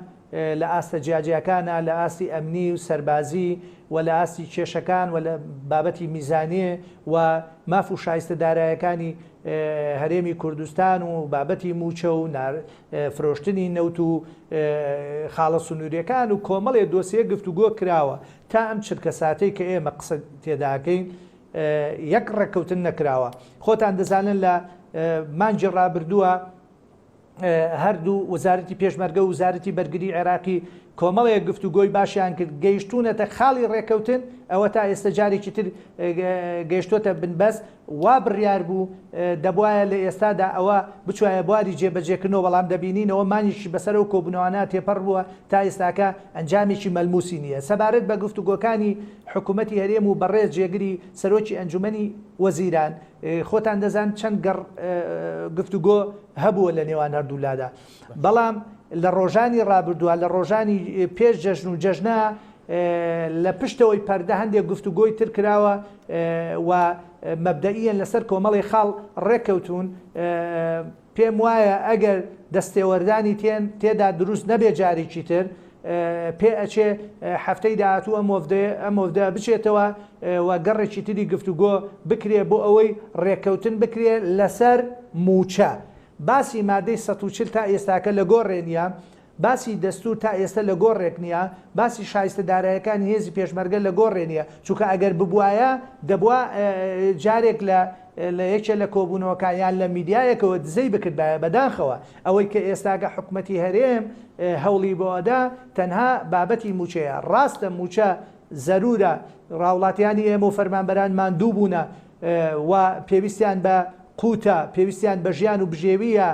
لە ئاستە جیاجیاکانە لە ئاستی ئەمنی و سەربازی و لە ئاستی کێشەکان و لە بابەتی میزانیە و ماف و شایستە دارایەکانی هەرێمی کوردستان و بابەتی موچە و فرۆشتنی نەوت و خاڵە سنووریەکان و کۆمەڵێ دۆسیە گفتوگۆ کراوە تا ئەم چرکە ساتەی کە ئێمە قسە تێداکەین یەک ڕێککەوتن نەکراوە خۆتان دەزانن لە مانگی ڕابردووە هەردوو وەزارەتی پێشمەرگە و وزارەتی بەرگری عێراقی کۆمەڵێک گفتوگۆی باشیان کرد گەیشتوونەتە خاڵی ڕێککەوتن ئەوە تا ئێستا جارێکی تر گەیشتۆتە بنبەست وا بڕیار بوو دەبوایە لە ئێستادا ئەوە بچوایە بواری جێبەجێکردنەوە، بەڵام دەبینینەوە مانگێکی بەسەر ئەو کۆبوونەوانە تێپەڕ بووە تا ئێستاکە ئەنجامێکی مەلموسی نییە. سەبارەت بە گفتوگۆکانی حکومەتی هەرێم و بەڕێز جێگری سەرۆکی ئەنجومەنی وەزیران، خۆتان دەزان چەند گەڕ گفتوگۆ هەبووە لە نێوان هەردوولادا، بەڵام لە ڕۆژانی ڕابردووە، لە ڕۆژانی پێش جەژن و جەژنە لە پشتەوەی پەردە هەندێک گفتوگۆی تر کراوە و مەبدەئیەن لەسەر کۆمەڵی خاڵ ڕێککەوتوون، پێم وایە ئەگەر دەستێوەردانی تێن تێدا دروست نەبێ جارێکی تر پێ ئەچێ هەفتەی داهاتوو ئەم وەفدەیە ئەم وەفدە بچێتەوە و گەڕێکی تری گفتوگۆ بکرێ بۆ ئەوەی ڕێککەوتن بکرێ لەسەر مووچە. باسی مادەی 140 تا ئێستاکە لە گۆڕێ نییە، باسی دەستوور تا ئێستە لە گۆڕێک نییە، باسی شایستە دارایەکانی هێزی پێشمەرگە لە گۆڕێ نییە، چونکە ئەگەر ببوایە دەبوا جارێک لە لە یەکێ لە کۆبوونەوەکان یان لە میدیایەکەوە دزەی بکردبایە، بەداخەوە ئەوەی کە ئێستاکە حکومەتی هەرێم هەوڵی بۆ ئەدا تەنها بابەتی مووچەیە، ڕاستە مووچە زەروورە، ڕاوڵاتیانی ئێمە و فەرمانبەران ماندوو بوونە و پێویستیان بە قوتە، پێویستیان بە ژیان و بژێوییە.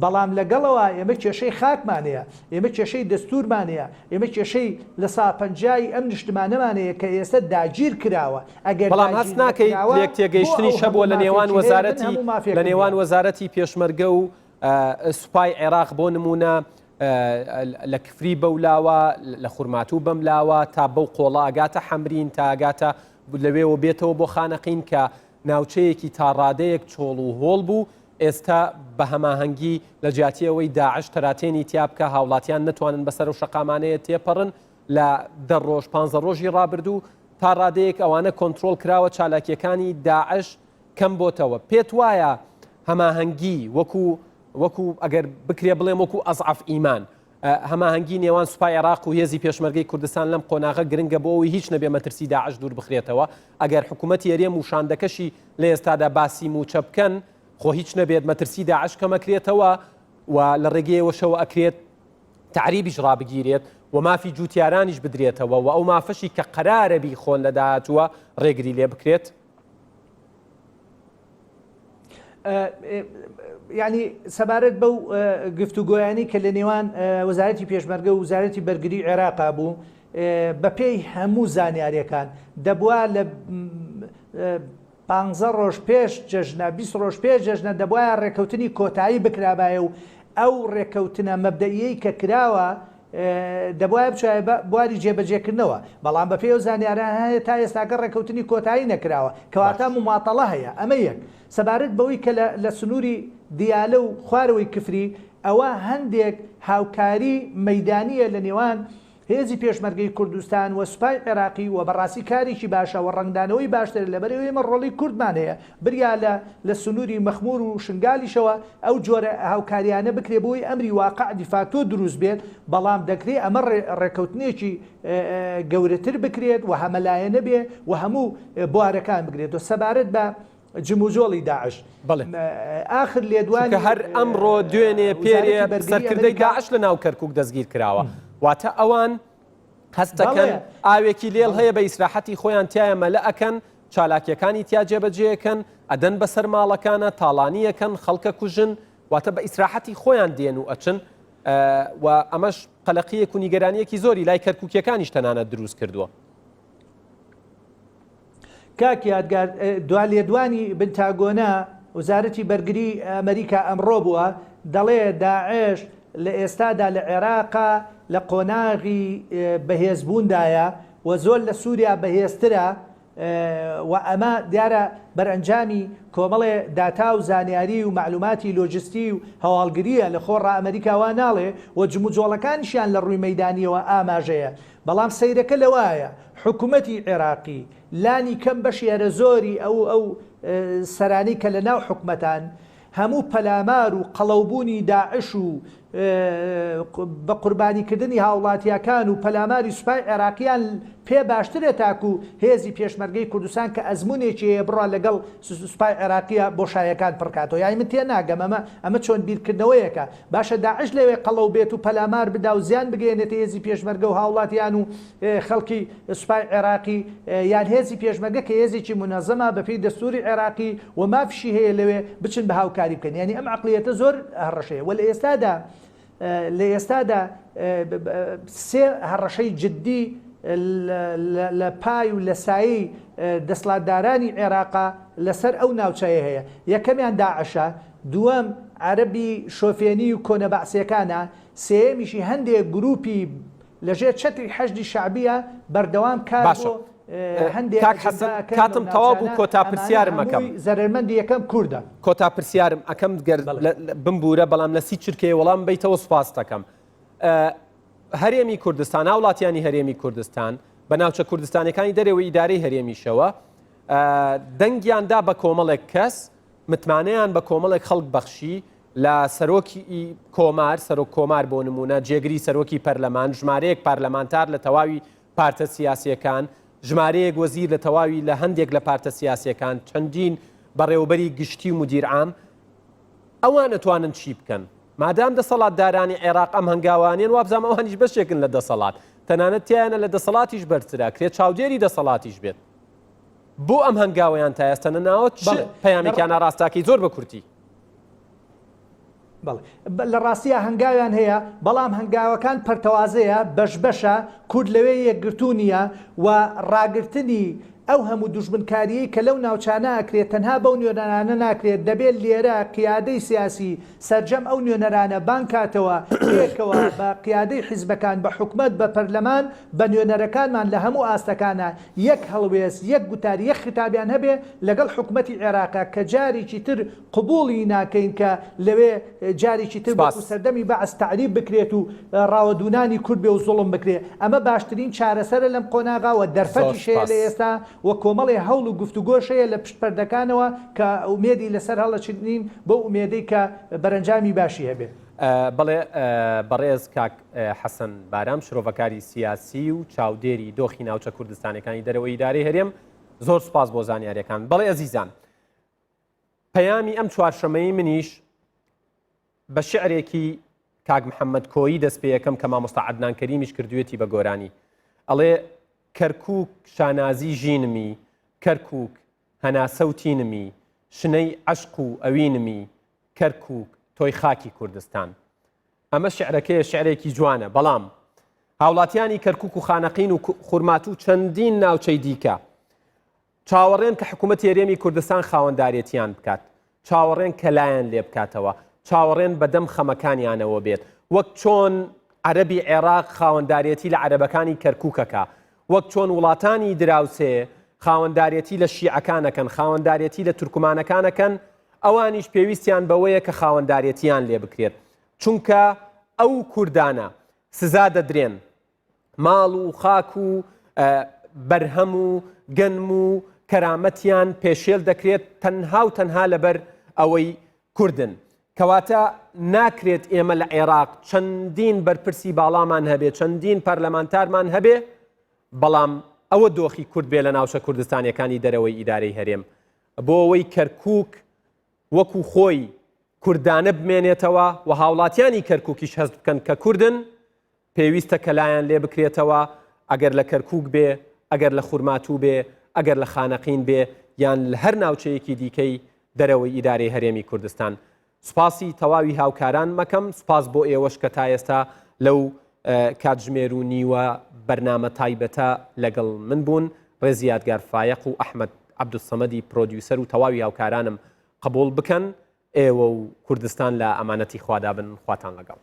بەڵام لەگەڵەوە ئێمە کێشەی خاکمان هەیە، ئێمە کێشەی دەستوورمان هەیە، ئێمە کێشەی لە سا پەنجای ئەم نیشتمانەمان هەیە کە ئێستا داگیر کراوە، ئەگەر بەڵام هەست داگیر ناکەیت نەکراوە لێک بۆ تێگەیشتنیش ئەو هەبووە هەموو لە نێوان مافێکی هەیە من وەزارەتی هەموو لە مافێکم نێوان هەیە. وەزارەتی پێشمەرگە و سوپای عێراق بۆ نموونە لە کفری بەولاوە لە خورماتوو بەم لاوە تا بەو قۆڵە ئەگاتە حەمرین تا ئەگاتە لەوێوە بێتەوە بۆ خانەقین کە ناوچەیەکی تا ڕادەیەک چۆڵ و هۆڵ بوو، ئێستا بە هەماهەنگی لە جیاتی ئەوەی داعش تەراتێنی تیا بکا هاوڵاتیان نەتوانن بەسەر ئەو شەقامانەیە تێپەڕن لە دە ڕۆژ پانزە ڕۆژی ڕابردوو تا ڕادەیەک ئەوانە کۆنترۆڵ کراوە چالاکیەکانی داعش کەم بۆتەوە پێت وایە هەماهەنگی وەکو وەکو ئەگەر بکرێ بڵێم وەکو ئەزعەف ئیمان هەماهەنگی نێوان سوپای عێراق و هێزی پێشمەرگەی کوردستان لەم قۆناغە گرنگە بۆ ئەوەی هیچ نەبێ مەترسی داعش دوور بخرێتەوە، ئەگەر حکوومەتی هەرێم و شاندەکەشی لە ئێستادا باسی مووچە بکەن، خۆ هیچ نەبێت مەترسی داعش کەمەکرێتەوە و لە ڕێگەیەوەشەوە ئەکرێت تەعریبیش ڕابگیرێت و مافی جووتیارانیش بدرێتەوە و ئەو مافەشی کە قەرارە بیخۆن لە داهاتووە ڕێگری لێ بکرێت. یعنی سەبارەت بەو گفتوگۆیانی کە لە نێوان وەزارەتی پێشمەرگە و وەزارەتی بەرگری عێراقا بوو بەپێی هەموو زانیاریەکان دەبوا لە پ ڕۆژ پێش جەژنە 20 ڕۆژ پێش جەژنە دەبواە ڕێکەوتنی کۆتایی بکرابایە و ئەو ڕێکەوتنە مەبدەئیەی کە کراوە دەبوایە بچایە بواری جێبەجێکردنەوە، بەڵام بەپێی ئەو زانیارانە هەیە تا ئێستاکە ڕێککەوتنی کۆتایی نەکراوە، کەواتە باش. موماتەڵە هەیە، ئەمە یەک. سەبارەت بەوەی کە لە لە سنووری دیالە و خوارەوەی کفری، ئەوە هەندێک هاوکاری مەیدانییە لە نێوان هێزی پێشمەرگەی کوردستان و سوپای عێراقی و بەڕاستی کارێکی باشە و ڕەنگدانەوەی باشترە لەبەرئەوەی ئێمە ڕۆڵی کوردمان هەیە بریا لە لە سنووری مەخموور و شنگالیشەوە ئەو جۆرە هاوکاریانە بکرێ بۆی ئەمری واقع دیفاکتۆ دروست بێت، بەڵام دەکرێ ئەمە ڕێکەوتنێکی گەورەتر بکرێت و هەمەلایەنە بێ و هەموو بوارەکان بگرێتەوە. سەبارەت بە جموجۆڵی داعش، بەڵێ. ئاخر لێدوانی چونکە هەر ئەمڕۆ دوێنێ پێرێ وەزارەتی بەرگری سەرکردەی ئەمریکا داعش لە ناو کەرکووک دەستگیر کراوە، واتە ئەوان هەست دەکەن بەڵێ. ئاوێکی لێڵ بەڵێ. هەیە بە ئیسراحەتی خۆیان تیایا مەلە ئەکەن، چالاکیەکانی تیا جێبەجێ ئەکەن، ئەدەن بەسەر ماڵەکانا، تاڵانی ئەکەن، خەڵک ئەکوژن، واتە بە ئیسراحەتی خۆیان دێن و ئەچن و ئەمەش قەلەقییەک و نیگەرانییەکی زۆری لای کەرکوکییەکانیش تەنانەت دروست کردووە. کاک یادگار، دوا لێدوانی بنتاگۆنە، وەزارەتی بەرگری ئەمریکا ئەمڕۆ بووە، دەڵێ داعش لە ئێستادا لە عێراقا لە قۆناغی بەهێزبووندایە و زۆر لە سووریا بەهێزترە، و ئەمە دیارە بەرئەنجامی کۆمەڵێ داتا و زانیاری و مەعلوماتی لۆجستی و هەواڵگرییە، لە خۆڕا ئەمریکا وا ناڵێ و جموجۆڵەکانیشیان لە ڕووی مەیدانییەوە ئاماژەیە. بەڵام سەیرەکە لەوایە حکومەتی عێراقی لانی کەم بەشی هەرە زۆری ئەو ئەو سەرانەی کە لە ناو حکومەتان هەموو پەلامار و قەڵەوبوونی داعش و بە قوربانیکردنی هاوڵاتییەکان و پەلاماری سوپای عێراقیان پێ باشترە تاکو هێزی پێشمەرگەی کوردستان کە ئەزموونێکی هەیە بڕوا لەگەڵ سوپای عێراقیە بۆشایەکان پڕکاتەوە یانی من تێناگەم ئەمە ئەمە چۆن بیرکردنەوەیەکە باشە داعش لەوێ قەڵەو بێت و پەلامار بدا و زیان بگەیەنێتە هێزی پێشمەرگە و هاوڵاتیان و خەڵکی سوپای عێراقی یان هێزی پێشمەرگە کە هێزێکی مونەزەمە بەپێی دەستوری عێراقی و مافیشی هەیە لەوێ بچن بە هاوکاری بکەن یانی ئەم عەقڵیەتە زۆر هەڕەشەیە وە لە ئێستادا لە ئێستادا سێ هەڕەشەی جدی لە پای و لە سایەی دەسڵاتدارانی عێراقا لەسەر ئەو ناوچەیە هەیە یەکەمیان داعشە دووەم عەرەبی شۆفێنی و کۆنە بەعسیەکانە سێیەمیشی هەندێک گروپی لەژێر چەتری حەشدی شەعبیە بەردەوام کار باشە بۆ هەندێ کاک ئەجندا حەسەن ئەکەن لەو کاتم تەواو بوو ناوچانە کۆتا ئەمانە پرسیارم ئەکەم. هەمووی زەرەرمەندی یەکەم کوردە. کۆتا پرسیارم ئەکەم گەر بەڵێ. بمبورە بەڵام لە سی چرکەیە وەڵام بەیتەوە سوپاست ئەکەم. هەرێمی کوردستان هاوڵاتیانی هەرێمی کوردستان بە ناوچە کوردستانەکانی دەرەوەی ئیدارەی هەرێمیشەوە دەنگیان دا بە کۆمەڵێک کەس متمانەیان بە کۆمەڵێک خەڵک بەخشی لە سەرۆکی کۆمار، سەرۆک کۆمار بۆ نموونە، جێگری سەرۆکی پەرلەمان، ژمارەیەک پارلەمانتار لە تەواوی پارتە سیاسییەکان، ژمارەیەک وەزیر لە تەواوی لە هەندێک لە پارتە سیاسییەکان، چەندین بەڕێوەبەری گشتی و مدیر عام، ئەوان ئەتوانن چی بکەن؟ مادام دەسەڵاتدارانی عێراق ئەم هەنگاوانەن، وابزانم ئەوانیش بەشێکن لە دەسەڵات، تەنانەت تیایانە لە دەسەڵاتیش بەرزترە، ئەکرێ چاودێری دەسەڵاتیش بێت. بۆ ئەم هەنگاوەیان تا ئێستا نەناوە؟ چ بەڵێ. پەیامێکیان ئاراستاکەی؟ زۆر بە کورتی. بەڵێ لە ڕاستیا هەنگاویان هەیە، بەڵام هەنگاوەکان پەرتەوازەیە، بەش بەشە، کورد لەوێ یەکگرتوو نییە و ڕاگرتنی ئەو هەموو دوژمنکارییەی کە لەو ناوچانە ئەکرێت تەنها بەو نوێنەرانە ناکرێت، دەبێت لێرە قیادەی سیاسی سەرجەم ئەو نوێنەرانە بانگ کاتەوە، پێکەوە بە قیادەی حیزبەکان، بە حکومەت، بە پەرلەمان، بە نوێنەرەکانمان لە هەموو ئاستەکانا یەک هەڵوێست، یەک گوتار، یەک خیتابیان هەبێ لەگەڵ حکومەتی عێراقا کە جارێکی تر قبوڵی ناکەین کە لەوێ جارێکی تر سپاس. وەکو سەردەمی بەعس تەعریب بکرێت و ڕاوەدوونانی کورد بێ و زوڵم بکرێ. ئەمە باشترین چارەسەرە لەم قۆناغە و زۆر دەرفەتیش هەیە لە سپاس. ئێستا و کۆمەڵێ هەوڵ و گفتوگۆش هەیە لە پشت پەردەکانەوە کە ئومێدی لەسەر هەڵەچنین بەو ئومێدەی کە بەرەنجامی باشی هەبێ. بەڵێ بەڕێز کاک حەسەن بارام شرۆڤەکاری سیاسی و چاودێری دۆخی ناوچە کوردستانەکانی دەرەوەی ئیدارەی هەرێم زۆر سپاس بۆ زانیاریەکان. بەڵێ ئەزیزان پەیامی ئەم چوارشەمەی منیش بە شعرێکی کاک محەممەد کۆیی دەست پێ ئەکەم کە مامۆستا عەدنان کەریمیش کردوێتی بە گۆرانی ئەڵێ کەرکوک شانازی ژینمی کەرکوک هەناسە و تینمی شنەی عەشق و ئەوینمی کەرکوک تۆی خاکی کوردستان ئەمە شعرەکەیە شعرێکی جوانە بەڵام هاوڵاتیانی کەرکوک و خانەقین و خورماتوو چەندین ناوچەی دیکە چاوەڕێن کە حکوومەتی هەرێمی کوردستان خاوەندارێتیان بکات، چاوەڕێن کە لایان لێ بکاتەوە، چاوەڕێن بەدەم خەمەکانیانەوە بێت، وەک چۆن عەرەبی عێراق خاوەندارێتی لە عەرەبەکانی کەرکووک ئەکا، وەک چۆن وڵاتانی دراوسێ خاوەندارێتی لە شیعەکان ئەکەن، خاوەندارێتی لە تورکمانەکان ئەکەن، ئەوانیش پێویستیان بەوەیە کە خاوەندارێتیان لێ بکرێت، چونکە ئەو کوردانە سزا دەدرێن. ماڵ و خاک و بەرهەم و گەنم و کەرامەتیان پێشێل دەکرێت تەنها و تەنها لەبەر ئەوەی کوردن. کەواتە ناکرێت ئێمە لە عێراق چەندین بەرپرسی باڵامان هەبێ، چەندین پەرلەمانتارمان هەبێ، بەڵام ئەوە دۆخی کورد بێ لە ناوچە کوردستانیەکانی دەرەوەی ئیدارەی هەرێم. بۆ ئەوەی کەرکووک وەکو خۆی کوردانە بمێنێتەوە و هاوڵاتیانی کەرکووکیش هەست بکەن کە کوردن، پێویستە کە لایان لێ بکرێتەوە، ئەگەر لە کەرکووک بێ، ئەگەر لە خورماتوو بێ، ئەگەر لە خانەقین بێ یان لە هەر ناوچەیەکی دیکەی دەرەوەی ئیدارەی هەرێمی کوردستان. سوپاسی تەواوی هاوکارانم ئەکەم، سوپاس بۆ ئێوەش کە تا ئێستا لەو کاتژمێر و نیوە بەرنامە تایبەتە لەگەڵ من بوون. ڕێزی یادگار فایەق و ئەحمەد عەبدولسەمەدی پرۆدیوسەر و تەواوی هاوکارانم قبوڵ بکەن. ئێوە و کوردستان لە ئەمانەتی خوادا بن. خواتان لەگەڵ.